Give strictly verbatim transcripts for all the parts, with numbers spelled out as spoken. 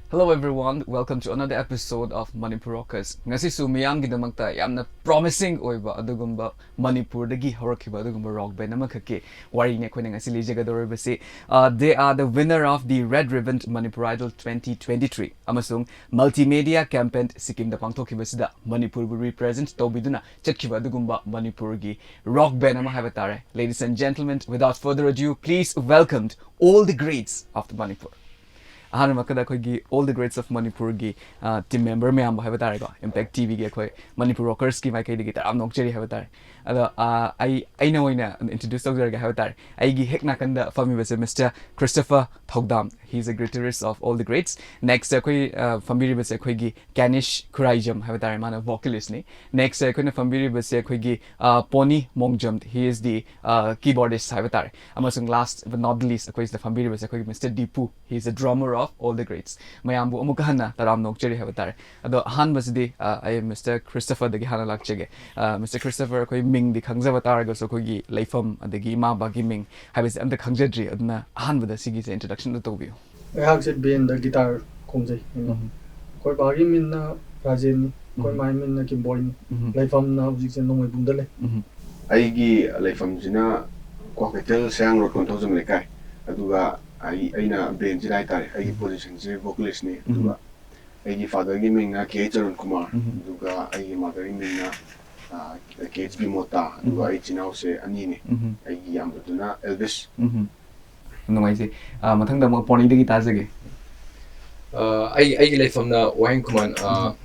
Hello everyone, welcome to another episode of Manipur Rockers. ꯉꯁꯤꯁꯨ ꯃꯤꯌꯥꯝꯒꯤꯗꯃꯛꯇ ꯌꯥꯝꯅ promising ꯑꯣꯏꯕ ꯑꯗꯨꯒꯨꯝꯕ ꯃꯅꯤꯄꯨꯔꯗꯒꯤ ꯍꯧꯔꯛꯈꯤꯕ ꯑꯗꯨꯒꯨꯝꯕ rock band ꯑꯃꯈꯛꯀꯤ ꯋꯥꯔꯤꯅꯤ ꯑꯩꯈꯣꯏꯅ ꯉꯁꯤ ꯂꯤꯖꯒꯗꯧꯔꯤꯕꯁꯤ꯫ Uh, they are the winner of the Red Ribbon Manipur Idol twenty twenty-three ꯑꯃꯁꯨꯡ Multimedia Campaign ꯁꯤꯛꯀꯤꯝꯗ ꯄꯥꯡꯊꯣꯛꯈꯤꯕꯁꯤꯗ ꯃꯅꯤꯄꯨꯔꯕꯨ represent ꯇꯧꯕꯤꯗꯨꯅ ꯆꯠꯈꯤꯕ ꯑꯗꯨꯒꯨꯝꯕ ꯃꯅꯤꯄꯨꯔꯒꯤ rock band ꯑꯃ ꯍꯥꯏꯕ ꯇꯥꯔꯦ꯫ Ladies and gentlemen, without further ado, please welcome all the greats of the Manipur. ꯑꯍꯥꯟꯕꯃꯛꯇꯗ ꯑꯩꯈꯣꯏꯒꯤ All the Greats of Manipurꯒꯤ team member ꯃꯌꯥꯝꯕꯨ ꯍꯥꯏꯕ ꯇꯥꯔꯦꯀꯣ, Impact TVꯒꯤ ꯑꯩꯈꯣꯏ Manipur Rockers ꯀꯤ ꯃꯥꯏꯀꯩꯗꯒꯤ ꯇꯔꯥꯝꯅ ꯑꯣꯛꯆꯔꯤ ꯍꯥꯏꯕ ꯇꯥꯔꯦ꯫ ꯑꯗꯣ ꯑ, ꯑꯩ ꯑꯩꯅ ꯑꯣꯏꯅ introduce ꯇꯧꯖꯔꯒꯦ ꯍꯥꯏꯕ ꯇꯥꯔꯦ꯫ ꯑꯩꯒꯤ ꯍꯦꯛ ꯅꯥꯀꯟꯗ ꯐꯝꯃꯤꯕꯁꯦ Mister Christopher Thokdam, he is a guitarist of All the Greats. Next ꯑꯩꯈꯣꯏ ꯑ, ꯐꯝꯕꯤꯔꯤꯕꯁꯦ ꯑꯩꯈꯣꯏꯒꯤ Kanish Khuraijam ꯍꯥꯏꯕ ꯇꯥꯔꯦ, ꯃꯥꯅ vocalist ꯅꯤ꯫ Next ꯑꯩꯈꯣꯏꯅ ꯐꯝꯕꯤꯔꯤꯕꯁꯦ ꯑꯩꯈꯣꯏꯒꯤ ꯑ, Pony Mongjam, he is the ꯑ, keyboardist ꯍꯥꯏꯕ ꯇꯥꯔꯦ꯫ ꯑꯃꯁꯨꯡ last but not the least ꯑꯩꯈꯣꯏꯁꯤꯗ ꯐꯝꯕꯤꯔꯤꯕꯁꯦ ꯑꯩꯈꯣꯏꯒꯤ Mister Dipu, he is the drummer of All the Greats. ꯃꯌꯥꯝꯕꯨ ꯑꯃꯨꯛꯀ ꯍꯟꯅ ꯇꯔꯥꯝꯅ ꯑꯣꯛꯆꯔꯤ ꯍꯥꯏꯕ ꯇꯥꯔꯦ꯫ ꯑꯗꯣ ꯑꯍꯥꯟꯕꯁꯤꯗꯤ ꯑ, ꯑꯩ Mister Christopherꯗꯒꯤ ꯍꯥꯟꯅ ꯂꯥꯛꯆꯒꯦ꯫ ꯑ, Mister Christopher, ꯑꯩꯈꯣꯏ ꯃꯤꯡꯗꯤ ꯈꯪꯖꯕ ꯇꯥꯔꯒꯁꯨ ꯑꯩꯈꯣꯏꯒꯤ ꯂꯩꯐꯝ ꯑꯗꯒꯤ ꯏꯃꯥ ꯕꯕꯥꯒꯤ ꯃꯤꯡ ꯍꯥꯏꯕꯁꯦ ꯑꯝꯇ ꯈꯪꯖꯗ꯭ꯔꯤ, ꯑꯗꯨꯅ ꯑꯍꯥꯟꯕꯗ ꯁꯤꯒꯤꯁꯦ introduction ꯑꯝꯇ ꯇꯧꯕꯤꯌꯨ꯫ ꯑꯩꯍꯥꯛꯁꯦ ꯕꯦꯟꯗ ꯒꯤꯇꯥꯔ ꯈꯣꯡꯖꯩ꯫ ꯎꯝ꯫ ꯑꯩꯈꯣꯏ ꯕꯥꯒꯤ ꯃꯤꯡꯅ ꯔꯥꯖꯦꯟꯅꯤ, ꯑꯩꯈꯣꯏ ꯎꯝ꯫ ꯃꯥꯒꯤ ꯃꯤꯡꯅ ꯀꯤꯝꯕꯣꯏꯅꯤ꯫ ꯎꯝ꯫ ꯂꯩꯐꯝꯅ ꯍꯧꯖꯤꯛꯁꯦ ꯅꯣꯡꯃꯩꯕꯨꯡꯗ ꯂꯩ꯫ ꯎꯝ꯫ ꯑꯩꯒꯤ ꯂꯩꯐꯝꯁꯤꯅ ꯀ꯭ꯋꯥꯀꯩꯊꯦꯜ ꯁꯌꯥꯡ ꯔꯣꯗ ꯀꯣꯟꯊꯧꯖꯝ ꯂꯩꯀꯥꯏ꯫ ꯑꯗꯨꯒ ꯑꯩ, ꯑꯩꯅ ꯕꯦꯟꯁꯤꯗ ꯍꯥꯏꯇꯥꯔꯦ, ꯑꯩꯒꯤ ꯎꯝ꯫ positionꯁꯦ vocalistꯅꯤ꯫ ꯎꯝ꯫ ꯑꯗꯨꯒ ꯑꯩꯒꯤ fatherꯒꯤ ꯃꯤꯡꯅ ꯀꯦ ꯑꯩꯆ ꯑꯔꯨꯟ ꯀꯨꯃꯥꯔ, ꯎꯝ꯫ ꯑꯗꯨꯒ ꯑꯩꯒꯤ motherꯒꯤ ꯃꯤꯡꯅ, ꯑ, ꯀꯦ ꯑꯩꯆ ꯕꯤꯃꯣꯇꯥ, ꯑꯗꯨꯒ ꯎꯝ꯫ ꯑꯩ ꯏꯆꯤꯟ ꯏꯅꯥꯎꯁꯦ ꯑꯅꯤꯅꯦ꯫ ꯎꯝ꯫ ꯑꯩꯒꯤ ꯌꯥꯝꯕꯗꯨꯅ ꯑꯦꯜꯕꯤꯁ꯫ ꯎꯝ꯫ ꯅꯨꯡꯉꯥꯏꯖꯩ꯫ ꯑ, ꯃꯊꯪꯗ ꯑꯃꯨꯛ ꯄꯣꯅꯤꯗꯒꯤ ꯇꯥꯖꯒꯦ꯫ ꯑ, ꯑꯩ, ꯑꯩꯒꯤ ꯂꯩꯐꯝꯅ ꯋꯥꯍꯦꯡ ꯈꯨꯃꯟ, ꯑ, ꯎꯝ꯫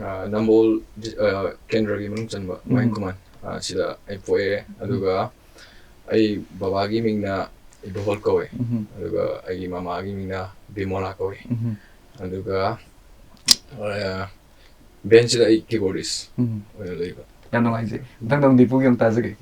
ꯑ, ꯅꯝꯕꯣꯜ ꯗꯤ-, ꯑ, ꯀꯦꯟꯗ꯭ꯔꯒꯤ ꯃꯅꯨꯡ ꯆꯟꯕ ꯋꯥꯍꯦꯡ ꯎꯝ꯫ ꯈꯨꯃꯟ꯫ ꯑ, ꯁꯤꯗ ꯑꯩ ꯄꯣꯛꯑꯦ꯫ ꯎꯝ꯫ ꯑꯗꯨꯒ ꯑꯩ ꯕꯕꯥꯒꯤ ꯃꯤꯡꯅ ꯏꯕꯣꯍꯜ ꯀꯧꯋꯦ꯫ ꯎꯝ꯫ ꯑꯗꯨꯒ ꯑꯩꯒꯤ ꯃꯃꯥꯒꯤ ꯃꯤꯡꯅ ꯕꯤꯃꯣꯂꯥ ꯀꯧꯋꯦ꯫ ꯎꯝ꯫ ꯑꯗꯨꯒ, ꯑ, ꯕꯦꯟꯁꯤꯗ ꯑꯩ keyboardist ꯎꯝ꯫ ꯑꯣꯏꯅ ꯂꯩꯕ꯫ ꯌꯥꯝ ꯅꯨꯡꯉꯥꯏꯖꯩ꯫ ꯃꯊꯪꯗ ꯑꯃꯨꯛ ꯗꯤꯄꯨꯒꯤ ꯑꯃꯨꯛ ꯇꯥꯖꯒꯦ꯫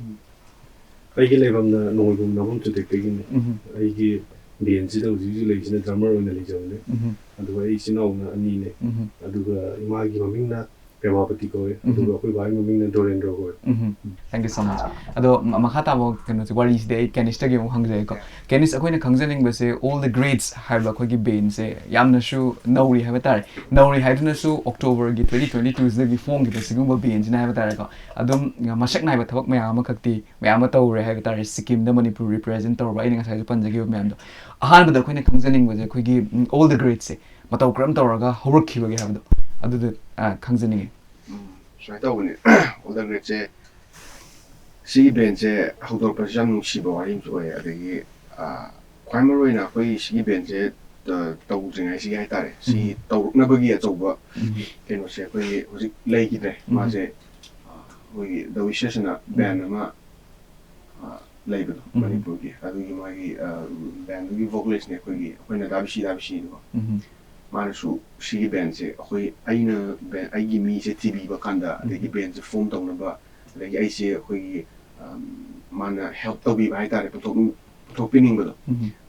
ꯑꯩꯒꯤ ꯂꯩꯐꯝꯅ ꯅꯣꯡꯃꯩꯕꯨꯡ ꯅꯥꯎꯕꯝ ꯆꯨꯊꯦꯛꯇꯒꯤꯅꯤ꯫ ꯎꯝ꯫ ꯑꯩꯒꯤ ꯕꯦꯟꯁꯤꯗ ꯍꯧꯖꯤꯛ ꯍꯧꯖꯤꯛ ꯂꯩꯔꯤꯁꯤꯅ drummer ꯑꯣꯏꯅ ꯂꯩꯖꯕꯅꯦ꯫ ꯎꯝ꯫ ꯑꯗꯨꯒ ꯑꯩ ꯏꯆꯤꯟ ꯏꯅꯥꯎꯅ ꯑꯅꯤꯅꯦ꯫ ꯎꯝ꯫ ꯑꯗꯨꯒ ꯏꯃꯥꯒꯤ ꯃꯃꯤꯡꯅ ꯄ꯭ꯔꯦꯃꯥꯄꯇꯤ ꯀꯧꯋꯦ, ꯑꯗꯨꯒ ꯑꯩꯈꯣꯏ ꯕꯥꯒꯤ ꯃꯃꯤꯡꯅ ꯗꯣꯔꯦꯟꯗ꯭ꯔ ꯀꯧꯋꯦ꯫ ꯎꯝ꯫ Thank you so much. ꯑꯗꯣ ꯃ- ꯃꯈꯥ ꯇꯥꯕ ꯀꯩꯅꯣꯁꯦ, ꯋꯥꯔꯤꯁꯤꯗꯤ ꯑꯩ ꯀꯦꯅꯤꯁꯇꯒꯤ ꯑꯃꯨꯛ ꯍꯪꯖꯒꯦꯀꯣ꯫ ꯀꯦꯅꯤꯁ, ꯑꯩꯈꯣꯏꯅ ꯈꯪꯖꯅꯤꯡꯕꯁꯦ, All the Greats ꯍꯥꯏꯕ ꯑꯩꯈꯣꯏꯒꯤ ꯕꯦꯟꯁꯦ ꯌꯥꯝꯅꯁꯨ ꯅꯧꯔꯤ ꯍꯥꯏꯕ ꯇꯥꯔꯦ꯫ ꯅꯧꯔꯤ ꯍꯥꯏꯗꯨꯅꯁꯨ ꯑꯣꯛꯇꯣꯕꯔꯒꯤ twenty twenty twoꯁꯤꯗꯒꯤ ꯐꯣꯡꯈꯤꯕ ꯁꯤꯒꯨꯝꯕ ꯕꯦꯟꯁꯤꯅ ꯍꯥꯏꯕ ꯇꯥꯔꯦꯀꯣ꯫ ꯑꯗꯨꯝ ꯃꯁꯛ ꯅꯥꯏꯕ ꯊꯕꯛ ꯃꯌꯥꯝ ꯑꯃꯈꯛꯇꯤ ꯃꯌꯥꯝ ꯑꯃ ꯇꯧꯔꯦ ꯍꯥꯏꯕ ꯇꯥꯔꯦ꯫ ꯁꯤꯛꯀꯤꯝꯗ ꯃꯅꯤꯄꯨꯔ represent ꯇꯧꯔꯕ, ꯑꯩꯅ ꯉꯁꯥꯏꯁꯨ ꯄꯟꯖꯈꯤꯕ ꯃꯌꯥꯝꯗꯣ꯫ ꯑꯍꯥꯟꯕꯗ ꯑꯩꯈꯣꯏꯅ ꯈꯪꯖꯅꯤꯡꯕꯁꯦ, ꯑꯩꯈꯣꯏꯒꯤ ꯎꯝ, All the Greatsꯁꯦ ꯃꯇꯧ ꯀꯔꯝ ꯇꯧꯔꯒ ꯍꯧꯔꯛꯈꯤꯕꯒꯦ ꯍꯥꯏꯕꯗꯣ, ꯑꯗꯨꯗ ꯑ, ꯈꯪꯖꯅꯤꯡꯉꯤ꯫ ꯎꯝ, ꯁꯨꯃꯥꯏꯅ ꯇꯧꯕꯅꯦ꯫ All the Greatsꯁꯦ, ꯁꯤꯒꯤ ꯕꯦꯟꯁꯦ ꯍꯧꯗꯣꯔꯛꯄꯁꯦ ꯌꯥꯝ ꯅꯨꯡꯁꯤꯕ ꯋꯥꯔꯤ ꯑꯃꯁꯨ ꯑꯣꯏꯌꯦ꯫ ꯑꯗꯒꯤ ꯑ, ꯈ꯭ꯋꯥꯏ ꯃꯔꯨ ꯑꯣꯏꯅ ꯑꯩꯈꯣꯏ ꯁꯤꯒꯤ ꯕꯦꯟꯁꯦ ꯑ, ꯇꯧꯗ꯭ꯔꯤꯉꯩꯁꯤꯒꯤ ꯍꯥꯏꯇꯥꯔꯦ, ꯁꯤ ꯇꯧꯔꯛꯅꯕꯒꯤ ꯑꯆꯧꯕ ꯀꯩꯅꯣꯁꯦ ꯑꯩꯈꯣꯏꯒꯤ ꯍꯧꯖꯤꯛ ꯂꯩꯈꯤꯗ꯭ꯔꯦ꯫ ꯃꯥꯁꯦ ꯑ, ꯑꯩꯈꯣꯏꯒꯤ The Wishes ꯑꯅ ꯕꯦꯟ ꯑꯃ ꯑ, ꯂꯩꯕꯗꯣ, ꯃꯅꯤꯄꯨꯔꯒꯤ, ꯑꯗꯨꯒꯤ ꯃꯥꯒꯤ ꯕꯦꯟꯗꯨꯒꯤ vocalistꯅꯦ ꯑꯩꯈꯣꯏꯒꯤ, ꯑꯩꯈꯣꯏꯅ ꯗꯥꯕꯤꯁꯤ ꯗꯥꯕꯤꯁꯤꯅꯤꯀꯣ꯫ ꯃꯥꯅꯁꯨ ꯁꯤꯒꯤ ꯕꯦꯟꯁꯦ ꯑꯩꯈꯣꯏ, ꯑꯩꯅ ꯕꯦꯟ, ꯑꯩꯒꯤ ꯃꯤꯁꯦ ꯊꯤꯕꯤꯕ ꯀꯥꯟꯗ, ꯑꯗꯒꯤ ꯕꯦꯟꯁꯦ form ꯇꯧꯅꯕ, ꯑꯗꯒꯤ ꯑꯩꯁꯦ ꯑꯩꯈꯣꯏꯒꯤ, ꯑꯝ, ꯃꯥꯅ help ꯇꯧꯕꯤꯕ ꯍꯥꯏꯇꯥꯔꯦ, ꯄꯨꯊꯣꯛ-, ꯄꯨꯊꯣꯛꯄꯤꯅꯤꯡꯕꯗꯣ꯫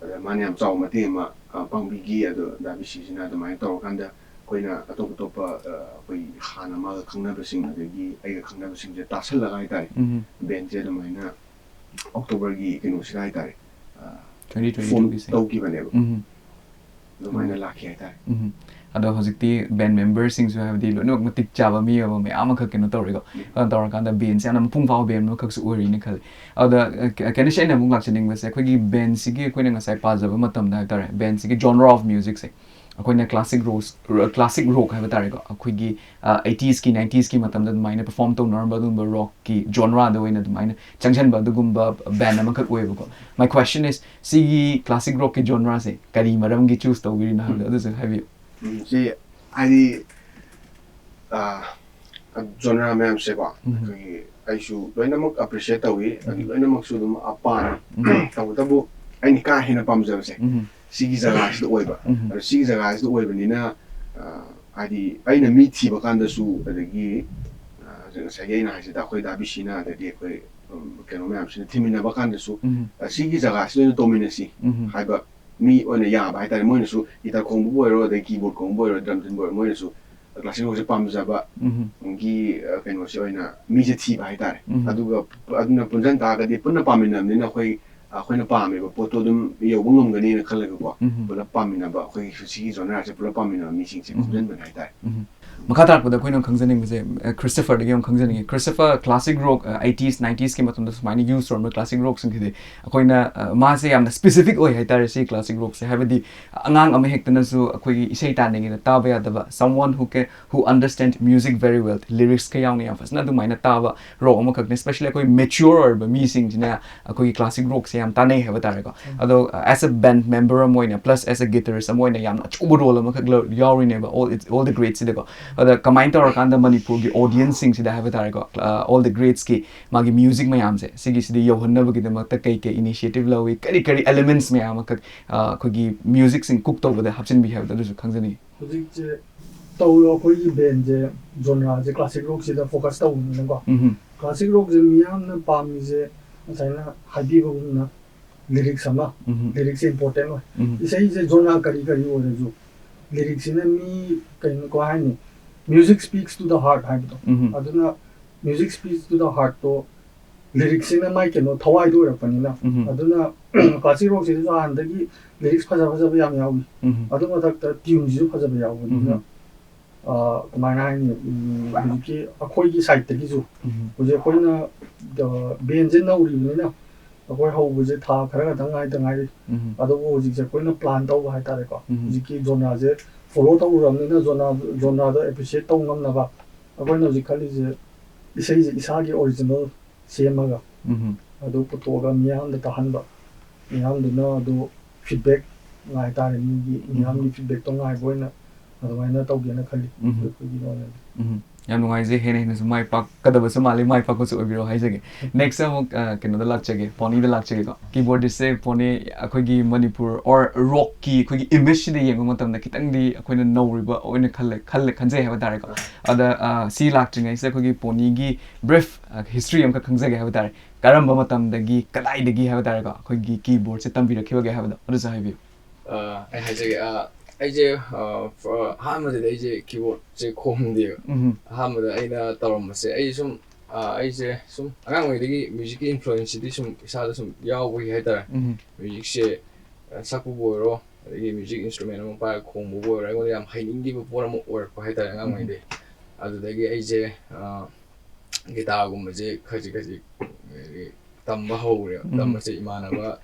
ꯑꯗ ꯃꯥꯅ ꯌꯥꯝ ꯆꯥꯎꯕ ꯃꯇꯦꯡ ꯑꯃ ꯑ, ꯄꯥꯡꯕꯤꯈꯤ꯫ ꯑꯗꯣ ꯗꯥꯕꯤꯁꯤꯁꯤꯅ ꯑꯗꯨꯃꯥꯏꯅ ꯇꯧꯔꯀꯥꯟꯗ ꯑꯩꯈꯣꯏꯅ ꯑꯇꯣꯞ ꯑꯇꯣꯞꯄ, ꯑ, ꯑꯩꯈꯣꯏ ꯍꯥꯟꯅ ꯃꯥꯒ ꯈꯪꯅꯕꯁꯤꯡ, ꯑꯗꯒꯤ ꯑꯩꯒ ꯈꯪꯅꯕꯁꯤꯡꯁꯦ ꯇꯥꯁꯜꯂꯒ ꯍꯥꯏꯇꯥꯔꯦ, ꯕꯦꯟꯁꯦ ꯑꯗꯨꯃꯥꯏꯅ ꯑꯣꯛꯇꯣꯕꯔꯒꯤ ꯀꯩꯅꯣꯁꯤꯗ ꯍꯥꯏꯇꯥꯔꯦ, ꯑ, Twenty twenty form twoꯒꯤꯁꯦ꯫ ꯇꯧꯈꯤꯕꯅꯦꯕ꯫ ꯑꯗꯨꯃꯥꯏꯅ ꯂꯥꯛꯈꯤ ꯍꯥꯏꯇꯥꯔꯦ꯫ ꯎꯝ꯫ ꯑꯗꯣ ꯍꯧꯖꯤꯛꯇꯤ ꯕꯦꯟ ꯃꯦꯝꯕꯔꯁꯤꯡꯁꯨ, ꯍꯥꯏꯕꯗꯤ ꯂꯣꯏꯅꯃꯛ ꯃꯇꯤꯛ ꯆꯥꯕ ꯃꯤ ꯑꯃ ꯃꯌꯥꯝ ꯑꯃꯈꯛ ꯀꯩꯅꯣ ꯇꯧꯔꯤꯀꯣ꯫ ꯑꯗꯨ ꯇꯧꯔꯀꯥꯟꯗ ꯕꯦꯟꯁꯦ ꯌꯥꯝꯅ ꯃꯄꯨꯡ ꯐꯥꯕ ꯕꯦꯟ ꯑꯃꯈꯛꯁꯨ ꯑꯣꯏꯔꯤꯅ ꯈꯜꯂꯤ꯫ ꯑꯗ, ꯑ, ꯀꯦ-, ꯀꯦꯅꯤꯁ, ꯑꯩꯅ ꯑꯃꯨꯛ ꯂꯥꯛꯆꯅꯤꯡꯕꯁꯦ, ꯑꯩꯈꯣꯏꯒꯤ ꯕꯦꯟꯁꯤꯒꯤ, ꯑꯩꯈꯣꯏꯅ ꯉꯁꯥꯏ ꯄꯥꯖꯕ ꯃꯇꯝꯗ ꯍꯥꯏꯇꯥꯔꯦ, ꯕꯦꯟꯁꯤꯒꯤ genre of musicꯁꯦ, ꯑꯩꯈꯣꯏꯅ classic rock, classic rock ꯍꯥꯏꯕ ꯇꯥꯔꯦꯀꯣ, ꯑꯩꯈꯣꯏꯒꯤ, ꯑ, eightieski ninetieski ꯃꯇꯝꯗ ꯑꯗꯨꯃꯥꯏꯅ perform ꯇꯧꯅꯔꯝꯕ ꯑꯗꯨꯒꯨꯝꯕ rockꯀꯤ genreꯗ ꯑꯣꯏꯅ ꯑꯗꯨꯃꯥꯏꯅ ꯆꯪꯁꯤꯟꯕ ꯑꯗꯨꯒꯨꯝꯕ ꯕꯦꯟ ꯑꯃꯈꯛ ꯑꯣꯏꯌꯦꯕꯀꯣ꯫ My question is, ꯁꯤꯒꯤ classic rockꯀꯤ genreꯁꯦ ꯀꯔꯤ ꯃꯔꯝꯒꯤ choose ꯇꯧꯕꯤꯔꯤꯅꯣ ꯍꯥꯏꯕꯗꯣ ꯑꯗꯨꯁꯨ ꯍꯥꯏꯕꯤꯌꯨ꯫ ꯎꯝ, ꯁꯤ ꯍꯥꯏꯗꯤ, ꯑ, genre ꯃꯌꯥꯝꯁꯦꯀꯣ, ꯑꯩꯈꯣꯏꯒꯤ, ꯑꯩꯁꯨ ꯂꯣꯏꯅꯃꯛ appreciate ꯇꯧꯏ, ꯑꯗꯨ ꯂꯣꯏꯅꯃꯛꯁꯨ ꯑꯗꯨꯝ, ꯑ, ꯄꯥꯝꯃꯤ꯫ ꯇꯧꯕꯇꯕꯨ ꯑꯩꯅ ꯀꯥ ꯍꯦꯟꯅ ꯄꯥꯝꯖꯕꯁꯦ ꯁꯤꯒꯤ ꯖꯒꯥꯁꯤꯗ ꯑꯣꯏꯕ꯫ ꯑꯗꯣ ꯁꯤꯒꯤ ꯖꯒꯥꯁꯤꯗ ꯑꯣꯏꯕꯅꯤꯅ, ꯑ, ꯍꯥꯏꯗꯤ ꯑꯩꯅ ꯃꯤ ꯊꯤꯕ ꯀꯥꯟꯗꯁꯨ, ꯑꯗꯒꯤ, ꯑ, ꯉꯁꯥꯏꯒꯤ ꯑꯩꯅ ꯍꯥꯏꯁꯤꯗ ꯑꯩꯈꯣꯏ ꯗꯥꯕꯤꯁꯤꯅ, ꯑꯗꯒꯤ ꯑꯩꯈꯣꯏ, ꯎꯝ, ꯀꯩꯅꯣ ꯃꯌꯥꯝꯁꯤꯅ ꯊꯤꯃꯤꯟꯅꯕ ꯀꯥꯟꯗꯁꯨ, ꯑ, ꯁꯤꯒꯤ ꯖꯒꯥꯁꯤꯗ ꯑꯣꯏꯅ ꯇꯧꯃꯤꯟꯅꯁꯤ ꯍꯥꯏꯕ ꯃꯤ ꯑꯣꯏꯅ ꯌꯥꯕ ꯍꯥꯏꯇꯥꯔꯦ꯫ ꯃꯣꯏꯅꯁꯨ guitar ꯈꯣꯡꯕꯕꯨ ꯑꯣꯏꯔꯣ, ꯑꯗꯩ keyboard ꯈꯣꯡꯕꯕꯨ ꯑꯣꯏꯔꯣ, drum ꯊꯤꯟꯕꯨ ꯑꯣꯏꯔꯣ, ꯃꯣꯏꯅꯁꯨ ꯀ꯭ꯂꯥꯁꯤꯛ ꯔꯣꯛꯁꯦ ꯄꯥꯝꯖꯕ ꯎꯝ. ꯒꯤ ꯑ, ꯀꯩꯅꯣꯁꯦ ꯑꯣꯏꯅ ꯃꯤꯁꯦ ꯊꯤꯕ ꯍꯥꯏꯇꯥꯔꯦ꯫ ꯎꯝ. ꯑꯗꯨꯒ ꯑꯗꯨꯅ ꯄꯨꯟꯁꯤꯟ ꯇꯥꯔꯒꯗꯤ ꯄꯨꯟꯅ ꯄꯥꯝꯃꯤꯟꯅꯕꯅꯤꯅ ꯑꯩꯈꯣꯏ ꯑꯩꯈꯣꯏꯅ ꯄꯥꯝꯃꯤꯕ ꯄꯣꯠꯇꯣ ꯑꯗꯨꯝ ꯌꯧꯕ ꯉꯝꯒꯅꯤꯅ ꯈꯜꯂꯒꯀꯣ꯫ ꯎꯝ. ꯄꯨꯂꯞ ꯄꯥꯝꯃꯤꯟꯅꯕ ꯑꯩꯈꯣꯏꯒꯤ ꯁꯤꯒꯤ ꯖꯣꯅꯔꯁꯦ ꯄꯨꯂꯞ ꯄꯥꯝꯃꯤꯟꯅꯕ ꯃꯤꯁꯤꯡꯁꯦ ꯎꯝ. ꯄꯨꯟꯁꯤꯟꯕꯅꯦ ꯍꯥꯏꯇꯥꯔꯦ꯫ ꯎꯝ. ꯃꯈꯥ ꯇꯥꯔꯛꯄꯗ ꯑꯩꯈꯣꯏꯅ ꯈꯪꯖꯅꯤꯡꯕꯁꯦ ꯑ, ꯈ꯭ꯔꯤꯁꯇꯐꯔꯗꯒꯤ ꯑꯃꯨꯛ ꯈꯪꯖꯅꯤꯡꯉꯤ꯫ ꯈ꯭ꯔꯤꯁꯇꯐꯔ ꯀ꯭ꯂꯥꯁꯤꯛ ꯔꯣꯛ ꯑꯩꯇꯤꯁ ꯅꯥꯏꯟꯇꯤꯁꯀꯤ ꯃꯇꯝꯗ ꯁꯨꯃꯥꯏꯅ ꯌꯨꯁ ꯇꯧꯔꯝꯕ ꯀ꯭ꯂꯥꯁꯤꯛ ꯔꯣꯛꯁꯤꯡꯁꯤꯗꯤ ꯑꯩꯈꯣꯏꯅ ꯑ, ꯃꯥꯁꯦ ꯌꯥꯝꯅ ꯁ꯭ꯄꯦꯁꯤꯐꯤꯛ ꯑꯣꯏ ꯍꯥꯏꯇꯥꯔꯦ꯫ ꯁꯤ ꯀ꯭ꯂꯥꯁꯤꯛ ꯔꯣꯛꯁꯦ ꯍꯥꯏꯕꯗꯤ ꯑꯉꯥꯡ ꯑꯃ ꯍꯦꯛꯇꯅꯁꯨ ꯑꯩꯈꯣꯏꯒꯤ ꯏꯁꯩ ꯇꯥꯅꯤꯡꯉꯦꯅ ꯇꯥꯕ ꯌꯥꯗꯕ, someone who can who understand music very well, ꯂꯤꯔꯤꯛꯁꯀ ꯌꯥꯎꯅ ꯌꯥꯝ ꯐꯖꯅ ꯑꯗꯨꯃꯥꯏꯅ ꯇꯥꯕ ꯔꯣꯛ ꯑꯃꯈꯛꯅꯤ꯫ ꯁ꯭ꯄꯦꯁꯤꯌꯦꯜꯂꯤ ꯑꯩꯈꯣꯏ ꯃꯦꯆ꯭ꯌꯣꯔ ꯑꯣꯏꯔꯕ ꯃꯤꯁꯤꯡꯁꯤꯅ ꯑꯩꯈꯣꯏꯒꯤ ꯀ꯭ꯂꯥꯁꯤꯛ ꯔꯣꯛꯁꯦ ꯌꯥꯝ ꯇꯥꯟꯅꯩ ꯍꯥꯏꯕ ꯇꯥꯔꯦꯀꯣ꯫ ꯑꯗꯣ ꯑꯦꯁ ꯑ ꯕꯦꯟ ꯃꯦꯝꯕꯔ ꯑꯃ ꯑꯣꯏꯅ ꯄ꯭ꯂꯁ ꯑꯦꯁ ꯑ ꯒꯤꯇꯔꯤꯁ ꯑꯃ ꯑꯣꯏꯅ ꯌꯥꯝꯅ ꯑꯆꯧꯕ ꯔꯣꯜ ꯑꯃꯈꯛ ꯂꯧ- ꯌꯥꯎꯔꯤꯅꯦꯕ ꯑꯣꯜ ꯑꯣꯜ ꯗ ꯒ꯭ꯔꯦꯠꯁꯤꯗꯀꯣ꯫ ꯑꯗ ꯀꯃꯥꯏꯅ ꯇꯧꯔꯀꯥꯟꯗ ꯃꯅꯤꯄꯨꯔꯒꯤ ꯑꯣꯗꯤꯌꯟꯁꯁꯤꯡꯁꯤꯗ ꯍꯥꯏꯕ ꯇꯥꯔꯦꯀꯣ, ꯑꯣꯜ ꯗ ꯒ꯭ꯔꯦꯠꯁꯀꯤ ꯃꯥꯒꯤ ꯃ꯭ꯌꯨꯖꯤꯛ ꯃꯌꯥꯝꯁꯦ ꯁꯤꯒꯤꯁꯤꯗ ꯌꯧꯍꯟꯅꯕꯒꯤꯗꯃꯛꯇ ꯀꯩ ꯀꯩ ꯏꯅꯤꯁꯤꯌꯦꯇꯤꯚ ꯂꯧꯏ, ꯀꯔꯤ ꯀꯔꯤ ꯑꯦꯂꯤꯃꯦꯟꯠꯁ ꯃꯌꯥꯝ ꯑꯃꯈꯛ ꯑ, ꯑꯩꯈꯣꯏꯒꯤ ꯃ꯭ꯌꯨꯖꯤꯛꯁꯤꯡ ꯀꯨꯛ ꯇꯧꯕꯗ ꯍꯥꯞꯆꯤꯟꯕꯤ ꯍꯥꯏꯕꯗꯣ ꯑꯗꯨꯁꯨ ꯈꯪꯖꯅꯤꯡꯉꯤ꯫ ꯍꯧꯖꯤꯛꯁꯦ ꯇꯧꯔꯤꯕ ꯑꯩꯈꯣꯏꯒꯤ ꯕꯦꯟꯁꯦ ꯖꯣꯅꯔꯥꯁꯦ ꯀ꯭ꯂꯥꯁꯤꯛ ꯔꯣꯛꯁꯤꯗ ꯐꯣꯀꯁ ꯇꯧꯕꯅꯤꯅꯀꯣ꯫ ꯎꯝ. ꯀ꯭ꯂꯥꯁꯤꯛ ꯔꯣꯛꯁꯦ ꯃꯤꯌꯥꯝꯅ ꯄꯥꯝꯃꯤꯁꯦ ꯉꯁꯥꯏꯅ ꯍꯥꯏꯕꯤꯕꯒꯨꯝꯅ ꯂꯤꯔꯤꯛꯁ ꯑꯃ, ꯎꯝ. ꯂꯤꯔꯤꯛꯁꯦ ꯏꯝꯄꯣꯔꯇꯦꯟ ꯑꯣꯏ꯫ ꯎꯝ. ꯏꯁꯩꯁꯦ ꯖꯣꯅꯔ ꯀꯔꯤ ꯀꯔꯤ ꯑꯣꯏꯔꯁꯨ ꯂꯤꯔꯤꯛꯁꯤꯅ ꯃꯤ ꯀꯩꯅꯣ ꯀꯃꯥꯏ ꯍꯥꯏꯅꯤ, music speaks to the heart ꯍꯥꯏꯕꯗꯣ꯫ ꯎꯝ. ꯑꯗꯨꯅ music speaks to the heartꯇꯣ ꯂꯤꯔꯤꯛꯁꯤꯅ ꯃꯥꯏ ꯀꯩꯅꯣ ꯊꯋꯥꯏꯗꯣ ꯑꯣꯏꯔꯛꯄꯅꯤꯅ꯫ ꯎꯝ. ꯑꯗꯨꯅ ꯀ꯭ꯂꯥꯁꯤꯛ ꯔꯣꯛꯁꯤꯗꯁꯨ ꯍꯥꯟꯅꯗꯒꯤ ꯂꯤꯔꯤꯛꯁ ꯐꯖ ꯐꯖꯕ ꯌꯥꯝ ꯌꯥꯎꯏ꯫ ꯎꯝ. ꯑꯗꯨ ꯃꯊꯛꯇ ꯇ꯭ꯌꯨꯟꯁꯤꯁꯨ ꯐꯖꯕ ꯌꯥꯎꯕꯅꯤꯅ꯫ ꯎꯝ. ꯑ, ꯀꯃꯥꯏꯅ ꯍꯥꯏꯅꯤ, ꯎꯝ, ꯍꯧꯖꯤꯛꯀꯤ ꯑꯩꯈꯣꯏꯒꯤ ꯁꯥꯏꯠꯇꯒꯤꯁꯨ ꯎꯝ. ꯍꯧꯖꯤꯛ ꯑꯩꯈꯣꯏꯅ, ꯑ, ꯕꯦꯟꯁꯦ ꯅꯧꯔꯤꯕꯅꯤꯅ ꯑꯩꯈꯣꯏ ꯍꯧꯕꯁꯦ ꯊꯥ ꯈꯔ ꯈꯛꯇꯪ ꯉꯥꯏꯗ ꯉꯥꯏꯔꯤ꯫ ꯎꯝ. ꯑꯗꯨꯕꯨ ꯍꯧꯖꯤꯛꯁꯦ ꯑꯩꯈꯣꯏꯅ ꯄ꯭ꯂꯥꯟ ꯇꯧꯕ ꯍꯥꯏꯇꯥꯔꯦꯀꯣ꯫ ꯎꯝ. ꯍꯧꯖꯤꯛꯀꯤ ꯖꯣꯅꯔꯥꯁꯦ ꯐꯣꯂꯣ ꯇꯧꯔꯨꯔꯕꯅꯤꯅ ꯖꯣꯅꯔꯥ, ꯖꯣꯅꯔꯥꯗꯣ ꯑꯦꯄ꯭ꯔꯤꯁꯤꯌꯦꯠ ꯇꯧ ꯉꯝꯅꯕ ꯑꯩꯈꯣꯏꯅ ꯍꯧꯖꯤꯛ ꯈꯜꯂꯤꯁꯦ ꯏꯁꯩꯁꯦ ꯏꯁꯥꯒꯤ ꯑꯣꯔꯤꯖꯤꯅꯦꯜ ꯁꯦꯝꯃꯒ ꯎꯝ. ꯑꯗꯨ ꯄꯨꯊꯣꯛꯑꯒ ꯃꯤꯌꯥꯝꯗ ꯇꯥꯍꯟꯕ, ꯃꯤꯌꯥꯝꯗꯨꯅ ꯑꯗꯨ ꯐꯤꯗꯕꯦꯛ ꯉꯥꯏ ꯇꯥꯔꯦ, ꯃꯤꯒꯤ, ꯃꯤꯌꯥꯝꯒꯤ ꯐꯤꯗꯕꯦꯛꯇꯣ ꯉꯥꯏꯕ ꯑꯣꯏꯅ ꯑꯗꯨꯃꯥꯏꯅ ꯇꯧꯒꯦꯅ ꯈꯜꯂꯤ꯫ ꯎꯝ. ꯑꯩꯈꯣꯏꯒꯤ ꯑꯣꯏꯅꯗꯤ꯫ ꯎꯝ. ꯌꯥꯝ ꯅꯨꯡꯉꯥꯏꯖꯩ꯫ ꯍꯦꯟꯅ ꯍꯦꯟꯅꯁꯨ ꯃꯥꯏ ꯄꯥꯛꯀꯗꯕꯁꯨ ꯃꯥꯜꯂꯤ, ꯃꯥꯏ ꯄꯥꯛꯄꯁꯨ ꯑꯣꯏꯕꯤꯔꯣ ꯍꯥꯏꯖꯒꯦ꯫ ꯅꯦꯛꯁ ꯑꯃꯨꯛ ꯑ, ꯀꯩꯅꯣꯗ ꯂꯥꯛꯆꯒꯦ, ꯄꯣꯅꯤꯗ ꯂꯥꯛꯆꯒꯦꯀꯣ꯫ ꯀꯤꯕꯣꯔꯗꯤꯁꯁꯦ ꯄꯣꯅꯤ ꯑꯩꯈꯣꯏꯒꯤ ꯃꯅꯤꯄꯨꯔ ꯑꯣꯔ ꯔꯣꯛꯀꯤ ꯑꯩꯈꯣꯏꯒꯤ ꯏꯃꯦꯖꯁꯤꯗ ꯌꯦꯡꯕ ꯃꯇꯝꯗ ꯈꯤꯇꯪꯗꯤ ꯑꯩꯈꯣꯏꯅ ꯅꯧꯔꯤꯕ ꯑꯣꯏꯅ ꯈꯜꯂꯦ, ꯈꯜꯂꯦ, ꯈꯟꯖꯩ ꯍꯥꯏꯕ ꯇꯥꯔꯦꯀꯣ꯫ ꯑꯗ ꯑ, ꯁꯤ ꯂꯥꯛꯇ꯭ꯔꯤꯉꯩꯁꯤꯗ ꯑꯩꯈꯣꯏꯒꯤ ꯄꯣꯅꯤꯒꯤ ꯕ꯭ꯔꯤꯐ ꯍꯤꯁꯇ꯭ꯔꯤ ꯑꯃꯈꯛ ꯈꯪꯖꯒꯦ ꯍꯥꯏꯕ ꯇꯥꯔꯦ꯫ ꯀꯔꯝꯕ ꯃꯇꯝꯗꯒꯤ, ꯀꯗꯥꯏꯗꯒꯤ ꯍꯥꯏꯕ ꯇꯥꯔꯦꯀꯣ, ꯑꯩꯈꯣꯏꯒꯤ ꯀꯤꯕꯣꯔꯗꯁꯦ ꯇꯝꯕꯤꯔꯛꯈꯤꯕꯒꯦ ꯍꯥꯏꯕꯗꯣ ꯑꯗꯨꯁꯨ ꯍꯥꯏꯕꯤꯌꯨ꯫ ꯑ, ꯑꯩ ꯍꯥꯏꯖꯒꯦ, ꯑ, ꯑꯩꯁꯦ ꯑ, ꯐ- ꯑꯍꯥꯟꯕꯗꯗꯤ ꯑꯩꯁꯦ ꯀꯤꯕꯣꯔꯗꯁꯦ ꯈꯣꯡꯗꯦꯕ꯫ ꯎꯝ. ꯑꯍꯥꯟꯕꯗ ꯑꯩꯅ ꯇꯧꯔꯝꯕꯁꯦ, ꯑꯩ ꯁꯨꯝ ꯑ, ꯑꯩꯁꯦ ꯁꯨꯝ ꯑꯉꯥꯡ ꯑꯣꯏꯔꯤꯉꯩꯗꯒꯤ ꯃ꯭ꯌꯨꯖꯤꯛꯀꯤ ꯏꯟꯐ꯭ꯂꯨꯌꯦꯟꯁꯁꯤꯗꯤ ꯁꯨꯝ ꯏꯁꯥꯗ ꯁꯨꯝ ꯌꯥꯎꯕꯒꯤ ꯍꯥꯏꯇꯥꯔꯦ꯫ ꯎꯝ. ꯃ꯭ꯌꯨꯖꯤꯛꯁꯦ ꯑ, ꯁꯛꯄꯕꯨ ꯑꯣꯏꯔꯣ, ꯑꯗꯒꯤ ꯃ꯭ꯌꯨꯖꯤꯛ ꯏꯟꯁꯇ꯭ꯔꯨꯃꯦꯟ ꯑꯃ ꯄꯥꯏꯔꯒ ꯈꯣꯡꯕꯕꯨ ꯑꯣꯏꯔꯣ, ꯑꯩꯉꯣꯟꯗ ꯌꯥꯝ ꯍꯩꯅꯤꯡꯈꯤꯕ ꯄꯣꯠ ꯑꯃ ꯑꯣꯏꯔꯛꯄ ꯍꯥꯏꯇꯥꯔꯦ ꯑꯉꯥꯡ ꯎꯝ. ꯑꯣꯏꯔꯤꯉꯩꯗꯒꯤ꯫ ꯑꯗꯨꯗꯒꯤ ꯑꯩꯁꯦ ꯑ, ꯒꯤꯇꯥꯔꯒꯨꯝꯕꯁꯦ ꯈꯖꯤꯛ ꯈꯖꯤꯛ ꯍꯥꯏꯗꯤ ꯇꯝꯕ ꯍꯧꯔꯦ꯫ ꯎꯝ. ꯇꯝꯕꯁꯦ ꯏꯃꯥꯟꯅꯕ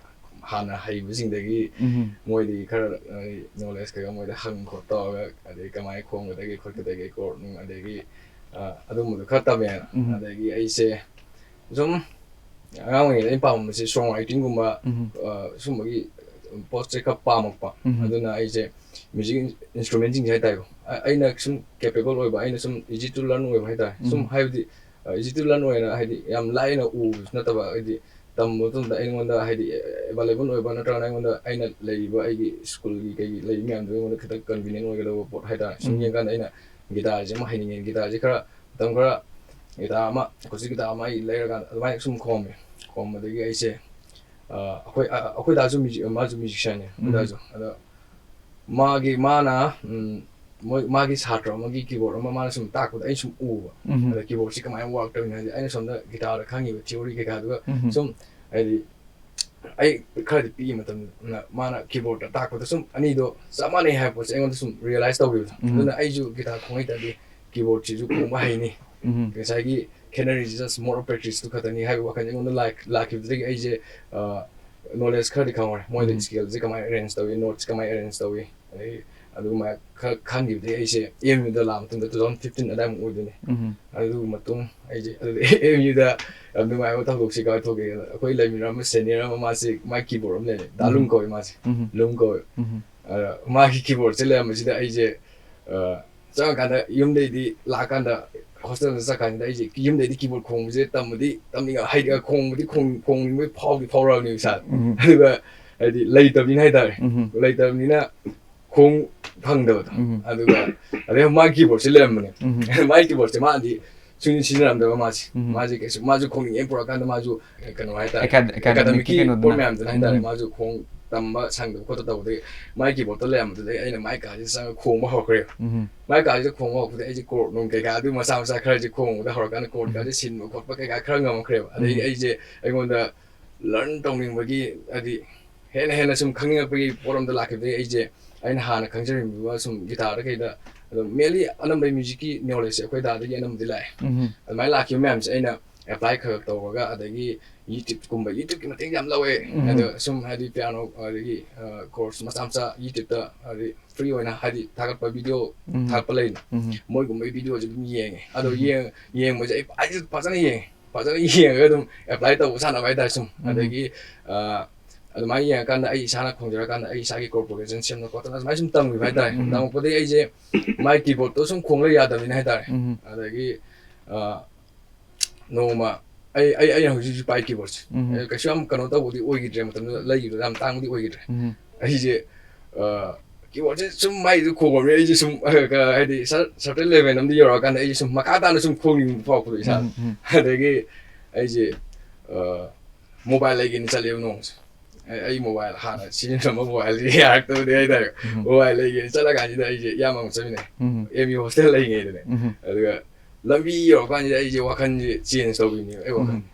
ꯍꯥꯟꯅ ꯍꯩꯕꯁꯤꯡꯗꯒꯤ ꯎꯝ. ꯃꯣꯏꯗꯒꯤ ꯈꯔ ꯅꯣꯂꯦꯖ ꯀꯩꯀꯥ ꯃꯣꯏꯗ ꯍꯪ ꯈꯣꯠ ꯇꯧꯔꯒ, ꯑꯗꯩ ꯀꯃꯥꯏꯅ ꯈꯣꯡꯒꯗꯒꯦ ꯈꯣꯠꯀꯗꯒꯦ ꯀꯣꯔꯠ ꯅꯨꯡ, ꯑꯗꯒꯤ ꯑ, ꯑꯗꯨꯝꯕꯗꯣ ꯈꯔ ꯇꯝꯃꯦ꯫ ꯎꯝ. ꯑꯗꯒꯤ ꯑꯩꯁꯦ ꯁꯨꯝ ꯑꯉꯥꯡ ꯑꯣꯏꯔꯤꯉꯩꯗ ꯑꯩꯅ ꯄꯥꯝꯕꯁꯦ ꯁꯣꯡ ꯔꯥꯏꯇꯤꯡꯒꯨꯝꯕ, ꯎꯝ. ꯑ, ꯁꯨꯝꯕꯒꯤ ꯄꯣꯠꯁꯦ ꯈꯔ ꯄꯥꯝꯃꯛꯄ꯫ ꯎꯝ. ꯑꯗꯨꯅ ꯑꯩꯁꯦ ꯃ꯭ꯌꯨꯖꯤꯛ ꯏꯟꯁꯇ꯭ꯔꯨꯃꯦꯟꯁꯤꯡꯁꯦ ꯍꯥꯏꯇꯥꯔꯦꯀꯣ, ꯑ- ꯑꯩꯅ ꯁꯨꯝ ꯀꯦꯄꯦꯕꯜ ꯑꯣꯏꯕ, ꯑꯩꯅ ꯁꯨꯝ ꯏꯖꯤ ꯇꯨ ꯂꯔꯟ ꯑꯣꯏꯕ ꯍꯥꯏꯇꯥꯔꯦ꯫ ꯁꯨꯝ ꯎꯝ. ꯍꯥꯏꯕꯗꯤ ꯏꯖꯤ ꯇꯨ ꯂꯔꯟ ꯑꯣꯏꯅ ꯍꯥꯏꯗꯤ ꯌꯥꯝ ꯂꯥꯏꯅ ꯎꯕꯁꯨ ꯅꯠꯇꯕ, ꯍꯥꯏꯗꯤ ꯇꯝꯕ ꯃꯇꯝꯗ ꯑꯩꯉꯣꯟꯗ ꯍꯥꯏꯗꯤ ꯑꯦꯕꯥꯏꯂꯦꯕꯜ ꯑꯣꯏꯕ, ꯅꯠꯇ꯭ꯔꯒꯅ ꯑꯩꯉꯣꯟꯗ ꯑꯩꯅ ꯂꯩꯔꯤꯕ ꯑꯩꯒꯤ ꯁ꯭ꯀꯨꯜꯒꯤ ꯀꯩꯒꯤ ꯂꯩꯔꯤꯕ ꯃꯌꯥꯝꯗꯨ ꯑꯩꯉꯣꯟꯗ ꯈꯤꯇꯪ ꯀꯟꯚꯤꯅꯤꯌꯟ ꯑꯣꯏꯒꯗꯧꯕ ꯄꯣꯠ ꯍꯥꯏꯇꯥꯔꯦ꯫ ꯁꯨꯝ ꯎꯝ. ꯌꯦꯡꯀꯥꯟꯗ ꯑꯩꯅ ꯒꯤꯇꯥꯔꯁꯦ ꯑꯃ ꯍꯩꯅꯤꯡꯉꯦ꯫ ꯒꯤꯇꯥꯔꯁꯦ ꯈꯔ ꯃꯇꯝ ꯈꯔ ꯒꯤꯇꯥꯔ ꯑꯃ, ꯑꯦꯀꯣꯁꯇꯤꯛ ꯒꯤꯇꯥꯔ ꯑꯃ ꯑꯩ ꯂꯩꯔꯀꯥꯟꯗ ꯑꯗꯨꯃꯥꯏꯅ ꯁꯨꯝ ꯈꯣꯝꯃꯦ꯫ ꯈꯣꯝꯕꯗꯒꯤ ꯑꯩꯁꯦ ꯑ, ꯑꯩꯈꯣꯏ ꯑ- ꯑꯩꯈꯣꯏ ꯗꯥꯁꯨ ꯃ꯭ꯌꯨꯖꯤꯛ, ꯃꯥꯁꯨ ꯃ꯭ꯌꯨꯖꯤꯛꯁꯤꯌꯥꯟꯅꯦ꯫ ꯑꯩꯈꯣꯏ ꯎꯝ. ꯗꯥꯁꯨ ꯑꯗꯣ ꯃꯥꯒꯤ ꯃꯥꯅ ꯎꯝ, ꯃꯣꯏ ꯃꯥꯒꯤ ꯁꯥꯇ꯭ꯔ ꯑꯃꯒꯤ ꯀꯤꯕꯣꯔꯗ ꯑꯃ ꯃꯥꯅ ꯁꯨꯝ ꯇꯥꯛꯄꯗ ꯑꯩ ꯁꯨꯝ ꯎꯕ꯫ ꯎꯝ. ꯑꯗ ꯀꯤꯕꯣꯔꯗꯁꯤ ꯀꯃꯥꯏꯅ ꯋꯥꯔꯛ ꯇꯧꯔꯤꯅꯣ ꯍꯥꯏꯗꯤ ꯑꯩꯅ ꯁꯣꯝꯗ ꯒꯤꯇꯥꯔꯗ ꯈꯪꯉꯤꯕ ꯊꯤꯑꯣꯔꯤ ꯀꯩꯀꯥꯗꯨꯒ ꯎꯝ. ꯁꯨꯝ ꯍꯥꯏꯗꯤ ꯑꯩ ꯈꯔꯗꯤ ꯄꯤꯛꯏ ꯃꯇꯝꯗ ꯃꯥꯅ ꯀꯤꯕꯣꯔꯗꯇ ꯇꯥꯛꯄꯗ ꯁꯨꯝ ꯑꯅꯤꯗꯣ ꯆꯞ ꯃꯥꯟꯅꯩ ꯍꯥꯏꯕ ꯄꯣꯠꯁꯦ ꯑꯩꯉꯣꯟꯗ ꯁꯨꯝ ꯔꯤꯌꯦꯂꯥꯏꯁ ꯇꯧꯈꯤꯕꯗꯣ꯫ ꯎꯝ. ꯑꯗꯨꯅ ꯑꯩꯁꯨ ꯒꯤꯇꯥꯔ ꯈꯣꯡ ꯍꯩꯇꯥꯔꯗꯤ ꯀꯤꯕꯣꯔꯗꯁꯤꯁꯨ ꯈꯣꯡꯕ ꯍꯩꯅꯤ꯫ ꯎꯝ. ꯉꯁꯥꯏꯒꯤ ꯈꯦꯠꯅꯔꯤꯁꯤ just more of practice two ꯈꯛꯇꯅꯤ ꯍꯥꯏꯕ ꯋꯥꯈꯜꯁꯦ ꯑꯩꯉꯣꯟꯗ ꯂꯥꯛ- ꯂꯥꯛꯈꯤꯕꯗꯒꯤ ꯑꯩꯁꯦ ꯅꯣꯂꯦꯖ ꯈꯔꯗꯤ ꯈꯪꯍꯧꯔꯦ꯫ ꯃꯣꯏꯗ ꯎꯝ. ꯁ꯭ꯀꯦꯜꯁꯦ ꯀꯃꯥꯏꯅ ꯑꯦꯔꯦꯟꯖ ꯇꯧꯏ, ꯅꯣꯠꯁꯦ ꯀꯃꯥꯏꯅ ꯑꯦꯔꯦꯟꯖ ꯇꯧꯏ, ꯑꯗꯩ ꯑꯗꯨꯃꯥꯏꯅ ꯈꯔ ꯈꯪꯈꯤꯕꯗꯒꯤ ꯑꯩꯁꯦ ꯑꯦꯝ ꯌꯨꯗ ꯂꯥꯛꯑ ꯃꯇꯨꯡꯗ two thousand fifteen ꯑꯗꯥꯏꯃꯨꯛ ꯑꯣꯏꯗꯣꯏꯅꯦ꯫ ꯎꯝ. ꯑꯗꯨ ꯃꯇꯨꯡ ꯑꯩꯁꯦ ꯑꯗꯨꯗꯤ ꯑꯦꯝ ꯌꯨꯗ ꯌꯥꯝ ꯅꯨꯡꯉꯥꯏꯕ ꯊꯧꯗꯣꯛꯁꯦ ꯀꯃꯥꯏꯅ ꯊꯣꯛꯀꯦ? ꯑꯩꯈꯣꯏ ꯂꯩꯃꯤꯟꯅꯔꯝꯕ ꯁꯦꯅꯤꯌꯔ ꯑꯃ, ꯃꯥꯁꯦ ꯃꯥꯏ ꯀꯤꯕꯣꯔꯗ ꯑꯃ ꯂꯩꯔꯦ, ꯗꯥ ꯂꯨꯝ ꯎꯝ. ꯀꯧꯋꯦ ꯃꯥꯁꯦ꯫ ꯎꯝ. ꯂꯨꯝ ꯀꯧꯋꯦ꯫ ꯎꯝ. ꯑꯗ ꯃꯥꯒꯤ ꯀꯤꯕꯣꯔꯗꯁꯦ ꯂꯩꯔꯝꯕꯁꯤꯗ ꯑꯩꯁꯦ ꯑ, ꯆꯪꯉꯀꯥꯟꯗ ꯌꯨꯝꯗꯩꯗꯤ ꯂꯥꯛꯑꯀꯥꯟꯗ ꯍꯣꯁꯇꯦꯜꯗ ꯆꯠꯀꯥꯟꯁꯤꯗ ꯑꯩꯁꯦ ꯌꯨꯝꯗꯩꯗꯤ ꯀꯤꯕꯣꯔꯗ ꯈꯣꯡꯕꯁꯦ ꯇꯝꯕꯗꯤ ꯇꯝꯅꯤꯡꯉ ꯍꯩ- ꯈꯣꯡꯕꯗꯤ ꯈꯣꯡ- ꯈꯣꯡꯅꯤꯡꯕꯒꯤ ꯐꯥꯎꯗꯤ ꯐꯥꯎꯔꯛꯑꯕꯅꯦꯕ ꯏꯁꯥꯗ꯫ ꯎꯝ. ꯑꯗꯨꯒ ꯍꯥꯏꯗꯤ ꯂꯩꯇꯕꯅꯤꯅ ꯍꯥꯏꯇꯥꯔꯦ꯫ ꯎꯝ. ꯂꯩꯇꯕꯅꯤꯅ ꯈꯣꯡ ꯐꯪꯗꯕꯗꯣ꯫ ꯎꯝ. ꯑꯗꯨꯒ ꯑꯗꯩ ꯃꯥꯒꯤ ꯀꯤꯕꯣꯔꯗꯁꯦ ꯂꯩꯔꯝꯕꯅꯦ꯫ ꯎꯝ. ꯃꯥꯒꯤ ꯀꯤꯕꯣꯔꯗꯁꯦ ꯃꯥꯗꯤ ꯁꯨꯡꯁꯤ ꯁꯤꯖꯤꯟꯅꯔꯝꯗꯕ ꯃꯥꯁꯦ꯫ ꯎꯝ. ꯃꯥꯁꯦ ꯀꯩꯁꯨ ꯃꯥꯁꯨ ꯈꯣꯡꯅꯤꯡꯉꯦ ꯄꯨꯔꯛꯀꯥꯟꯗ ꯃꯥꯁꯨ ꯀꯩꯅꯣ ꯍꯥꯏꯇꯥꯔꯦ꯫ ꯑꯦꯀꯥꯗ- ꯑꯦꯀꯥꯗꯃꯤꯛꯀꯤ ꯑꯦꯀꯥꯗꯃꯤꯛꯀꯤ ꯀꯩꯅꯣꯗꯨꯅ꯫ ꯄꯣꯠ ꯃꯌꯥꯝꯗꯨꯅ ꯍꯥꯏꯇꯥꯔꯦ꯫ ꯎꯝ. ꯃꯥꯁꯨ ꯈꯣꯡ ꯇꯝꯕ ꯁꯪꯗꯕ ꯈꯣꯠꯇ ꯇꯧꯕꯗꯒꯤ ꯃꯥꯏ ꯀꯤꯕꯣꯔꯗꯇ ꯂꯩꯔꯝꯕꯗꯨꯗꯒꯤ ꯑꯩꯅ ꯃꯥꯏ ꯀꯥꯁꯤꯗ ꯆꯪꯉꯒ ꯈꯣꯡꯕ ꯍꯧꯔꯛꯈ꯭ꯔꯦꯕ꯫ ꯎꯝ. ꯃꯥꯏ ꯀꯥꯁꯤꯗ ꯈꯣꯡꯕ ꯍꯧꯔꯛꯄꯗꯒꯤ ꯑꯩꯁꯦ ꯀꯣꯔꯠ ꯅꯨꯡ ꯀꯩꯀꯥ ꯑꯗꯨ ꯃꯆꯥ ꯃꯆꯥ ꯈꯔꯁꯦ ꯈꯣꯡꯕꯗ ꯍꯧꯔꯀꯥꯟꯗ ꯀꯣꯔꯠ ꯀꯥꯁꯦ ꯁꯤꯟꯕ ꯈꯣꯠꯄ ꯀꯩꯀꯥ ꯈꯔ ꯉꯝꯃꯛꯈ꯭ꯔꯦꯕ꯫ ꯑꯗꯩꯗꯤ ꯎꯝ. ꯑꯩꯁꯦ ꯑꯩꯉꯣꯟꯗ ꯂꯔꯟ ꯇꯧꯅꯤꯡꯕꯒꯤ, ꯍꯥꯏꯗꯤ ꯍꯦꯟꯅ ꯍꯦꯟꯅ ꯁꯨꯝ ꯈꯪꯅꯤꯡꯉꯛꯄꯒꯤ ꯄꯣꯠ ꯑꯃꯗ ꯂꯥꯛꯈꯤꯕꯗꯒꯤ ꯑꯩꯁꯦ ꯑꯩꯅ ꯍꯥꯟꯅ ꯈꯪꯖꯔꯝꯃꯤꯕ ꯁꯨꯝ ꯒꯤꯇꯥꯔꯗ ꯀꯩꯗ ꯑꯗꯨꯝ mainly ꯑꯅꯝꯕ ꯃ꯭ꯌꯨꯖꯤꯛꯀꯤ ꯅꯣꯂꯦꯖꯁꯦ ꯑꯩꯈꯣꯏ ꯗꯥꯗꯒꯤ ꯑꯅꯝꯕꯗꯤ ꯂꯥꯛꯑꯦ꯫ ꯎꯝ. ꯑꯗꯨꯃꯥꯏꯅ ꯂꯥꯛꯈꯤꯕ ꯃꯌꯥꯝꯁꯦ ꯑꯩꯅ ꯑꯦꯄ꯭ꯂꯥꯏ ꯈꯔ ꯈꯔ ꯇꯧꯔꯒ, ꯑꯗꯒꯤ ꯌꯨꯇ꯭ꯌꯨꯕꯀꯨꯝꯕ, ꯌꯨꯇ꯭ꯌꯨꯕꯀꯤ ꯃꯇꯦꯡ ꯌꯥꯝ ꯂꯧꯋꯦ꯫ ꯎꯝ. ꯑꯗꯣ ꯁꯨꯝ ꯍꯥꯏꯗꯤ ꯄꯤꯌꯥꯅꯣ ꯑꯗꯒꯤ ꯀꯣꯔꯁ ꯃꯆꯥ ꯃꯆꯥ ꯌꯨꯇ꯭ꯌꯨꯕꯇ ꯍꯥꯏꯗꯤ ꯐ꯭ꯔꯤ ꯑꯣꯏꯅ ꯍꯥꯏꯗꯤ ꯊꯥꯒꯠꯄ ꯚꯤꯗꯤꯑꯣ ꯎꯝ. ꯊꯥꯒꯠꯄ ꯂꯩꯅ, ꯎꯝ. ꯃꯣꯏꯒꯨꯝꯕꯒꯤ ꯚꯤꯗꯤꯑꯣꯁꯦ ꯑꯗꯨꯝ ꯌꯦꯡꯉꯦ꯫ ꯑꯗꯣ ꯎꯝ. ꯌꯦꯡ ꯌꯦꯡꯕꯁꯦ ꯑꯩ ꯐꯖ- ꯐꯖꯅ ꯌꯦꯡꯉꯦ꯫ ꯐꯖꯅ ꯌꯦꯡꯉꯒ ꯑꯗꯨꯝ ꯑꯦꯄ꯭ꯂꯥꯏ ꯇꯧꯕ ꯁꯥꯟꯅꯕ ꯍꯥꯏꯇꯥꯔꯦ ꯁꯨꯝ꯫ ꯎꯝ. ꯑꯗꯒꯤ ꯑ, ꯑꯗꯨꯃꯥꯏꯅ ꯌꯦꯡꯉꯀꯥꯟꯗ ꯑꯩ ꯏꯁꯥꯅ ꯈꯣꯡꯖꯔꯀꯥꯟꯗ ꯑꯩ ꯏꯁꯥꯒꯤ ꯀꯣꯔꯠ ꯄ꯭ꯔꯣꯒ꯭ꯔꯦꯁꯟ ꯁꯦꯝꯗꯅ ꯈꯣꯠꯇꯅ ꯑꯗꯨꯃꯥꯏꯅ ꯁꯨꯝ ꯇꯝꯈꯤꯕ ꯍꯥꯏꯇꯥꯔꯦ꯫ ꯎꯝ. ꯇꯝꯃꯛꯄꯗꯒꯤ ꯑꯩꯁꯦ ꯃꯥꯏ ꯀꯤꯕꯣꯔꯗꯇꯣ ꯁꯨꯝ ꯈꯣꯡꯂ ꯌꯥꯗꯕꯅꯤꯅ ꯍꯥꯏꯇꯥꯔꯦ꯫ ꯎꯝ. ꯑꯗꯒꯤ ꯑ, ꯅꯣꯡꯃ ꯑꯩ ꯑꯩ ꯑꯩꯅ ꯍꯧꯖꯤꯛ ꯍꯧꯖꯤꯛ ꯄꯥꯏ ꯀꯤꯕꯣꯔꯗꯁꯦ ꯎꯝ. ꯑꯩ ꯀꯩꯁꯨ ꯌꯥꯝ ꯀꯩꯅꯣ ꯇꯧꯕꯗꯤ ꯑꯣꯏꯈꯤꯗ꯭ꯔꯦ, ꯃꯇꯝꯗꯨꯗ ꯂꯩꯈꯤꯕꯗ ꯌꯥꯝ ꯇꯥꯡꯕꯗꯤ ꯑꯣꯏꯈꯤꯗ꯭ꯔꯦ꯫ ꯎꯝ. ꯑꯩꯁꯦ ꯑ, ꯀꯤꯕꯣꯔꯗꯁꯦ ꯁꯨꯝ ꯃꯥꯏꯗꯨ ꯈꯣꯡꯉꯕꯅꯤ ꯑꯩꯁꯦ ꯁꯨꯝ ꯑ, ꯀ- ꯍꯥꯏꯗꯤ ꯁꯔꯇꯦꯟ ꯂꯦꯚꯦꯜ ꯑꯃꯗꯤ ꯌꯧꯔꯛꯑꯀꯥꯟꯗ ꯑꯩꯁꯦ ꯁꯨꯝ ꯃꯈꯥ ꯇꯥꯅ ꯁꯨꯝ ꯈꯣꯡꯅꯤꯡꯕ ꯐꯥꯎꯔꯛꯄꯗꯣ ꯏꯁꯥꯗ꯫ ꯎꯝ. ꯎꯝ. ꯑꯗꯒꯤ ꯑꯩꯁꯦ ꯃꯣꯕꯥꯏꯜ ꯂꯩꯒꯦꯅ ꯆꯠꯂꯦꯕ ꯅꯣꯡꯃꯁꯦ꯫ ꯑꯩ ꯑꯩ ꯃꯣꯕꯥꯏꯜ ꯍꯥꯟꯅ ꯁꯤꯖꯤꯟꯅꯔꯝꯕ ꯃꯣꯕꯥꯏꯜꯁꯦ ꯌꯥꯔꯛꯇꯕꯗꯒꯤ ꯍꯥꯏꯇꯥꯔꯦ꯫ ꯎꯝ. ꯃꯣꯕꯥꯏꯜ ꯂꯩꯒꯦꯅ ꯆꯠꯂꯀꯥꯟꯁꯤꯗ ꯑꯩꯁꯦ ꯏꯌꯥꯝꯕ ꯑꯃ ꯆꯠꯃꯤꯟꯅꯩ꯫ ꯎꯝ. ꯑꯦꯝ ꯌꯨ ꯍꯣꯁꯇꯦꯜ ꯂꯩꯉꯩꯗꯅꯦ꯫ ꯎꯝ. ꯑꯗꯨꯒ ꯂꯝꯕꯤ ꯌꯧꯔꯀꯥꯟꯁꯤꯗ ꯑꯩꯁꯦ ꯋꯥꯈꯜꯁꯦ ꯆꯦꯟꯖ ꯇꯧꯕꯤꯅꯦꯕ ꯑꯩ ꯋꯥꯈꯜ꯫ ꯎꯝ.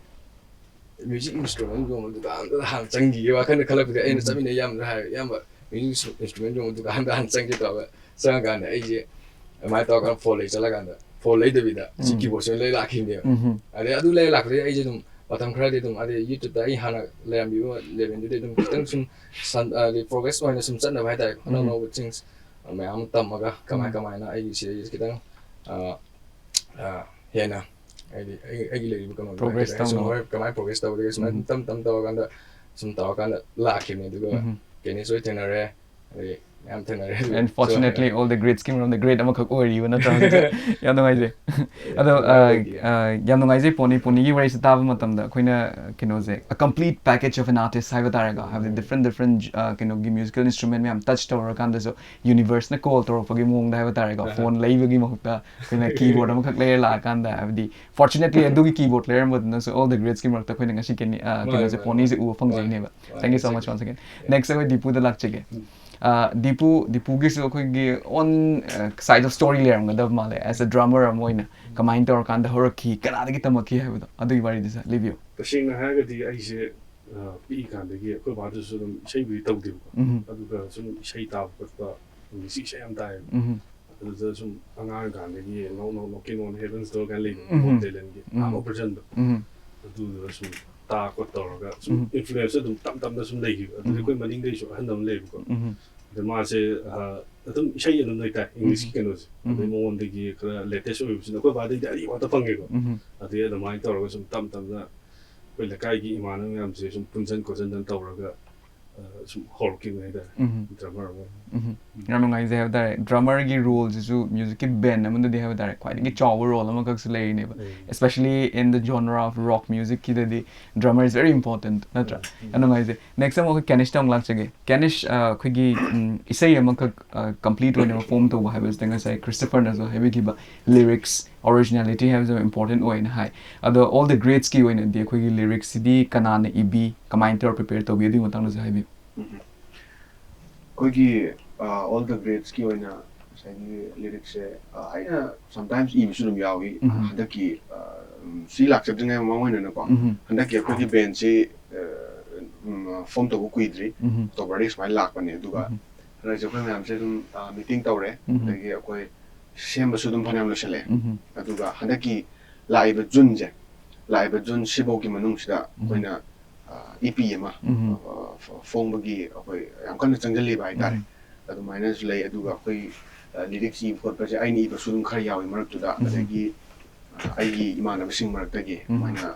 ꯃ꯭ꯌꯨꯖꯤꯛ ꯏꯟꯁꯇ꯭ꯔꯨꯃꯦꯟ ꯌꯣꯟꯕ ꯗꯨꯀꯥꯟꯗꯨꯗ ꯍꯥꯟꯅ ꯆꯪꯈꯤꯒꯦ ꯋꯥꯈꯜꯗ ꯈꯜꯂꯛꯄꯗ ꯑꯩꯅ ꯎꯝ. ꯆꯠꯃꯤꯟꯅꯩ ꯏꯌꯥꯝꯕꯗ ꯍꯥꯏꯔꯦ, "ꯏꯌꯥꯝꯕ, ꯃ꯭ꯌꯨꯖꯤꯛ ꯏꯟꯁꯇ꯭ꯔꯨꯃꯦꯟ ꯌꯣꯟꯕ ꯗꯨꯀꯥꯟꯗ ꯍꯥꯟꯅ ꯆꯪꯒꯦ" ꯇꯧꯔꯒ ꯆꯪꯉꯀꯥꯟꯗ ꯑꯩꯁꯦ ꯑꯗꯨꯃꯥꯏꯅ ꯇꯧꯔꯀꯥꯟꯗ ꯐꯣꯟ ꯂꯩ ꯆꯠꯂꯀꯥꯟꯗ ꯐꯣꯟ ꯂꯩꯗꯕꯤꯗ ꯁꯤ ꯎꯝ. ꯀꯤꯕꯣꯔꯗꯁꯦ ꯑꯣꯏꯅ ꯂꯩ ꯂꯥꯛꯈꯤꯕꯅꯦꯕ꯫ ꯎꯝ. ꯑꯗꯩ ꯑꯗꯨ ꯂꯩ ꯂꯥꯛꯄꯗꯒꯤ ꯑꯩꯁꯦ ꯑꯗꯨꯝ ꯃꯇꯝ ꯈꯔꯗꯤ ꯑꯗꯨꯝ ꯑꯗꯩ ꯌꯨꯇ꯭ꯌꯨꯕꯇ ꯑꯩ ꯍꯥꯟꯅ ꯂꯩꯔꯝꯃꯤꯕ ꯂꯦꯚꯦꯜꯗꯨꯗꯤ ꯑꯗꯨꯝ ꯈꯤꯇꯪ ꯁꯨꯝ ꯁꯟ-, ꯑꯗꯩ ꯄ꯭ꯔꯣꯒ꯭ꯔꯦꯁ ꯑꯣꯏꯅ ꯁꯨꯝ ꯆꯠꯅꯕ ꯍꯥꯏꯇꯥꯔꯦ꯫ ꯑꯅꯧ ꯎꯝ. ꯑꯅꯧꯕ ꯊꯤꯡꯁ ꯃꯌꯥꯝ ꯑꯃ ꯇꯝꯃꯒ ꯀꯃꯥꯏ ꯎꯝ. ꯀꯃꯥꯏꯅ ꯑꯩꯒꯤ ꯁꯤꯗꯩꯁꯤꯗ ꯈꯤꯇꯪ ꯑ, ꯑ, ꯍꯦꯟꯅ ꯍꯥꯏꯗꯤ ꯑꯩ- ꯑꯩꯒꯤ ꯂꯩꯔꯤꯕ ꯀꯩꯅꯣꯗꯣ ꯄ꯭ꯔꯣꯒ꯭ꯔꯦꯁ ꯍꯥꯏꯇꯥꯔꯦ, ꯁꯨꯝ ꯇꯧꯅꯕ꯫ ꯍꯣꯏ, ꯀꯃꯥꯏꯅ ꯄ꯭ꯔꯣꯒ꯭ꯔꯦꯁ ꯇꯧꯒꯗꯒꯦ ꯁꯨꯃꯥꯏꯅ ꯎꯝ. ꯇꯝ ꯇꯝ ꯇꯧꯔꯀꯥꯟꯗ ꯁꯨꯝ ꯇꯧꯔꯀꯥꯟꯗ ꯂꯥꯛꯈꯤꯕꯅꯦ꯫ ꯑꯗꯨꯒ ꯎꯝ. ꯀꯦꯅꯤꯁ ꯍꯣꯏ ꯊꯦꯡꯅꯔꯦ, ꯑꯗꯩ ꯌꯥꯝ ꯊꯦꯡꯅꯔꯦ꯫ And fortunately, all the greatsꯀꯤ ꯃꯔꯝꯗ great ꯑꯃꯈꯛ ꯑꯣꯏꯔꯤꯕ ꯅꯠꯇ꯭ꯔꯥ ꯍꯧꯖꯤꯛꯁꯦ? ꯌꯥꯝ ꯅꯨꯡꯉꯥꯏꯖꯩ꯫ ꯑꯗꯣ ꯑ, ꯑ, ꯌꯥꯝ ꯅꯨꯡꯉꯥꯏꯖꯩ ꯄꯣꯅꯤ ꯄꯣꯅꯤꯒꯤ ꯋꯥꯔꯤꯁꯦ ꯇꯥꯕ ꯃꯇꯝꯗ ꯑꯩꯈꯣꯏꯅ ꯑ, ꯀꯩꯅꯣꯁꯦ, a complete package of an artist ꯍꯥꯏꯕ ꯇꯥꯔꯦꯀꯣ, ꯍꯥꯏꯕꯗꯤ different different ꯑ, ꯀꯩꯅꯣꯒꯤ musical instrument ꯃꯌꯥꯝ touch ꯇꯧꯔꯀꯥꯟꯗꯁꯨ universeꯅ call ꯇꯧꯔꯛꯄꯒꯤ ꯃꯑꯣꯡꯗ ꯍꯥꯏꯕ ꯇꯥꯔꯦꯀꯣ, phone ꯂꯩꯕꯒꯤ ꯃꯍꯨꯠꯇ ꯑꯩꯈꯣꯏꯅ keyboard ꯑꯃꯈꯛ ꯂꯩꯔ ꯂꯥꯛꯑꯀꯥꯟꯗ, ꯍꯥꯏꯕꯗꯤ fortunately ꯑꯗꯨꯒꯤ keyboard ꯂꯩꯔꯝꯕꯗꯨꯅꯁꯨ all the greatsꯀꯤ ꯃꯔꯛꯇ ꯑꯩꯈꯣꯏꯅ ꯉꯁꯤ ꯀꯦꯅꯤ ꯑ, ꯃꯥꯅꯦ, ꯀꯩꯅꯣꯁꯦ, ꯃꯥꯅꯦ, ꯄꯣꯅꯤꯁꯦ ꯃꯥꯅꯦ꯫ ꯎꯕ ꯐꯪꯖꯩꯅꯦꯕ꯫ ꯃꯥꯅꯦ, Thank you so much exactly. once again. Next ꯑꯩꯈꯣꯏ ꯗꯤꯄꯨꯗ ꯂꯥꯛꯆꯒꯦ꯫ ꯑ, ꯗꯤꯄꯨ ꯗꯤꯄꯨꯒꯤꯁꯨ ꯑꯩꯈꯣꯏꯒꯤ own side of story ꯂꯩꯔꯝꯒꯗꯕ ꯃꯥꯜꯂꯦ, as a drummer ꯑꯃ ꯑꯣꯏꯅ ꯀꯃꯥꯏꯅ ꯇꯧꯔꯀꯥꯟꯗ ꯍꯧꯔꯛꯈꯤ, ꯀꯅꯥꯗꯒꯤ ꯇꯝꯃꯛꯈꯤ ꯍꯥꯏꯕꯗꯣ, ꯑꯗꯨꯒꯤ ꯋꯥꯔꯤꯗꯨꯁꯨ ꯂꯤꯕꯤꯌꯨ꯫ ꯇꯁꯦꯡꯅ ꯍꯥꯏꯔꯒꯗꯤ ꯑꯩꯁꯦ ꯑ, ꯄꯤꯛꯏꯀꯥꯟꯗꯒꯤ ꯑꯩꯈꯣꯏ ꯕꯥꯗꯨꯁꯨ ꯑꯗꯨꯝ ꯏꯁꯩꯕꯨꯗꯤ ꯇꯧꯗꯦꯕꯀꯣ꯫ ꯎꯝ꯫ ꯑꯗꯨꯒ ꯁꯨꯝ ꯏꯁꯩ ꯇꯥꯕ ꯈꯣꯠꯄ, ꯏꯪꯂꯤꯁꯀꯤ ꯏꯁꯩ ꯌꯥꯝ ꯇꯥꯏꯌꯦꯕ꯫ ꯎꯝ꯫ ꯑꯗꯨꯗ ꯁꯨꯝ ꯑꯉꯥꯡ ꯑꯣꯏꯔꯤꯀꯥꯟꯗꯒꯤ ꯅꯧ ꯅꯧ Knockin' on Heaven's Door ꯀꯥꯏꯅ ꯂꯩꯕ, ꯎꯝ꯫ Bob Dylanꯒꯤ ꯎꯝ꯫ ꯑꯍꯥꯟꯕ versionꯗꯣ꯫ ꯎꯝ꯫ ꯑꯗꯨꯗꯨꯗ ꯁꯨꯝ ꯇꯥ ꯈꯣꯠ ꯇꯧꯔꯒ ꯁꯨꯝ ꯎꯝ꯫ influence ꯑꯗꯨꯝ ꯇꯞ ꯇꯞꯅ ꯁꯨꯝ ꯂꯩꯈꯤꯕ꯫ ꯑꯗꯨꯗꯤ ꯎꯝ꯫ ꯑꯩꯈꯣꯏ ꯃꯅꯤꯡꯗꯩꯁꯨ ꯑꯍꯟ ꯑꯃ ꯂꯩꯕꯀꯣ꯫ ꯎꯝ꯫ ꯑꯗ ꯃꯥꯁꯦ ꯑ, ꯑꯗꯨꯝ ꯏꯁꯩ ꯑꯗꯨꯝ ꯂꯣꯏ ꯇꯥꯏ, ꯏꯪꯂꯤꯁꯀꯤ ꯎꯝ꯫ ꯀꯩꯅꯣꯁꯦ꯫ ꯎꯝ꯫ ꯑꯗꯩ ꯃꯉꯣꯟꯗꯒꯤ ꯈꯔ latest ꯑꯣꯏꯕꯁꯤꯅ ꯑꯩꯈꯣꯏ ꯕꯥꯗꯩꯗꯤ ꯑꯔꯤꯕ ꯉꯥꯛꯇ ꯐꯪꯉꯦꯀꯣ꯫ ꯎꯝ꯫ ꯑꯗꯩ ꯑꯗꯨꯃꯥꯏꯅ ꯇꯧꯔꯒ ꯁꯨꯝ ꯇꯞ ꯇꯞꯅ ꯑꯩꯈꯣꯏ ꯂꯩꯀꯥꯏꯒꯤ ꯏꯃꯥꯟꯅꯕ ꯃꯌꯥꯝꯁꯦ ꯁꯨꯝ ꯄꯨꯟꯁꯤꯟ ꯈꯣꯠꯆꯟꯗꯅ ꯇꯧꯔꯒ ꯑ, ꯁꯨꯝ ꯍꯧꯔꯛꯈꯤꯕꯅꯦ ꯍꯥꯏꯇꯥꯔꯦ꯫ ꯎꯝ꯫ Drummer ꯑꯃ꯫ ꯎꯝ꯫ ꯌꯥꯝ ꯅꯨꯡꯉꯥꯏꯖꯩ ꯍꯥꯏꯕ ꯇꯥꯔꯦ꯫ Drummerꯒꯤ roleꯁꯤꯁꯨ musicꯀꯤ band ꯑꯃꯗꯗꯤ ꯍꯥꯏꯕ ꯇꯥꯔꯦ ꯈ꯭ꯋꯥꯏꯗꯒꯤ ꯆꯥꯎꯕ role ꯑꯃꯈꯛꯁꯨ ꯂꯩꯔꯤꯅꯦꯕ꯫ Um. Especially in the genre of rock musicꯀꯤꯗꯗꯤ drummer is very important ꯅꯠꯇ꯭ꯔꯥ? ꯎꯝ꯫ ꯌꯥꯝ ꯅꯨꯡꯉꯥꯏꯖꯩ꯫ Next ꯑꯃꯨꯛ ꯑꯩꯈꯣꯏ Kanishꯇ ꯑꯃꯨꯛ ꯂꯥꯛꯆꯒꯦ꯫ Kanish, ꯑ, ꯑꯩꯈꯣꯏꯒꯤ ꯎꯝ, ꯏꯁꯩ ꯑꯃꯈꯛ ꯑ, complete ꯑꯣꯏꯅ form ꯇꯧꯕ ꯍꯥꯏꯕꯁꯤꯗ ꯉꯁꯥꯏ Christopherꯅꯁꯨ ꯍꯥꯏꯕꯤꯈꯤꯕ lyrics originality ꯍꯥꯏꯕꯁꯤ important ꯑꯣꯏꯅ ꯍꯥꯏ꯫ ꯑꯗꯣ all the greatsꯀꯤ ꯑꯣꯏꯅꯗꯤ ꯑꯩꯈꯣꯏꯒꯤ lyricsꯁꯤꯗꯤ ꯀꯅꯥꯅ ꯏꯕꯤ, ꯀꯃꯥꯏꯅ ꯇꯧꯔ prepare ꯇꯧꯕꯤ, ꯑꯗꯨꯒꯤ ꯃꯇꯥꯡꯗꯁꯨ ꯍꯥꯏꯕꯤꯌꯨ꯫ ꯑꯩꯈꯣꯏꯒꯤ ꯑ, All the Greatsꯀꯤ ꯑꯣꯏꯅ ꯉꯁꯥꯏꯒꯤ lyricꯁꯦ ꯑ, ꯑꯩꯅ sometimes ꯏꯕꯁꯨ ꯑꯗꯨꯝ ꯌꯥꯎꯏ꯫ ꯎꯝ꯫ ꯍꯟꯗꯛꯀꯤ ꯑ, ꯎꯝ, ꯁꯤ ꯂꯥꯛꯆꯗ꯭ꯔꯤꯉꯩ ꯃꯃꯥꯡ ꯑꯣꯏꯅꯅꯀꯣ, ꯎꯝ꯫ ꯍꯟꯗꯛꯀꯤ ꯑꯩꯈꯣꯏꯒꯤ bandꯁꯤ ꯑ, ꯎꯝ, form ꯇꯧꯕ ꯀꯨꯏꯗ꯭ꯔꯤ꯫ ꯎꯝ꯫ Octoberꯗꯒꯤ ꯁꯨꯃꯥꯏꯅ ꯂꯥꯛꯄꯅꯦ꯫ ꯑꯗꯨꯒ ꯎꯝ꯫ ꯍꯟꯗꯛꯁꯦ ꯑꯩꯈꯣꯏ ꯃꯌꯥꯝꯁꯦ ꯑꯗꯨꯝ ꯑ, meeting ꯇꯧꯔꯦ꯫ ꯎꯝ꯫ ꯑꯗꯒꯤ ꯑꯩꯈꯣꯏ ꯁꯦꯝꯕꯁꯨ ꯑꯗꯨꯝ ꯐꯅꯌꯥꯝ ꯂꯣꯏꯁꯤꯜꯂꯦ꯫ ꯎꯝ꯫ ꯑꯗꯨꯒ ꯍꯟꯗꯛꯀꯤ ꯂꯥꯛꯏꯕ Juneꯁꯦ, ꯂꯥꯛꯏꯕ June ꯁꯤꯐꯧꯒꯤ ꯃꯅꯨꯡꯁꯤꯗ ꯎꯝ꯫ ꯑꯩꯈꯣꯏꯅ ꯑ, EP ꯑꯃ ꯎꯝ꯫ ꯑ, ꯐ-, ꯐꯣꯡꯕꯒꯤ ꯑꯩꯈꯣꯏ ꯌꯥꯝ ꯀꯟꯅ ꯆꯪꯁꯤꯜꯂꯤꯕ ꯍꯥꯏꯇꯥꯔꯦ꯫ ꯎꯝ꯫ ꯑꯗꯨꯃꯥꯏꯅꯁꯨ ꯂꯩ꯫ ꯑꯗꯨꯒ ꯑꯩꯈꯣꯏ ꯑ, lyrics ꯏꯕ ꯈꯣꯠꯄꯁꯦ ꯑꯩꯅ ꯏꯕꯁꯨ ꯑꯗꯨꯝ ꯈꯔ ꯌꯥꯎꯏ ꯃꯔꯛꯇꯨꯗ꯫ ꯎꯝ꯫ ꯑꯗꯒꯤ ꯑꯩꯒꯤ ꯏꯃꯥꯟꯅꯕꯁꯤꯡ ꯃꯔꯛꯇꯒꯤ ꯎꯝ꯫ ꯃꯣꯏꯅ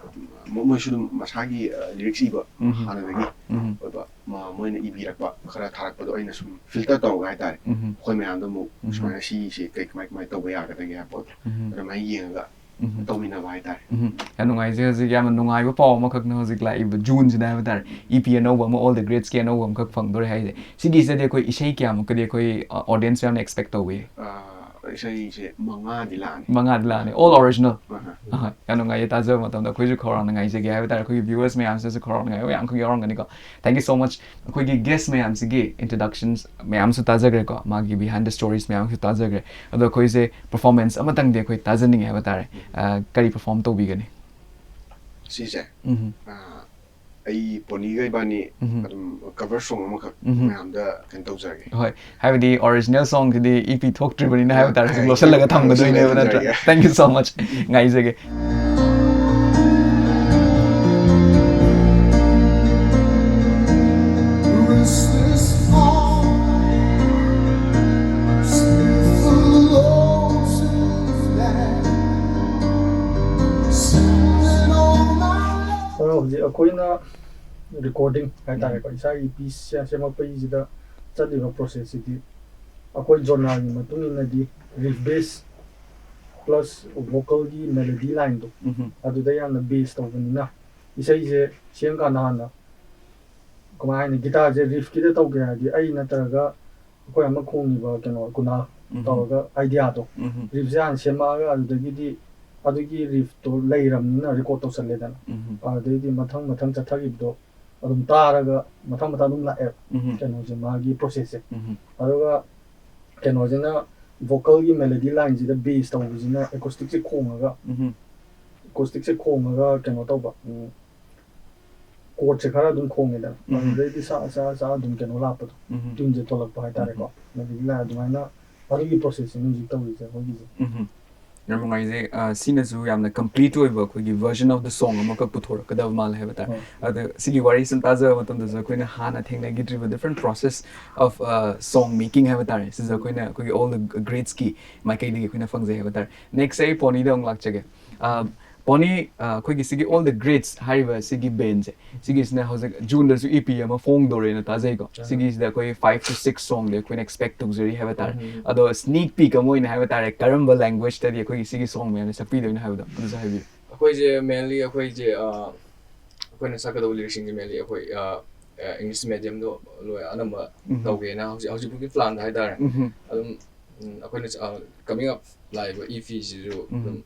ꯃꯣꯏꯁꯨ ꯑꯗꯨꯝ ꯃꯁꯥꯒꯤ ꯂꯤꯔꯤꯛꯁ ꯏꯕ ꯎꯝ꯫ ꯍꯥꯟꯅꯗꯒꯤ ꯎꯝ꯫ ꯑꯣꯏꯕ ꯃ- ꯃꯣꯏꯅ ꯏꯕꯤꯔꯛꯄ ꯈꯔ ꯊꯥꯔꯛꯄꯗꯣ ꯑꯩꯅ ꯁꯨꯝ ꯐꯤꯜꯇꯔ ꯇꯧꯔꯒ ꯍꯥꯏꯇꯥꯔꯦ, ꯎꯝ꯫ ꯑꯩꯈꯣꯏ ꯃꯌꯥꯝꯗꯣ ꯑꯃꯨꯛ ꯎꯝ꯫ ꯁꯨꯃꯥꯏꯅ ꯁꯤꯁꯦ ꯀꯩ ꯀꯃꯥꯏ ꯀꯃꯥꯏꯅ ꯇꯧꯕ ꯌꯥꯒꯗꯒꯦ ꯍꯥꯏꯕ ꯄꯣꯠꯇꯣ ꯎꯝ꯫ ꯑꯗꯨꯃꯥꯏꯅ ꯌꯦꯡꯉꯒ ꯎꯝ꯫ ꯇꯧꯃꯤꯟꯅꯕ ꯍꯥꯏꯇꯥꯔꯦ꯫ ꯎꯝ꯫ ꯌꯥꯝ ꯅꯨꯡꯉꯥꯏꯖꯩ꯫ ꯍꯧꯖꯤꯛ ꯌꯥꯝꯅ ꯅꯨꯡꯉꯥꯏꯕ ꯄꯥꯎ ꯑꯃꯈꯛꯅ ꯍꯧꯖꯤꯛ ꯂꯥꯛꯏꯕ ꯖꯨꯟꯁꯤꯗ ꯍꯥꯏꯕ ꯇꯥꯔꯦ, ꯏ ꯄꯤ ꯑꯅꯧꯕ ꯑꯃ, ꯑꯣꯜ ꯗ ꯒ꯭ꯔꯦꯠꯁꯀꯤ ꯑꯅꯧꯕ ꯑꯃꯈꯛ ꯐꯪꯗꯣꯔꯦ ꯍꯥꯏꯁꯦ꯫ ꯁꯤꯒꯤꯁꯤꯗꯗꯤ ꯑꯩꯈꯣꯏ ꯏꯁꯩ ꯀꯌꯥꯃꯨꯛꯀꯗꯤ ꯑꯩꯈꯣꯏ ꯑꯣꯗꯤꯌꯦꯟꯁ ꯌꯥꯝꯅ ꯑꯦꯛꯁꯄꯦꯛ ꯇꯧꯕ ꯌꯥꯏ? ꯑꯥ, ꯏꯁꯩꯁꯦ ꯃꯉꯥꯗꯤ ꯂꯥꯛꯑꯅꯤ꯫ ꯃꯉꯥꯗꯤ ꯂꯥꯛꯑꯅꯤ, ꯑꯣꯜ ꯑꯣꯔꯤꯖꯤꯅꯦꯜ꯫ ꯑꯍꯥ꯫ ꯑꯍꯥ, ꯌꯥꯝ ꯅꯨꯡꯉꯥꯏꯌꯦ ꯇꯥꯖꯕ ꯃꯇꯝꯗ꯫ ꯑꯩꯈꯣꯏꯁꯨ ꯈꯧꯔꯥꯡꯅ ꯉꯥꯏꯖꯒꯦ ꯍꯥꯏꯕ ꯇꯥꯔꯦ꯫ ꯑꯩꯈꯣꯏꯒꯤ ꯚ꯭ꯌꯨꯋꯔꯁ ꯃꯌꯥꯝꯁꯤꯁꯨ ꯈꯧꯔꯥꯡꯅ ꯉꯥꯏꯕ ꯃꯌꯥꯝ ꯑꯃꯈꯛ ꯌꯥꯎꯔꯝꯒꯅꯤꯀꯣ꯫ Thank you so much꯫ ꯑꯩꯈꯣꯏꯒꯤ ꯒꯦꯁ ꯃꯌꯥꯝꯁꯤꯒꯤ ꯏꯟꯇ꯭ꯔꯣꯗꯛꯁꯟꯁ ꯃꯌꯥꯝꯁꯨ ꯇꯥꯖꯈ꯭ꯔꯦꯀꯣ, ꯃꯥꯒꯤ ꯕꯤꯍꯥꯏꯟ ꯗ ꯁ꯭ꯇꯣꯔꯤꯁ ꯃꯌꯥꯝꯁꯨ ꯇꯥꯖꯈ꯭ꯔꯦ꯫ ꯑꯗꯣ ꯑꯩꯈꯣꯏꯁꯦ ꯄꯔꯐꯣꯔꯃꯦꯟꯁ ꯑꯃꯇꯪꯗꯤ ꯑꯩꯈꯣꯏ ꯇꯥꯖꯅꯤꯡꯉꯦ ꯍꯥꯏꯕ ꯇꯥꯔꯦ꯫ ꯑ, ꯀꯔꯤ ꯄꯔꯐꯣꯔꯝ ꯇꯧꯕꯤꯒꯅꯤ? ꯁꯤꯁꯦ? ꯎꯝ꯫ ꯑ, ꯑꯩ ꯄꯣꯅꯤꯒ ꯏꯕꯥꯅꯤ ꯎꯝ꯫ ꯑꯗꯨꯝ ꯀꯚꯔ ꯁꯣꯡ ꯑꯃꯈꯛ ꯎꯝ꯫ ꯃꯌꯥꯝꯗ ꯀꯩꯅꯣ ꯇꯧꯖꯔꯒꯦ꯫ ꯍꯣꯏ, ꯍꯥꯏꯕꯗꯤ ꯑꯣꯔꯤꯖꯤꯅꯦꯜ ꯁꯣꯡꯁꯤꯗꯤ ꯏ ꯄꯤ ꯊꯣꯛꯇ꯭ꯔꯤꯕꯅꯤꯅ ꯍꯥꯏꯕ ꯇꯥꯔꯦ, ꯍꯧꯖꯤꯛ ꯑ, ꯂꯣꯠꯁꯤꯜꯂꯒ ꯊꯝꯒꯗꯣꯏꯅꯦꯕ, ꯅꯠꯇ꯭ꯔꯥ? ꯂꯣꯠꯁꯤꯜꯂꯒ ꯊꯝꯖꯔꯒꯦ꯫ Thank you so much꯫ ꯉꯥꯏꯖꯒꯦ꯫ ꯑꯗꯣ ꯍꯧꯖꯤꯛ ꯑꯩꯈꯣꯏꯅ ꯔꯤꯀꯣꯔꯗꯤꯡ ꯍꯥꯏꯇꯥꯔꯦꯀꯣ, ꯎꯝ꯫ ꯏꯁꯥꯒꯤ ꯏ ꯄꯤ ꯁꯦꯝꯃꯛꯄꯒꯤꯁꯤꯗ ꯆꯠꯂꯤꯕ ꯄ꯭ꯔꯣꯁꯦꯁꯁꯤꯗꯤ ꯑꯩꯈꯣꯏ ꯖꯣꯅꯔꯒꯤ ꯃꯇꯨꯡ ꯏꯟꯅꯗꯤ ꯔꯤꯐ ꯕꯦꯁ ꯄ꯭ꯂꯁ ꯚꯣꯀꯜꯒꯤ ꯃꯦꯂꯣꯗꯤ ꯂꯥꯏꯟꯗꯣ, ꯎꯝ꯫ ꯑꯗꯨꯗ ꯌꯥꯝꯅ ꯕꯦꯁ ꯇꯧꯕꯅꯤꯅ, ꯏꯁꯩꯁꯦ ꯁꯦꯝꯀꯥꯟꯗ ꯍꯥꯟꯅ ꯀꯃꯥꯏ ꯍꯥꯏꯅꯤ, ꯒꯤꯇꯥꯔꯁꯦ ꯔꯤꯐꯀꯤꯗ ꯇꯧꯒꯦ ꯍꯥꯏꯔꯗꯤ ꯑꯩ ꯅꯠꯇ꯭ꯔꯒ ꯑꯩꯈꯣꯏ ꯑꯃ ꯈꯣꯡꯉꯤꯕ ꯀꯩꯅꯣ ꯀꯨꯅꯥ ꯎꯝ꯫ ꯇꯧꯔꯒ ꯑꯥꯏꯗꯤꯌꯥꯗꯣ, ꯎꯝ꯫ ꯔꯤꯐꯁꯦ ꯍꯥꯟꯅ ꯁꯦꯝꯃꯛꯑꯒ ꯑꯗꯨꯗꯒꯤꯗꯤ ꯑꯗꯨꯒꯤ ꯔꯤꯐꯇꯣ ꯂꯩꯔꯕꯅꯤꯅ ꯔꯦꯀꯣꯔꯠ ꯇꯧꯁꯜꯂꯦꯗꯅ꯫ ꯎꯝ꯫ ꯑꯗꯨꯗꯩꯗꯤ ꯃꯊꯪ ꯃꯊꯪ ꯆꯠꯊꯈꯤꯕꯗꯣ ꯑꯗꯨꯝ ꯇꯥꯔꯒ ꯃꯊꯪ ꯃꯊꯪ ꯑꯗꯨꯝ ꯂꯥꯛꯑꯦꯕ ꯎꯝ꯫ ꯀꯩꯅꯣꯁꯦ, ꯃꯥꯒꯤ ꯄ꯭ꯔꯣꯁꯦꯁꯁꯦ꯫ ꯎꯝ꯫ ꯑꯗꯨꯒ ꯀꯩꯅꯣꯁꯤꯅ, ꯚꯣꯀꯜꯒꯤ ꯃꯦꯂꯣꯗꯤ ꯂꯥꯏꯟꯁꯤꯗ ꯕꯦꯁ ꯇꯧꯕꯁꯤꯅ ꯑꯦꯀꯣꯁꯇꯤꯛꯁꯦ ꯈꯣꯡꯉꯒ, ꯎꯝ꯫ ꯑꯦꯀꯣꯁꯇꯤꯛꯁꯦ ꯈꯣꯡꯉꯒ ꯀꯩꯅꯣ ꯇꯧꯕ, ꯎꯝ, ꯀꯣꯔꯠꯁꯦ ꯈꯔ ꯑꯗꯨꯝ ꯈꯣꯡꯉꯦꯗꯅ, ꯎꯝ꯫ ꯑꯗꯨꯗꯩꯗꯤ ꯁꯥ ꯁꯥ ꯁꯥ ꯑꯗꯨꯝ ꯀꯩꯅꯣ ꯂꯥꯛꯄꯗꯣ, ꯎꯝ꯫ ꯇ꯭ꯌꯨꯟꯁꯦ ꯊꯣꯛꯂꯛꯄ ꯍꯥꯏꯇꯥꯔꯦꯀꯣ꯫ ꯎꯝ꯫ ꯃꯦꯂꯣꯗꯤ ꯂꯥꯏꯟ ꯑꯗꯨꯃꯥꯏꯅ, ꯑꯗꯨꯒꯤ ꯄ꯭ꯔꯣꯁꯦꯁꯁꯤꯅ ꯍꯧꯖꯤꯛ ꯇꯧꯔꯤꯁꯦ ꯑꯩꯈꯣꯏꯒꯤꯁꯦ꯫ ꯎꯝ꯫ ꯌꯥꯝ ꯅꯨꯡꯉꯥꯏꯖꯩ꯫ ꯑ, ꯁꯤꯅꯁꯨ ꯌꯥꯝꯅ complete ꯑꯣꯏꯕ ꯑꯩꯈꯣꯏꯒꯤ version of the song ꯑꯃꯈꯛ ꯄꯨꯊꯣꯔꯛꯀꯗꯕ ꯃꯥꯜꯂꯦ ꯍꯥꯏꯕ ꯇꯥꯔꯦ꯫ ꯍꯣꯏ꯫ ꯑꯗ ꯁꯤꯒꯤ ꯋꯥꯔꯤ ꯁꯨꯝ ꯇꯥꯖꯕ ꯃꯇꯝꯗꯁꯨ ꯑꯩꯈꯣꯏꯅ ꯍꯥꯟꯅ ꯊꯦꯡꯅꯈꯤꯗ꯭ꯔꯤꯕ different process of, ꯑ, song making ꯍꯥꯏꯕ ꯇꯥꯔꯦ꯫ ꯁꯤꯁꯨ ꯑꯩꯈꯣꯏꯅ ꯑꯩꯈꯣꯏꯒꯤ all the greatsꯀꯤ ꯃꯥꯏꯀꯩꯗꯒꯤ ꯑꯩꯈꯣꯏꯅ ꯐꯪꯖꯩ ꯍꯥꯏꯕ ꯇꯥꯔꯦ꯫ Next ꯑꯩ ꯄꯣꯅꯤꯗ ꯑꯃꯨꯛ ꯂꯥꯛꯆꯒꯦ꯫ ꯑ, ꯄꯣꯅꯤ, ꯑ, ꯑꯩꯈꯣꯏꯒꯤ ꯁꯤꯒꯤ all the greats ꯍꯥꯏꯔꯤꯕ ꯁꯤꯒꯤ bandꯁꯦ, ꯁꯤꯒꯤꯁꯤꯅ ꯍꯧꯖꯤꯛ Juneꯗꯁꯨ EP ꯑꯃ ꯐꯣꯡꯗꯧꯔꯦꯅ ꯇꯥꯖꯩꯀꯣ꯫ ꯑꯍ꯫ ꯁꯤꯒꯤꯁꯤꯗ ꯑꯩꯈꯣꯏ five to six songꯗꯤ ꯑꯩꯈꯣꯏꯅ expect ꯇꯧꯖꯔꯤ ꯍꯥꯏꯕ ꯇꯥꯔꯦ꯫ ꯎꯝ꯫ ꯑꯗꯣ sneak peek ꯑꯃ ꯑꯣꯏꯅ ꯍꯥꯏꯕ ꯇꯥꯔꯦ, ꯀꯔꯝꯕ languageꯇꯗꯤ ꯑꯩꯈꯣꯏꯒꯤ ꯁꯤꯒꯤ song ꯃꯌꯥꯝꯁꯦ ꯁꯛꯄꯤꯗꯣꯏꯅꯣ ꯍꯥꯏꯕꯗꯣ ꯑꯗꯨꯁꯨ ꯍꯥꯏꯕꯤꯌꯨ꯫ ꯑꯩꯈꯣꯏꯁꯦ mainly ꯑꯩꯈꯣꯏꯁꯦ ꯑ, ꯑꯩꯈꯣꯏꯅ ꯁꯛꯀꯗꯧꯕ lyricꯁꯤꯡꯁꯦ mainly ꯑꯩꯈꯣꯏ ꯑ, ꯑ, English mediumꯗꯣ ꯂꯣꯏ ꯑꯅꯝꯕ ꯎꯝ꯫ ꯇꯧꯒꯦꯅ ꯍꯧꯖꯤꯛ ꯍꯧꯖꯤꯛꯄꯨꯗꯤ planꯗ ꯍꯥꯏꯇꯥꯔꯦ꯫ ꯎꯝ꯫ ꯑꯗꯨꯝ ꯎꯝ, ꯑꯩꯈꯣꯏꯅ ꯑ, coming up ꯂꯥꯛꯏꯕ EPꯁꯤꯁꯨ ꯎꯝ꯫ ꯑꯗꯨꯝ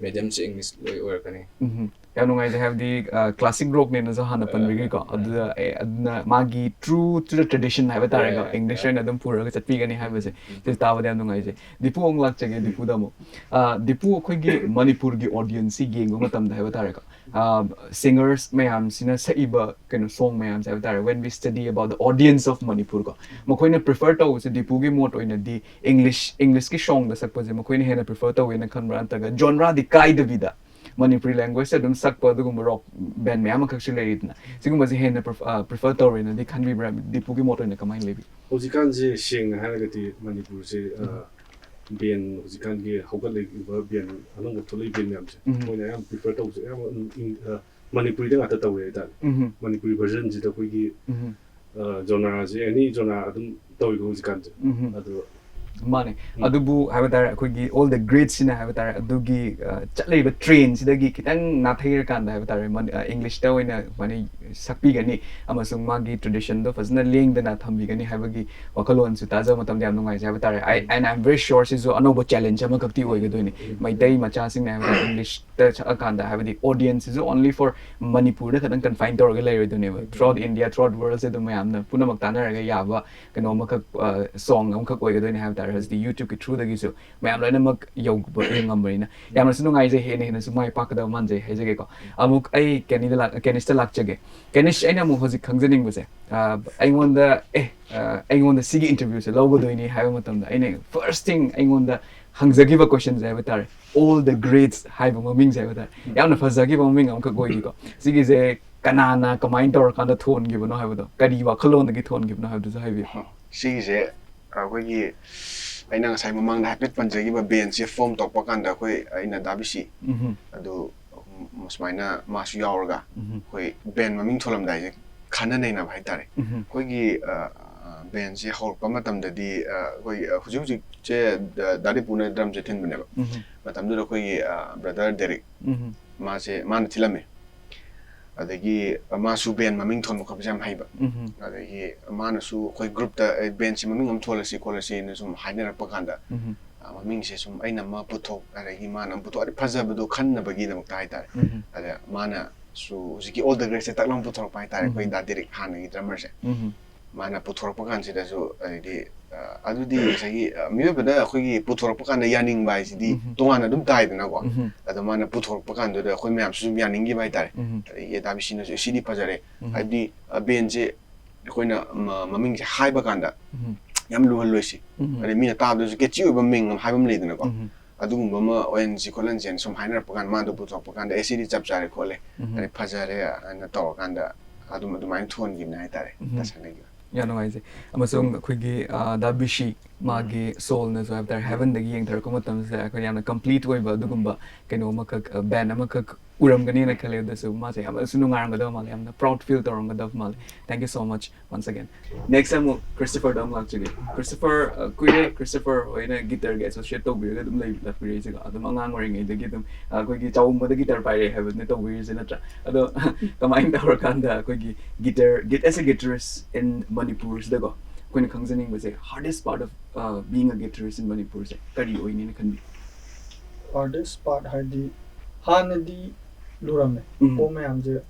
mediumꯁꯦ English ꯂꯣꯏ ꯑꯣꯏꯔꯛꯀꯅꯤ꯫ ꯎꯝ꯫ ꯌꯥꯝ ꯅꯨꯡꯉꯥꯏꯖꯩ, ꯍꯥꯏꯕꯗꯤ ꯑ, classic rockꯅꯦꯅꯁꯨ ꯍꯥꯟꯅ ꯑ, ꯄꯟꯕꯤꯈꯤꯀꯣ꯫ ꯑ, ꯑ꯫ ꯑꯗꯨꯗ ꯑꯦ, ꯑꯗꯨꯅ ꯃꯥꯒꯤ true to the tradition ꯍꯥꯏꯕ ꯇꯥꯔꯦꯀꯣ, Yeah, yeah, English yeah. ꯑꯣꯏꯅ ꯑꯗꯨꯝ ꯄꯨꯔꯒ ꯆꯠꯄꯤꯒꯅꯤ ꯍꯥꯏꯕꯁꯦ꯫ ꯎꯝ꯫ ꯁꯤ ꯇꯥꯕꯗ ꯌꯥꯝ ꯅꯨꯡꯉꯥꯏꯖꯩ꯫ ꯗꯤꯄꯨ ꯑꯃꯨꯛ ꯂꯥꯛꯆꯒꯦ, ꯗꯤꯄꯨꯗ ꯑꯃꯨꯛ꯫ ꯑ, ꯗꯤꯄꯨ, ꯑꯩꯈꯣꯏꯒꯤ ꯃꯅꯤꯄꯨꯔꯒꯤ audienceꯁꯤ ꯌꯦꯡꯕ ꯃꯇꯝꯗ ꯍꯥꯏꯕ ꯇꯥꯔꯦꯀꯣ, ꯑ, singers ꯃꯌꯥꯝꯁꯤꯅ ꯁꯛꯏꯕ ꯀꯩꯅꯣ song ꯃꯌꯥꯝꯁꯦ ꯍꯥꯏꯕ ꯇꯥꯔꯦ, when we study about the audience of Manipur ꯀꯣ, ꯃꯈꯣꯏꯅ prefer ꯇꯧꯕꯁꯦ, ꯗꯤꯄꯨꯒꯤ ꯃꯣꯠ ꯑꯣꯏꯅꯗꯤ English, Englishꯀꯤ songꯗ ꯁꯛꯄꯁꯦ ꯃꯈꯣꯏꯅ ꯍꯦꯟꯅ prefer ꯇꯧꯋꯦꯅ ꯈꯟꯕ꯭ꯔꯥ, ꯅꯠꯇ꯭ꯔꯒ genreꯗꯤ ꯀꯥꯏꯗꯕꯤꯗ Manipuri language꯫ ꯑꯗꯨꯝ ꯁꯛꯄ ꯑꯗꯨꯒꯨꯝꯕ rock band ꯃꯌꯥꯝ ꯑꯃꯈꯛꯁꯨ ꯂꯩꯔꯤꯗꯅ, ꯁꯤꯒꯨꯝꯕꯁꯦ ꯍꯦꯟꯅ pref-, ꯑ, prefer ꯇꯧꯔꯦꯅꯗꯤ ꯈꯟꯕꯤꯕ꯭ꯔꯥ? ꯗꯤꯄꯨꯒꯤ ꯃꯣꯠ ꯑꯣꯏꯅ ꯀꯃꯥꯏꯅ ꯂꯩꯕꯤ? ꯍꯧꯖꯤꯛꯀꯥꯟꯁꯦ ꯁꯦꯡꯅ ꯍꯥꯏꯔꯒꯗꯤ ꯃꯅꯤꯄꯨꯔꯁꯦ ꯑ, ꯎꯝ꯫ band ꯍꯧꯖꯤꯛꯀꯥꯟꯒꯤ ꯍꯧꯒꯠꯂꯛꯏꯕ band ꯑꯅꯧꯕ ꯊꯣꯛꯂꯛꯏ band ꯃꯌꯥꯝꯁꯦ ꯎꯝ꯫ ꯃꯣꯏꯅ ꯑꯌꯥꯝꯕ prefer ꯇꯧꯕꯁꯦ ꯑꯌꯥꯝꯕ ꯎꯝ, ꯏꯪ-, ꯑ, ꯃꯅꯤꯄꯨꯔꯤꯗ ꯉꯥꯛꯇ ꯇꯧꯋꯦ ꯍꯥꯏꯇꯥꯔꯦ꯫ ꯎꯝ꯫ ꯃꯅꯤꯄꯨꯔꯤ versionꯁꯤꯗ ꯑꯩꯈꯣꯏꯒꯤ ꯎꯝ꯫ ꯑ, genreꯁꯦ any genre ꯑꯗꯨꯝ ꯇꯧꯋꯤꯀꯣ ꯍꯧꯖꯤꯛꯀꯥꯟꯁꯦ꯫ ꯎꯝ꯫ ꯑꯗꯣ ꯃꯥꯅꯦ꯫ ꯎꯝ꯫ ꯑꯗꯨꯕꯨ ꯍꯥꯏꯕ ꯇꯥꯔꯦ, ꯑꯩꯈꯣꯏꯒꯤ all the greatsꯁꯤꯅ ꯍꯥꯏꯕ ꯇꯥꯔꯦ, ꯑꯗꯨꯒꯤ, ꯑ, ꯆꯠꯂꯤꯕ trendꯁꯤꯗꯒꯤ ꯈꯤꯇꯪ ꯅꯥꯊꯩꯔꯀꯥꯟꯗ ꯍꯥꯏꯕ ꯇꯥꯔꯦ, ꯃꯅꯤ-, ꯑ, Englishꯇ ꯑꯣꯏꯅ ꯃꯥꯅꯤ ꯁꯛꯄꯤꯒꯅꯤ ꯑꯃꯁꯨꯡ ꯃꯥꯒꯤ traditionꯗꯣ ꯐꯖꯅ ꯂꯦꯡꯗꯅ ꯊꯝꯕꯤꯒꯅꯤ ꯍꯥꯏꯕꯒꯤ ꯋꯥꯈꯜꯂꯣꯟꯁꯨ ꯇꯥꯖꯕ ꯃꯇꯝꯗ ꯌꯥꯝ ꯅꯨꯡꯉꯥꯏꯖꯩ ꯍꯥꯏꯕ ꯇꯥꯔꯦ꯫ I, and I'm very sure ꯁꯤꯁꯨ ꯑꯅꯧꯕ challenge ꯑꯃꯈꯛꯇꯤ ꯑꯣꯏꯒꯗꯣꯏꯅꯤ꯫ ꯃꯩꯇꯩ ꯃꯆꯥꯁꯤꯡꯅ ꯍꯥꯏꯕ ꯇꯥꯔꯦ, Englishꯇ ꯁꯛꯑꯀꯥꯟꯗ, ꯍꯥꯏꯕꯗꯤ audienceꯁꯤꯁꯨ only for ꯃꯅꯤꯄꯨꯔꯗ ꯈꯛꯇꯪ confine ꯇꯧꯔꯒ ꯂꯩꯔꯣꯏꯗꯣꯏꯅꯦꯕ꯫ Throughout India, throughout worldꯁꯦ ꯑꯗꯨꯝ ꯃꯌꯥꯝꯅ ꯄꯨꯝꯅꯃꯛ ꯇꯥꯟꯅꯔꯒ ꯌꯥꯕ ꯀꯩꯅꯣ ꯑꯃꯈꯛ, ꯑ, song ꯑꯃꯈꯛ ꯑꯣꯏꯒꯗꯣꯏꯅꯦ ꯍꯥꯏꯕ ꯇꯥꯔꯦ꯫ ꯍꯧꯖꯤꯛꯇꯤ YouTube-ꯀꯤ through-ꯗꯒꯤꯁꯨ ꯃꯌꯥꯝ ꯂꯣꯏꯅꯃꯛ ꯌꯧꯕ ꯉꯝꯕꯅꯤꯅ ꯌꯥꯝꯅꯁꯨ ꯅꯨꯡꯉꯥꯏꯖꯩ, ꯍꯦꯟꯅ ꯍꯦꯟꯅꯁꯨ ꯃꯥꯏ ꯄꯥꯛꯀꯗꯕ ꯃꯥꯟꯖꯩ ꯍꯥꯏꯖꯒꯦꯀꯣ꯫ ꯑꯃꯨꯛ ꯑꯩ ꯀꯦꯅꯤꯗ ꯂꯥꯛ-, ꯀꯦꯅꯤꯁꯇ ꯂꯥꯛꯆꯒꯦ꯫ ꯀꯦꯅꯤꯁ, ꯑꯩꯅ ꯑꯃꯨꯛ ꯍꯧꯖꯤꯛ ꯈꯪꯖꯅꯤꯡꯕꯁꯦ, ꯑ, ꯑꯩꯉꯣꯟꯗ, ꯑꯦ, ꯑ, ꯑꯩꯉꯣꯟꯗ ꯁꯤꯒꯤ interview-ꯁꯦ ꯂꯧꯒꯗꯣꯏꯅꯤ ꯍꯥꯏꯕ ꯃꯇꯝꯗ ꯑꯩꯅ first thing ꯑꯩꯉꯣꯟꯗ ꯍꯪꯖꯈꯤꯕ question-ꯁꯦ ꯍꯥꯏꯕ ꯇꯥꯔꯦ, "All the greats" ꯍꯥꯏꯕ ꯃꯃꯤꯡꯁꯦ ꯍꯥꯏꯕ ꯇꯥꯔꯦ꯫ ꯌꯥꯝꯅ ꯐꯖꯈꯤꯕ ꯃꯃꯤꯡ ꯑꯃꯈꯛ ꯑꯣꯏꯔꯤꯀꯣ꯫ ꯁꯤꯒꯤꯁꯦ ꯀꯅꯥꯅ ꯀꯃꯥꯏꯅ ꯇꯧꯔꯀꯥꯟꯗ ꯊꯣꯟꯈꯤꯕꯅꯣ ꯍꯥꯏꯕꯗꯣ, ꯀꯔꯤ ꯋꯥꯈꯜꯂꯣꯟꯗꯒꯤ ꯊꯣꯟꯈꯤꯕꯅꯣ ꯍꯥꯏꯕꯗꯨꯁꯨ ꯍꯥꯏꯕꯤꯌꯨ꯫ ꯁꯤꯒꯤꯁꯦ ꯑꯩꯈꯣꯏꯒꯤ, ꯑꯩꯅ ꯉꯁꯥꯏ ꯃꯃꯥꯡꯗ ꯍꯥꯏꯐꯦꯠ ꯄꯟꯖꯈꯤꯕ band-ꯁꯦ form ꯇꯧꯔꯛꯄ ꯀꯥꯟꯗ ꯑꯩꯈꯣꯏ, ꯑꯩꯅ ꯗꯥ ꯕꯤꯁꯤ, ꯎꯝꯍꯨꯝ꯫ ꯑꯗꯨ, ꯎꯝ, ꯁꯨꯃꯥꯏꯅ ꯃꯥꯁꯨ ꯌꯥꯎꯔꯒ ꯎꯝꯍꯨꯝ꯫ ꯑꯩꯈꯣꯏ band ꯃꯃꯤꯡ ꯊꯣꯜꯂꯝꯗꯥꯏꯁꯦ ꯈꯟꯅ ꯅꯩꯅꯕ ꯍꯥꯏꯇꯥꯔꯦ꯫ ꯎꯝꯍꯨꯝ꯫ ꯑꯩꯈꯣꯏꯒꯤ, ꯑ, ꯑ, band-ꯁꯦ ꯍꯧꯔꯛꯄ ꯃꯇꯝꯗꯗꯤ, ꯑ, ꯑꯩꯈꯣꯏ, ꯑ, ꯍꯧꯖꯤꯛ ꯍꯧꯖꯤꯛꯁꯦ ꯗ-, ꯗꯥ ꯗꯤꯄꯨꯅ drum-ꯁꯦ ꯊꯤꯟꯕꯅꯦꯕ꯫ ꯎꯝꯍꯨꯝ꯫ ꯃꯇꯝꯗꯨꯗ ꯑꯩꯈꯣꯏꯒꯤ, ꯑ, brother ꯗꯦꯔꯤꯛ, ꯎꯝꯍꯨꯝ꯫ ꯃꯥꯁꯦ, ꯃꯥꯅ ꯊꯤꯜꯂꯝꯃꯦ꯫ ꯑꯗꯒꯤ ꯃꯥꯁꯨ band ꯃꯃꯤꯡ ꯊꯣꯟꯕ ꯈꯣꯠꯄꯁꯦ ꯌꯥꯝ ꯍꯩꯕ꯫ ꯎꯝꯍꯨꯝ꯫ ꯑꯗꯒꯤ ꯃꯥꯅꯁꯨ ꯑꯩꯈꯣꯏ group-ꯇ, "ꯑꯦ, band-ꯁꯤ ꯃꯃꯤꯡ ꯑꯃ ꯊꯣꯜꯂꯁꯤ ꯈꯣꯠꯂꯁꯤꯅ" ꯁꯨꯝ ꯍꯥꯏꯅꯔꯛꯄ ꯀꯥꯟꯗ, ꯎꯝꯍꯨꯝ꯫ ꯑ, ꯃꯃꯤꯡꯁꯦ ꯁꯨꯝ ꯑꯩꯅ ꯑꯃ ꯄꯨꯊꯣꯛ, ꯑꯗꯒꯤ ꯃꯥꯅ ꯑꯃ ꯄꯨꯊꯣꯛ, ꯑꯗꯩ ꯐꯖꯕꯗꯣ ꯈꯟꯅꯕꯒꯤꯗꯃꯛꯇ ꯍꯥꯏꯇꯥꯔꯦ꯫ ꯎꯝꯍꯨꯝ꯫ ꯑꯗ ꯃꯥꯅꯁꯨ ꯍꯧꯖꯤꯛꯀꯤ All the Greats-ꯁꯦ ꯇꯛ ꯂꯥꯎꯅ ꯄꯨꯊꯣꯔꯛꯄ ꯍꯥꯏꯇꯥꯔꯦ, ꯑꯩꯈꯣꯏ ꯎꯝꯍꯨꯝ꯫ ꯗꯥ ꯗꯦꯔꯤꯛ ꯍꯥꯟꯅꯒꯤ drummer-ꯁꯦ꯫ ꯎꯝꯍꯨꯝ꯫ ꯃꯥꯅ ꯄꯨꯊꯣꯔꯛꯄ ꯀꯥꯟꯁꯤꯗꯁꯨ, ꯑꯗꯩꯗꯤ, ꯑ, ꯑꯗꯨꯗꯤ ꯉꯁꯥꯏꯒꯤ, ꯑ, ꯃꯤꯑꯣꯏꯕꯗ ꯑꯩꯈꯣꯏꯒꯤ ꯄꯨꯊꯣꯔꯛꯄ ꯀꯥꯟꯗ ꯌꯥꯅꯤꯡꯕ ꯍꯥꯏꯁꯤꯗꯤ ꯎꯝꯍꯨꯝ꯫ ꯇꯣꯉꯥꯟꯅ ꯑꯗꯨꯝ ꯇꯥꯏꯗꯅꯀꯣ꯫ ꯎꯝꯍꯨꯝ꯫ ꯑꯗꯣ ꯃꯥꯅ ꯄꯨꯊꯣꯔꯛꯄ ꯀꯥꯟꯗꯨꯗ ꯑꯩꯈꯣꯏ ꯃꯌꯥꯝꯁꯨ ꯁꯨꯝ ꯌꯥꯅꯤꯡꯈꯤꯕ ꯍꯥꯏꯇꯥꯔꯦ꯫ ꯎꯝꯍꯨꯝ꯫ ꯑꯗꯒꯤ ꯗꯥ ꯕꯤꯁꯤꯅꯁꯨ, "ꯑꯦ, ꯁꯤꯗꯤ ꯐꯖꯔꯦ"꯫ ꯎꯝꯍꯨꯝ꯫ ꯍꯥꯏꯕꯗꯤ, ꯑ, band-ꯁꯦ ꯑꯩꯈꯣꯏꯅ ꯃ-, ꯃꯃꯤꯡꯁꯦ ꯍꯥꯏꯕ ꯀꯥꯟꯗ ꯎꯝꯍꯨꯝ꯫ ꯌꯥꯝ ꯂꯨꯍꯜꯂꯣꯏꯁꯤ꯫ ꯎꯝꯍꯨꯝ꯫ ꯑꯗꯩ ꯃꯤꯅ ꯇꯥꯕꯗꯁꯨ catchy ꯑꯣꯏꯕ ꯃꯤꯡ ꯑꯃ ꯍꯥꯏꯕ ꯑꯃ ꯂꯩꯗꯅꯀꯣ꯫ ꯎꯝꯍꯨꯝ꯫ ꯑꯗꯨꯒꯨꯝꯕ ꯑꯃ ꯑꯣꯏꯍꯟꯁꯤ ꯈꯣꯠꯍꯟꯁꯦꯅ ꯁꯨꯝ ꯍꯥꯏꯅꯔꯛꯄ ꯀꯥꯟꯗ, ꯃꯥꯗꯣ ꯄꯨꯊꯣꯔꯛꯄ ꯀꯥꯟꯗ, "ꯑꯦ, ꯁꯤꯗꯤ ꯆꯞ ꯆꯥꯔꯦ ꯈꯣꯠꯂꯦ, ꯎꯝꯍꯨꯝ꯫ ꯑꯗꯩ ꯐꯖꯔꯦ" ꯍꯥꯏꯅ ꯇꯧꯔꯀꯥꯟꯗ ꯑꯗꯨꯝ ꯑꯗꯨꯃꯥꯏꯅ ꯊꯣꯟꯈꯤꯕꯅꯦ ꯍꯥꯏꯇꯥꯔꯦ, ꯎꯝꯍꯨꯝ꯫ ꯇꯁꯦꯡꯅꯒꯤ꯫ ꯌꯥꯝ ꯅꯨꯡꯉꯥꯏꯖꯩ꯫ ꯑꯃꯁꯨꯡ ꯑꯩꯈꯣꯏꯒꯤ, ꯑ, ꯗꯥ ꯕꯤꯁꯤ, ꯃꯥꯒꯤ soul-ꯅꯁꯨ ꯍꯥꯏꯕ ꯇꯥꯔꯦ, heaven-ꯗꯒꯤ ꯌꯦꯡꯊꯔꯛꯄ ꯃꯇꯝꯁꯤꯗ ꯑꯩꯈꯣꯏ ꯌꯥꯝꯅ complete ꯑꯣꯏꯕ ꯑꯗꯨꯒꯨꯝꯕ ꯀꯩꯅꯣ ꯑꯃꯈꯛ, ꯑ, band ꯑꯃꯈꯛ ꯎꯔꯝꯒꯅꯤꯅ ꯈꯜꯂꯦ꯫ ꯑꯗꯨꯁꯨ ꯃꯥꯁꯦ ꯌꯥꯝꯅꯁꯨ ꯅꯨꯡꯉꯥꯏꯔꯝꯒꯗꯕ ꯃꯥꯜꯂꯦ, ꯌꯥꯝꯅ proud feel ꯇꯧꯔꯝꯒꯗꯕ ꯃꯥꯜꯂꯦ꯫ Thank you so much once again. Next ꯑꯃꯨꯛ Christopher-ꯗ ꯑꯃꯨꯛ ꯂꯥꯛꯆꯒꯦ꯫ Christopher, ꯑ, ꯀꯨꯏꯔꯦ Christopher ꯍꯣꯏꯅ guitar-ꯒꯤ associate ꯇꯧꯕꯤꯔꯒ ꯑꯗꯨꯝ ꯂꯩ-, ꯂꯥꯛꯄꯤꯔꯛꯏꯁꯦꯀꯣ꯫ ꯑꯗꯨꯝ ꯑꯉꯥꯡ ꯑꯣꯏꯔꯤꯉꯩꯗꯒꯤ ꯑꯗꯨꯝ, ꯑ, ꯑꯩꯈꯣꯏꯒꯤ ꯆꯥꯎꯝꯕꯗ guitar ꯄꯥꯏꯔꯛꯑꯦ ꯍꯥꯏꯕꯗꯨꯅ ꯇꯧꯕꯤꯔꯤꯁꯦ ꯅꯠꯇ꯭ꯔꯥ? ꯑꯗꯣ ꯀꯃꯥꯏꯅ ꯇꯧꯔꯀꯥꯟꯗ ꯑꯩꯈꯣꯏꯒꯤ guitar, gui-, as a guitarist in Manipur-ꯁꯤꯗꯀꯣ, ꯑꯩꯈꯣꯏꯅ ꯈꯪꯖꯅꯤꯡꯕꯁꯦ, hardest part of, uh, being a guitarist in Manipur-ꯁꯦ ꯀꯔꯤ ꯑꯣꯏꯅꯤꯅ ꯈꯟꯕꯤ? Hardest part ꯍꯥꯏꯗꯤ, ꯍꯥꯟꯅꯗꯤ ꯂꯨꯔꯝꯃꯦ꯫ ꯎꯝ꯫ ꯄꯣꯠ ꯃꯌꯥꯝꯁꯦ,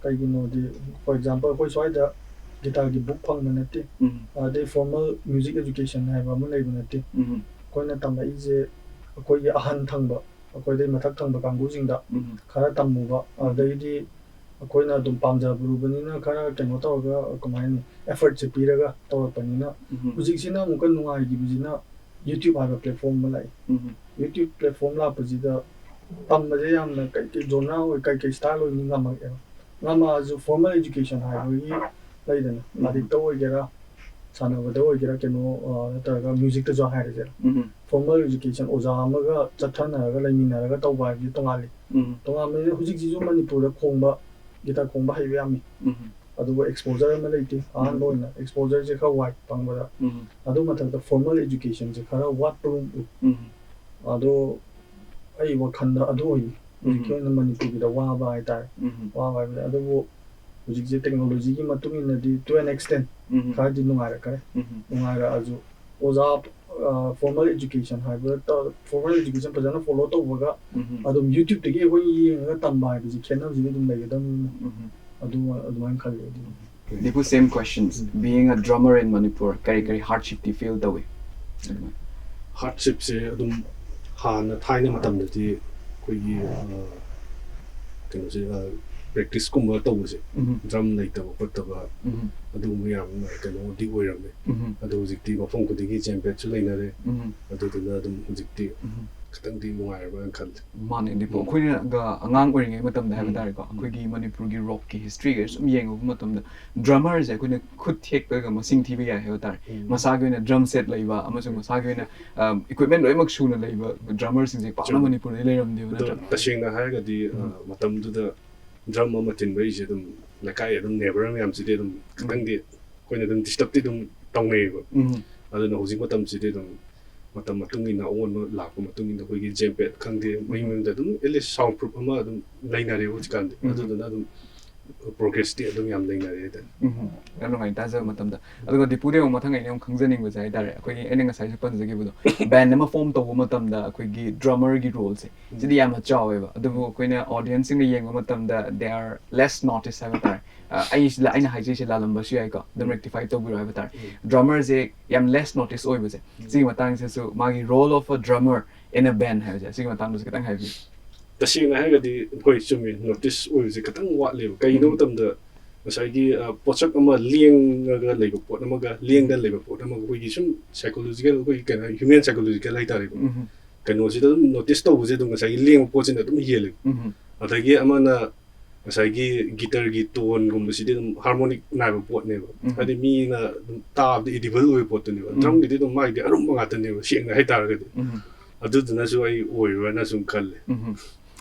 ꯀꯩꯒꯤꯅꯣꯗꯤ, for example, ꯑꯩꯈꯣꯏ ꯁ꯭ꯋꯥꯏꯗ ꯒꯤꯇꯥꯔꯒꯤ ꯕꯨꯛ ꯐꯪꯕ ꯅꯠꯇꯦ꯫ ꯎꯝ ꯑꯗꯩ ꯐꯣꯔꯃꯦꯜ ꯃ꯭ꯌꯨꯖꯤꯛ ꯑꯦꯖꯨꯀꯦꯁꯟ ꯍꯥꯏꯕ ꯑꯃ ꯂꯩꯕ ꯅꯠꯇꯦ꯫ ꯎꯝ ꯑꯩꯈꯣꯏꯅ ꯇꯝꯃꯛꯏꯁꯦ ꯑꯩꯈꯣꯏꯒꯤ ꯑꯍꯟ ꯊꯪꯕ, ꯑꯩꯈꯣꯏꯗꯩ ꯃꯊꯛ ꯊꯪꯕ ꯀꯥꯡꯕꯨꯁꯤꯡꯗ ꯎꯝ ꯈꯔ ꯇꯝꯃꯨꯕ, ꯑꯗꯩꯗꯤ ꯑꯩꯈꯣꯏꯅ ꯑꯗꯨꯝ ꯄꯥꯝꯖꯔꯨꯕꯅꯤꯅ ꯈꯔ ꯀꯩꯅꯣ ꯇꯧꯔꯒ, ꯀꯃꯥꯏ ꯍꯥꯏꯅꯤ, ꯑꯦꯐꯔꯠꯁꯦ ꯄꯤꯔꯒ ꯇꯧꯔꯛꯄꯅꯤꯅ꯫ ꯎꯝ ꯍꯧꯖꯤꯛꯁꯤꯅ ꯑꯃꯨꯛꯀ ꯅꯨꯡꯉꯥꯏꯈꯤꯕꯁꯤꯅ YouTube ꯍꯥꯏꯕ ꯄ꯭ꯂꯦꯠꯐꯣꯝ ꯑꯃ ꯂꯥꯛꯏ꯫ ꯎꯝ YouTube ꯄ꯭ꯂꯦꯠꯐꯣꯝ ꯂꯥꯛꯄꯁꯤꯗ ꯇꯝꯕꯁꯦ ꯌꯥꯝꯅ ꯀꯩ ꯀꯩ ꯖꯣꯅꯔ ꯑꯣꯏ, ꯀꯩ ꯀꯩ ꯁ꯭ꯇꯥꯏꯜ ꯑꯣꯏꯅꯤ ꯉꯝꯃꯛꯑꯦꯕ꯫ ꯉꯝꯃꯛꯑꯁꯨ ꯐꯣꯔꯃꯦꯜ ꯑꯦꯖꯨꯀꯦꯁꯟ ꯍꯥꯏꯕꯒꯤ ꯂꯩꯗꯅ, ꯎꯝ ꯂꯥꯏꯔꯤꯛꯇ ꯑꯣꯏꯒꯦꯔꯥ, ꯁꯥꯟꯅꯕꯗ ꯑꯣꯏꯒꯦꯔꯥ, ꯀꯩꯅꯣ, ꯑ, ꯅꯠꯇ꯭ꯔꯒ ꯃ꯭ꯌꯨꯖꯤꯛꯇꯁꯨ ꯍꯥꯏꯔꯁꯦ, ꯎꯝ ꯐꯣꯔꯃꯦꯜ ꯑꯦꯖꯨꯀꯦꯁꯟ ꯑꯣꯖꯥ ꯑꯃꯒ ꯆꯠꯊꯅꯔꯒ ꯂꯩꯃꯤꯟꯅꯔꯒ ꯇꯧꯕ ꯍꯥꯏꯕꯗꯤ ꯇꯣꯉꯥꯜꯂꯤ꯫ ꯎꯝ ꯇꯣꯉꯥꯟꯕꯅꯤꯅ ꯍꯧꯖꯤꯛꯁꯤꯁꯨ ꯃꯅꯤꯄꯨꯔꯗ ꯈꯣꯡꯕ, ꯒꯤꯇꯥꯔ ꯈꯣꯡꯕ ꯍꯩꯕ ꯌꯥꯝꯃꯤ, ꯎꯝ ꯑꯗꯨꯕꯨ ꯑꯦꯛꯁꯄꯣꯖꯔ ꯑꯃ ꯂꯩꯇꯦ꯫ ꯑꯍꯥꯟꯕ ꯑꯣꯏꯅ ꯑꯦꯛꯁꯄꯣꯖꯔꯁꯦ ꯈꯔ ꯋꯥꯏ ꯐꯪꯕꯗ꯫ ꯎꯝ ꯑꯗꯨ ꯃꯊꯛꯇ ꯐꯣꯔꯃꯦꯜ ꯑꯦꯖꯨꯀꯦꯁꯟꯁꯦ ꯈꯔ ꯋꯥꯠꯄꯒꯨꯝ ꯎꯏ꯫ ꯎꯝ ꯑꯗꯣ ꯑꯩ ꯋꯥꯈꯜꯗ ꯑꯗꯨ ꯑꯣꯏꯅꯤ ꯍꯧꯖꯤꯛꯀꯤ ꯎꯝ ꯑꯣꯏꯅ ꯃꯅꯤꯄꯨꯔꯒꯤꯗ ꯋꯥꯕ ꯍꯥꯏꯇꯥꯔꯦ꯫ ꯎꯝ ꯋꯥꯕ ꯍꯥꯏꯕꯗꯤ, ꯑꯗꯨꯕꯨ ꯍꯧꯖꯤꯛꯁꯦ ꯇꯦꯛꯅꯣꯂꯣꯖꯤꯒꯤ ꯃꯇꯨꯡ ꯏꯟꯅꯗꯤ to an extent ꯎꯝ ꯈꯔꯗꯤ ꯅꯨꯡꯉꯥꯏꯔꯛꯀꯅꯤ꯫ ꯎꯝ ꯅꯨꯡꯉꯥꯏꯔꯛꯑꯁꯨ ꯑꯣꯖꯥ, ꯐꯣꯔꯃꯦꯜ ꯑꯦꯖꯨꯀꯦꯁꯟ ꯍꯥꯏꯕ, ꯐꯣꯔꯃꯦꯜ ꯑꯦꯖꯨꯀꯦꯁꯟ ꯐꯖꯅ ꯐꯣꯂꯣ ꯇꯧꯕꯒ ꯎꯝ ꯑꯗꯨꯝ YouTubeꯇꯒꯤ ꯑꯩꯈꯣꯏꯅ ꯌꯦꯡꯉꯒ ꯇꯝꯕ ꯍꯥꯏꯕꯁꯤ ꯈꯦꯠꯅꯕꯁꯤꯗꯤ ꯑꯗꯨꯝ ꯂꯩꯒꯗꯕꯅꯤꯅ꯫ ꯎꯝ ꯑꯗꯨ ꯑꯗꯨꯃꯥꯏꯅ ꯈꯜꯂꯤ ꯑꯗꯨꯝ꯫ Dipu, same question, being a drummer in Manipur, ꯀꯔꯤ ꯀꯔꯤ hardshipꯇꯤ feel ꯇꯧꯏ? ꯑꯗꯨꯃꯥꯏꯅ꯫ ꯍꯥꯔꯗꯁꯤꯞꯁꯦ ꯑꯗꯨꯝ ꯍꯥꯟꯅ ꯊꯥꯏꯅ ꯃꯇꯝꯗꯗꯤ ꯑꯩꯈꯣꯏꯒꯤ ꯑ, ꯀꯩꯅꯣꯁꯦ, ꯄ꯭ꯔꯦꯛꯇꯤꯁꯀꯨꯝꯕ ꯇꯧꯕꯁꯦ, ꯎꯝ ꯗ꯭ꯔꯝ ꯂꯩꯇꯕ ꯈꯣꯠꯇꯕ ꯎꯝ ꯑꯗꯨꯒꯨꯝꯕ ꯌꯥꯝꯅ ꯀꯩꯅꯣꯗꯤ ꯑꯣꯏꯔꯝꯃꯦ꯫ ꯎꯝ ꯑꯗꯣ ꯍꯧꯖꯤꯛꯇꯤ ꯃꯐꯝ ꯈꯨꯗꯤꯡꯒꯤ ꯖꯦꯝ ꯄꯦꯗꯁꯨ ꯂꯩꯅꯔꯦ꯫ ꯎꯝ ꯑꯗꯨꯗꯨꯅ ꯑꯗꯨꯝ ꯍꯧꯖꯤꯛꯇꯤ ꯎꯝ ꯈꯤꯇꯪꯗꯤ ꯅꯨꯡꯉꯥꯏꯔꯕ꯭ꯔꯥꯅ ꯈꯜꯂꯦ꯫ ꯃꯥꯅꯦ ꯗꯤꯄꯨ, ꯎꯝ꯫ ꯑꯩꯈꯣꯏꯅꯒ ꯑꯉꯥꯡ ꯑꯣꯏꯔꯤꯉꯩ ꯃꯇꯝꯗ ꯍꯥꯏꯕ ꯎꯝ꯫ ꯇꯥꯔꯦꯀꯣ, ꯑꯩꯈꯣꯏꯒꯤ ꯃꯅꯤꯄꯨꯔꯒꯤ ꯔꯣꯛꯀꯤ ꯍꯤꯁꯇ꯭ꯔꯤꯒ ꯁꯨꯝ ꯌꯦꯡꯉꯨꯕ ꯃꯇꯝꯗ, ꯗ꯭ꯔꯃꯔꯁꯦ ꯑꯩꯈꯣꯏꯅ ꯈꯨꯠ ꯊꯦꯛꯄꯒ ꯃꯁꯤꯡ ꯊꯤꯕ ꯌꯥꯏ ꯍꯥꯏꯕ ꯇꯥꯔꯦ꯫ ꯎꯝ꯫ ꯃꯁꯥꯒꯤ ꯑꯣꯏꯅ ꯗ꯭ꯔꯝ ꯁꯦꯠ ꯂꯩꯕ ꯑꯃꯁꯨꯡ ꯃꯁꯥꯒꯤ ꯑꯣꯏꯅ ꯏꯀ꯭ꯋꯤꯞꯃꯦꯟ ꯂꯣꯏꯅꯃꯛ ꯁꯨꯅ ꯂꯩꯕ ꯗ꯭ꯔꯃꯔꯁꯤꯡꯁꯦ ꯄꯥꯛꯅ ꯆꯨꯝꯃꯦ꯫ ꯃꯅꯤꯄꯨꯔꯗ ꯂꯩꯔꯝꯗꯦꯕ, ꯑꯗꯣ ꯅꯠꯇ꯭ꯔꯥ? ꯇꯁꯦꯡꯅ ꯍꯥꯏꯔꯒꯗꯤ ꯑ, ꯎꯝ꯫ ꯃꯇꯝꯗꯨꯗ ꯗ꯭ꯔꯝ ꯑꯃ ꯊꯤꯟꯕ ꯑꯩꯁꯦ ꯑꯗꯨꯝ ꯂꯩꯀꯥꯏ ꯑꯗꯨꯝ ꯅꯦꯕꯔ ꯃꯌꯥꯝꯁꯤꯗꯤ ꯑꯗꯨꯝ ꯈꯤꯇꯪꯗꯤ ꯑꯩꯈꯣꯏꯅ ꯑꯗꯨꯝ ꯗꯤꯁꯇꯔꯕꯇꯤ ꯑꯗꯨꯝ ꯇꯧꯅꯩꯌꯦꯕ꯫ ꯎꯝ ꯑꯗꯨꯅ ꯍꯧꯖꯤꯛ ꯃꯇꯝꯁꯤꯗꯤ ꯑꯗꯨꯝ ꯃꯇꯝ ꯃꯇꯨꯡ ꯏꯟꯅ ꯑꯑꯣꯟꯕ ꯂꯥꯛꯄ ꯃꯇꯨꯡ ꯏꯟꯅ ꯑꯩꯈꯣꯏꯒꯤ ꯖꯦꯝ ꯄꯦꯗ ꯈꯪꯗꯦ, ꯃꯌꯨꯝ ꯃꯌꯨꯝꯗ ꯑꯗꯨꯝ ꯑꯦꯠꯂꯤꯁ ꯁꯥꯎꯟ ꯄ꯭ꯔꯨꯐ ꯑꯃ ꯑꯗꯨꯝ ꯂꯩꯅꯔꯦꯕ ꯍꯧꯖꯤꯛꯀꯥꯟꯗꯤ꯫ ꯎꯝ꯫ ꯑꯗꯨꯗꯨꯅ ꯑꯗꯨꯝ ꯄ꯭ꯔꯣꯒ꯭ꯔꯦꯁꯇꯤ ꯑꯗꯨꯝ ꯌꯥꯝ ꯂꯩꯅꯔꯦ ꯍꯥꯏꯇꯥꯔꯦ꯫ ꯎꯝ, ꯌꯥꯝ ꯅꯨꯡꯉꯥꯏ ꯇꯥꯖꯕ ꯃꯇꯝꯗ꯫ ꯑꯗꯨꯒ ꯗꯤꯄꯨꯗꯩ ꯑꯃꯨꯛ ꯃꯊꯪ ꯑꯩꯅ ꯑꯃꯨꯛ ꯈꯪꯖꯅꯤꯡꯕꯁꯦ ꯍꯥꯏꯇꯥꯔꯦ, ꯑꯩꯈꯣꯏꯒꯤ ꯑꯩꯅ ꯉꯁꯥꯏꯁꯨ ꯄꯟꯖꯈꯤꯕꯗꯣ, ꯕꯦꯟ ꯑꯃ ꯐꯣꯝ ꯇꯧꯕ ꯃꯇꯝꯗ ꯑꯩꯈꯣꯏꯒꯤ ꯗ꯭ꯔꯃꯔꯒꯤ ꯔꯣꯜꯁꯦ ꯁꯤꯗꯤ ꯌꯥꯝꯅ ꯆꯥꯎꯋꯦꯕ, ꯑꯗꯨꯕꯨ ꯑꯩꯈꯣꯏꯅ ꯑꯣꯗꯤꯌꯟꯁꯁꯤꯡꯅ ꯌꯦꯡꯕ ꯃꯇꯝꯗ they are less noticed ꯍꯥꯏꯕ ꯇꯥꯔꯦ꯫ ꯑ, ꯑꯩ ꯁꯤꯗ ꯑꯩꯅ ꯍꯥꯏꯖꯩꯁꯦ ꯂꯥꯜꯂꯝꯕꯁꯨ ꯌꯥꯏꯀꯣ, ꯑꯗꯨꯝ ꯔꯦꯛꯇꯤꯐꯥꯏ ꯇꯧꯕꯤꯔꯣ ꯍꯥꯏꯕ ꯇꯥꯔꯦ꯫ ꯗ꯭ꯔꯃꯔꯁꯦ ꯌꯥꯝ less noticed ꯑꯣꯏꯕꯁꯦ, ꯁꯤꯒꯤ ꯃꯇꯥꯡꯁꯤꯁꯨ ꯃꯥꯒꯤ role of a drummer in a band ꯍꯥꯏꯕꯁꯦ, ꯁꯤꯒꯤ ꯃꯇꯥꯡꯗꯁꯨ ꯈꯤꯇꯪ ꯍꯥꯏꯕꯤꯌꯨ꯫ ꯇꯁꯦꯡꯅ ꯍꯥꯏꯔꯒꯗꯤ, ꯍꯣꯏ, ꯆꯨꯝꯃꯤ, ꯅꯣꯇꯤꯁ ꯑꯣꯏꯕꯁꯦ ꯈꯤꯇꯪ ꯋꯥꯠꯂꯦꯕ꯫ ꯀꯩꯒꯤꯅꯣ ꯃꯇꯝꯗ ꯉꯁꯥꯏꯒꯤ ꯑ, ꯄꯣꯠꯁꯛ ꯑꯃ ꯂꯦꯡꯉꯒ ꯂꯩꯕ ꯄꯣꯠ ꯑꯃꯒ ꯂꯦꯡꯗꯅ ꯂꯩꯕ ꯄꯣꯠ ꯑꯃꯒ, ꯑꯩꯈꯣꯏꯒꯤ ꯁꯨꯝ ꯁꯥꯏꯀꯣꯂꯣꯖꯤꯀꯦꯜ, ꯑꯩꯈꯣꯏꯒꯤ ꯀꯩꯅꯣ, ꯍ꯭ꯌꯨꯃꯦꯟ ꯁꯥꯏꯀꯣꯂꯣꯖꯤꯀꯦꯜ ꯍꯥꯏꯇꯥꯔꯦꯀꯣ, ꯎꯝ, ꯀꯩꯅꯣꯁꯤꯗ ꯑꯗꯨꯝ ꯅꯣꯇꯤꯁ ꯇꯧꯕꯁꯦ ꯑꯗꯨꯝ ꯉꯁꯥꯏꯒꯤ ꯂꯦꯡꯕ ꯄꯣꯠꯁꯤꯅ ꯑꯗꯨꯝ ꯍꯦꯜꯂꯦ꯫ ꯎꯝ, ꯑꯗꯒꯤ ꯑꯃꯅ ꯉꯁꯥꯏꯒꯤ ꯒꯤꯇꯔꯒꯤ ꯇꯣꯟꯒꯨꯝꯕꯁꯤꯗꯤ ꯑꯗꯨꯝ ꯍꯥꯔꯃꯣꯅꯤꯛ ꯅꯥꯏꯕ ꯄꯣꯠꯅꯦꯕ꯫ ꯎꯝ꯫ ꯍꯥꯏꯗꯤ ꯃꯤꯅ ꯑꯗꯨꯝ ꯇꯥꯕꯗ ꯏꯗꯤꯕꯜ ꯑꯣꯏꯕ ꯄꯣꯠꯇꯨꯅꯦꯕ꯫ ꯎꯝ꯫ ꯗ꯭ꯔꯝꯒꯤꯗꯤ ꯑꯗꯨꯝ ꯃꯥꯒꯤꯗꯤ ꯑꯔꯨꯝꯕ ꯉꯥꯛꯇꯅꯦꯕ, ꯁꯦꯡꯅ ꯍꯥꯏꯇꯥꯔꯒꯗꯤ꯫ ꯎꯝ꯫ ꯑꯗꯨꯗꯨꯅꯁꯨ ꯑꯩ ꯑꯣꯏꯕ꯭ꯔꯅ ꯁꯨꯝ ꯈꯜꯂꯦ꯫ ꯎꯝ꯫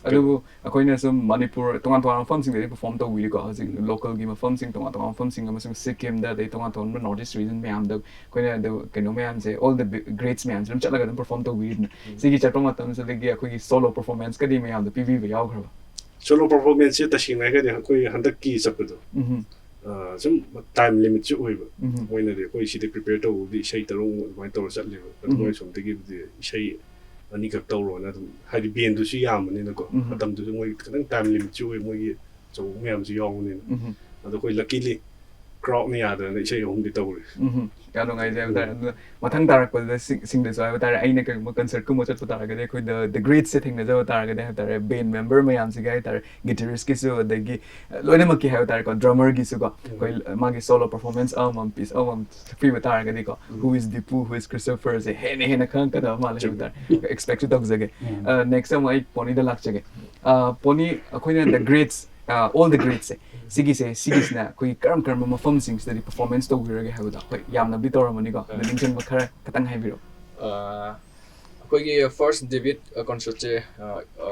ꯑꯗꯨꯕꯨ ꯑꯩꯈꯣꯏꯅ ꯁꯨꯝ ꯃꯅꯤꯄꯨꯔ ꯇꯣꯉꯥꯟ ꯇꯣꯉꯥꯟꯕ ꯃꯐꯝꯁꯤꯡꯗꯗꯤ ꯄꯔꯐꯣꯔꯝ ꯇꯧꯕꯤꯔꯤꯀꯣ, ꯍꯧꯖꯤꯛ ꯂꯣꯀꯦꯜꯒꯤ ꯃꯐꯝꯁꯤꯡ, ꯇꯣꯉꯥꯟ ꯇꯣꯉꯥꯟꯕ ꯃꯐꯝꯁꯤꯡ, ꯑꯃꯁꯨꯡ ꯁꯤꯛꯀꯤꯝꯗ, ꯑꯗꯩ ꯇꯣꯉꯥꯟ ꯇꯣꯉꯥꯟꯕ ꯅꯣꯔꯠ ꯏꯁ ꯔꯤꯖꯟ ꯃꯌꯥꯝꯗ ꯑꯩꯈꯣꯏꯅ ꯑꯗꯨ ꯀꯩꯅꯣ ꯃꯌꯥꯝꯁꯦ, all the greats ꯃꯌꯥꯝꯁꯦ ꯑꯗꯨꯝ ꯆꯠꯂꯒ ꯑꯗꯨꯝ ꯄꯔꯐꯣꯔꯝ ꯇꯧꯕꯤꯔꯤꯗꯅ꯫ ꯁꯤꯒꯤ ꯆꯠꯄ ꯃꯇꯝꯁꯤꯗꯒꯤ ꯑꯩꯈꯣꯏꯒꯤ ꯁꯣꯂꯣ ꯄꯔꯐꯣꯔꯃꯦꯟꯁꯀꯗꯤ ꯃꯌꯥꯝꯗ ꯄꯤꯕꯤꯕ ꯌꯥꯎꯈ꯭ꯔꯕ? ꯁꯣꯂꯣ ꯄꯔꯐꯣꯔꯃꯦꯟꯁꯁꯦ ꯇꯁꯦꯡꯅ ꯍꯥꯏꯔꯒꯗꯤ ꯑꯩꯈꯣꯏ ꯍꯟꯗꯛꯀꯤ ꯆꯠꯄꯗꯣ, ꯎꯝ, ꯑ, ꯁꯨꯝ ꯇꯥꯏꯝ ꯂꯤꯃꯤꯠꯁꯨ ꯑꯣꯏꯕ꯫ ꯎꯝ, ꯃꯣꯏꯅꯗꯤ ꯑꯩꯈꯣꯏ ꯁꯤꯗ ꯄ꯭ꯔꯤꯄꯦꯌꯔ ꯇꯧꯕꯕꯨꯗꯤ ꯏꯁꯩ ꯇꯔꯨꯛꯃꯨꯛ ꯑꯗꯨꯃꯥꯏꯅ ꯇꯧꯔ ꯆꯠꯂꯦꯕ꯫ ꯑꯗꯣ ꯎꯝ꯫ ꯃꯣꯏ ꯁꯣꯝꯗꯒꯤꯕꯨꯗꯤ ꯏꯁꯩ ꯑꯅꯤꯈꯛ ꯇꯧꯔꯣꯅ ꯑꯗꯨꯝ, ꯍꯥꯏꯗꯤ ꯕꯦꯟꯗꯨꯁꯨ ꯌꯥꯝꯕꯅꯤꯅꯀꯣ, ꯎꯝ꯫ ꯃꯇꯝꯗꯨꯁꯨ ꯃꯣꯏ ꯈꯤꯇꯪ ꯇꯥꯏꯝ ꯂꯤꯃꯤꯠꯁꯨ ꯑꯣꯏ, ꯃꯣꯏꯒꯤ ꯑꯆꯧꯕ ꯃꯌꯥꯝꯁꯨ ꯌꯥꯎꯕꯅꯤꯅ꯫ ꯎꯝ, ꯑꯗꯣ ꯑꯩꯈꯣꯏ ꯂꯛꯀꯤꯂꯤ ꯀ꯭ꯔꯥꯎꯗꯅ ꯌꯥꯗꯅ ꯏꯁꯩ ꯑꯍꯨꯝꯗꯤ ꯇꯧꯔꯦ꯫ ꯎꯝ, ꯌꯥꯝ ꯅꯨꯡꯉꯥꯏꯖꯩ ꯍꯥꯏꯕ ꯇꯥꯔꯦ꯫ ꯑꯗꯨꯅ ꯃꯊꯪ ꯇꯥꯔꯛꯄꯗ ꯁꯤꯡ-, ꯁꯤꯡꯗꯁꯨ ꯍꯥꯏꯕ ꯇꯥꯔꯦ, ꯑꯩꯅ ꯀꯔꯤꯒꯨꯝꯕ ꯀꯟꯁꯔꯠꯀꯨꯝꯕ ꯆꯠꯄ ꯇꯥꯔꯒꯗꯤ ꯑꯩꯈꯣꯏꯗ ꯗ ꯒ꯭ꯔꯦꯠꯁꯦ ꯊꯦꯡꯅꯖꯕ ꯇꯥꯔꯒꯗꯤ ꯍꯥꯏꯕ ꯇꯥꯔꯦ, ꯕꯦꯟ ꯃꯦꯝꯕꯔ ꯃꯌꯥꯝꯁꯤꯒꯤ ꯍꯥꯏꯕ ꯇꯥꯔꯦ, ꯒꯤꯇꯔꯤꯁꯀꯤꯁꯨ ꯑꯗꯒꯤ ꯂꯣꯏꯅꯃꯛꯀꯤ ꯍꯥꯏꯕ ꯇꯥꯔꯦꯀꯣ, ꯗ꯭ꯔꯃꯔꯒꯤꯁꯨꯀꯣ, ꯑꯩꯈꯣꯏ ꯃꯥꯒꯤ ꯁꯣꯂꯣ ꯄꯔꯐꯣꯔꯃꯦꯟꯁ ꯑꯃꯃꯝ, ꯄꯤꯁ ꯑꯃꯃꯝ ꯁꯛꯄꯤꯕ ꯇꯥꯔꯒꯗꯤꯀꯣ, who is Dipu, who is Christopherꯁꯦ ꯍꯦꯟꯅ ꯍꯦꯟꯅ ꯈꯪꯉꯛꯀꯗꯕ ꯃꯥꯜꯂꯦ ꯍꯥꯏꯕ ꯇꯥꯔꯦ꯫ ꯑꯦꯛꯁꯄꯦꯛꯁꯨ ꯇꯧꯖꯒꯦ꯫ ꯅꯦꯛꯁ ꯑꯃꯨꯛ ꯑꯩ ꯄꯣꯅꯤꯗ ꯂꯥꯛꯆꯒꯦ꯫ ꯑ, ꯄꯣꯅꯤ, ꯑꯩꯈꯣꯏꯅ ꯗ ꯒ꯭ꯔꯦꯠꯁ, ꯑꯣꯜ ꯗ ꯒ꯭ꯔꯦꯠꯁꯦ, ꯁꯤꯒꯤꯁꯦ, ꯁꯤꯒꯤꯁꯤꯅ ꯑꯩꯈꯣꯏꯒꯤ ꯀꯔꯝ ꯀꯔꯝꯕ ꯃꯐꯝꯁꯤꯡꯁꯤꯗꯗꯤ ꯄꯔꯐꯣꯔꯃꯦꯟꯁ ꯇꯧꯕꯤꯔꯒꯦ ꯍꯥꯏꯕꯗꯣ, ꯍꯣꯏ, ꯌꯥꯝꯅꯕꯨꯗꯤ ꯇꯧꯔꯝꯃꯅꯤꯀꯣ, ꯑꯗꯣ ꯅꯤꯡꯁꯤꯡꯕ ꯈꯔ ꯈꯤꯇꯪ ꯍꯥꯏꯕꯤꯔꯛꯑꯣ꯫ ꯑ, ꯑꯩꯈꯣꯏꯒꯤ ꯐꯥꯔꯁ ꯗꯦꯕꯤꯠ ꯀꯟꯁꯔꯠꯁꯦ, ꯑ, ꯑ,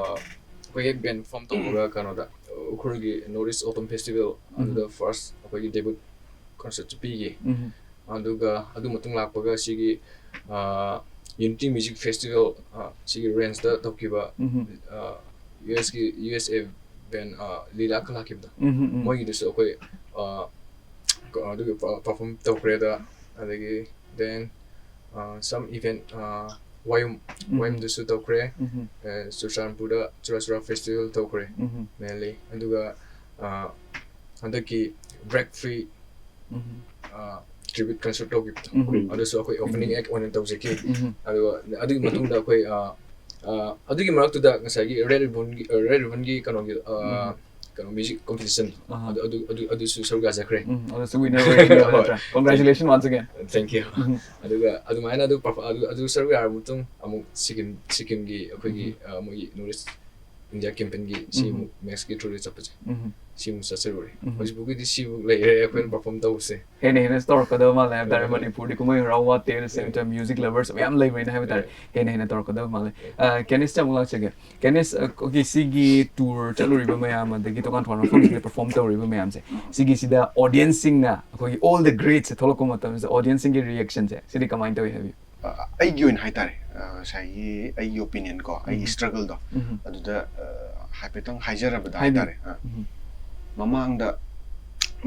ꯑꯩꯈꯣꯏ ꯍꯦꯛ ꯕꯦꯟ ꯐꯣꯝ ꯇꯧꯕꯒ ꯀꯩꯅꯣꯗ, ꯎꯈ꯭ꯔꯨꯜꯒꯤ ꯅꯣꯔꯠ ꯏꯁ ꯑꯣꯇꯝ ꯐꯦꯁꯇꯤꯚꯦꯜ, ꯑꯗꯨꯗ ꯐꯥꯔꯁ ꯑꯩꯈꯣꯏꯒꯤ ꯗꯦꯕꯤꯠ ꯀꯟꯁꯔꯠꯁꯦ ꯄꯤꯈꯤ꯫ ꯎꯝ, ꯑꯗꯨꯒ ꯑꯗꯨ ꯃꯇꯨꯡ ꯂꯥꯛꯄꯒ ꯁꯤꯒꯤ, ꯑ, ꯌꯨꯅꯤꯇꯤ ꯃ꯭ꯌꯨꯖꯤꯛ ꯐꯦꯁꯇꯤꯚꯦꯜ, ꯑ, ꯁꯤꯒꯤ ꯔꯦꯟꯁꯇ ꯇꯧꯈꯤꯕ, ꯎꯝ, ꯑ, ꯌꯨ ꯑꯦꯁꯀꯤ, ꯌꯨ ꯑꯦꯁ ꯑꯦ ꯕꯦꯟ ꯂꯤꯂꯥ ꯈ ꯂꯥꯛꯈꯤꯕꯗꯣ, ꯎꯝ, ꯎꯝ, ꯎꯝ. ꯃꯣꯏꯒꯤꯗꯨꯁꯨ ꯑꯩꯈꯣꯏ ꯑ, ꯀ- ꯑꯗꯨꯒꯤ ꯄꯔꯐꯣꯝ ꯇꯧꯈ꯭ꯔꯦ꯫ ꯑꯗ ꯑꯗꯒꯤ then some event ꯋꯥꯌꯨꯝ ꯎꯝ. ꯋꯥꯌꯨꯝꯗꯁꯨ ꯇꯧꯈ꯭ꯔꯦ꯫ ꯎꯝ, ꯑ, ꯆꯨꯔꯆꯥꯟꯄꯨꯔꯗ ꯆꯨꯔꯥ ꯆꯨꯔꯥ ꯐꯦꯁꯇꯤꯚꯦꯜ ꯇꯧꯈ꯭ꯔꯦ ꯎꯝ, mainly꯫ ꯑꯗꯨꯒ ꯑ, ꯍꯟꯗꯛꯀꯤ ꯕ꯭ꯔꯦꯛ ꯐ꯭ꯔꯤ ꯎꯝ, tribute concert ꯇꯧꯈꯤꯕꯗꯣ, ꯎꯝ. ꯑꯗꯨꯁꯨ ꯑꯩꯈꯣꯏ opening act ꯑꯣꯏꯅ ꯇꯧꯖꯈꯤ꯫ ꯎꯝ. ꯑꯗꯨꯒ ꯑꯗꯨꯒꯤ ꯃꯇꯨꯡꯗ ꯑꯩꯈꯣꯏ ꯑ, ꯑ, ꯑꯗꯨꯒꯤ ꯃꯔꯛꯇꯨꯗ ꯉꯁꯥꯏꯒꯤ ꯔꯦꯠ ꯔꯤꯕꯟꯒꯤ ꯔꯦꯠ ꯔꯤꯕꯟꯒꯤ ꯀꯩꯅꯣꯒꯤ ꯑ, ꯎꯝ. ꯀꯩꯅꯣ ꯃ꯭ꯌꯨꯖꯤꯛ ꯀꯣꯝꯄꯤꯇꯤꯁꯟ ꯑꯍꯥ. ꯑꯗꯨ ꯑꯗꯨ ꯑꯗꯨ ꯑꯗꯨꯁꯨ ꯁꯔꯨꯛ ꯌꯥꯖꯈ꯭ꯔꯦ꯫ ꯎꯝ, ꯑꯗꯨꯁꯨ winner ꯑꯣꯏꯔꯦ ꯍꯣꯏ꯫ ꯅꯠꯇ꯭ꯔꯥ? Congratulations once again. Thank you꯫ ꯎꯝ. ꯑꯗꯨꯒ ꯑꯗꯨꯃꯥꯏꯅ ꯑꯗꯨ perf- ꯑꯗꯨ ꯑꯗꯨ ꯁꯔꯨꯛ ꯌꯥꯔꯕ ꯃꯇꯨꯡ ꯑꯃꯨꯛ ꯁꯤꯛꯀꯤꯝ ꯁꯤꯛꯀꯤꯝꯒꯤ ꯑꯩꯈꯣꯏꯒꯤ ꯑ, ꯃꯣꯏꯒꯤ ꯅꯣꯔꯠ ꯏꯁ ꯏꯟꯗꯤꯌꯥ ꯀꯦꯝꯄꯦꯟꯒꯤ ꯁꯤ ꯎꯝ. ꯑꯃꯨꯛ ꯃꯦꯛꯁꯀꯤ ꯊ꯭ꯔꯨꯗ ꯆꯠꯄꯁꯦ ꯎꯝ. ꯁꯤ ꯑꯃꯨꯛ ꯆꯠꯆꯔꯨꯔꯦ꯫ ꯎꯝ. ꯍꯧꯖꯤꯛꯐꯥꯎꯒꯤꯗꯤ ꯁꯤꯕꯨ ꯂꯩꯔꯦ ꯑꯩꯈꯣꯏꯅ perform ꯇꯧꯕꯁꯦ꯫ ꯍꯦꯟꯅ ꯍꯦꯟꯅ ꯇꯧꯔꯛꯀꯗꯕ ꯃꯥꯜꯂꯦ ꯍꯥꯏꯕ ꯇꯥꯔꯦ꯫ ꯎꯝ. ꯃꯅꯤꯄꯨꯔꯗꯤ ꯀꯨꯝꯍꯩ ꯍꯔꯥꯎ ꯋꯥꯠꯇꯦ, at the same time music lovers ꯃꯌꯥꯝ ꯂꯩꯕꯅꯤꯅ ꯍꯥꯏꯕ ꯇꯥꯔꯦ꯫ ꯍꯦꯟꯅ ꯍꯦꯟꯅ ꯇꯧꯔꯛꯀꯗꯕ ꯃꯥꯜꯂꯦ꯫ ꯑ, ꯀꯦꯅꯤꯁꯇ ꯑꯃꯨꯛ ꯂꯥꯛꯆꯒꯦ꯫ ꯀꯦꯅꯤꯁ, ꯑ, ꯑꯩꯈꯣꯏꯒꯤ ꯁꯤꯒꯤ tour ꯆꯠꯂꯨꯔꯤꯕ ꯃꯌꯥꯝ ꯑꯗꯒꯤ ꯇꯣꯉꯥꯟ ꯇꯣꯉꯥꯟꯕ ꯃꯐꯝꯁꯤꯡꯗ perform ꯇꯧꯔꯤꯕ ꯃꯌꯥꯝꯁꯦ, ꯁꯤꯒꯤꯁꯤꯗ audienceꯁꯤꯡꯅ, ꯑꯩꯈꯣꯏꯒꯤ all the greatsꯁꯦ ꯊꯣꯛꯂꯛꯄ ꯃꯇꯝꯁꯤꯗ audienceꯁꯤꯡꯒꯤ reactionꯁꯦ ꯁꯤꯗꯤ ꯀꯃꯥꯏꯅ ꯇꯧꯏ ꯍꯥꯏꯕꯤꯌꯨ? ꯑ, ꯑꯩꯒꯤ ꯑꯣꯏꯅ ꯍꯥꯏꯇꯥꯔꯦ, ꯑ, ꯉꯁꯥꯏꯒꯤ ꯑꯩꯒꯤ opinion ꯀꯣ, ꯑꯩꯒꯤ ꯎꯝ. struggle ꯗꯣ, ꯎꯝ. ꯑꯗꯨꯗ, ꯑ, ꯍꯥꯏꯐꯦꯠꯇꯪ ꯍꯥꯏꯖꯔꯕꯗ ꯍꯥꯏꯕꯤꯌꯨ. ꯍꯥꯏꯇꯥꯔꯦ꯫ ꯑ, ꯎꯝ. ꯃꯃꯥꯡꯗ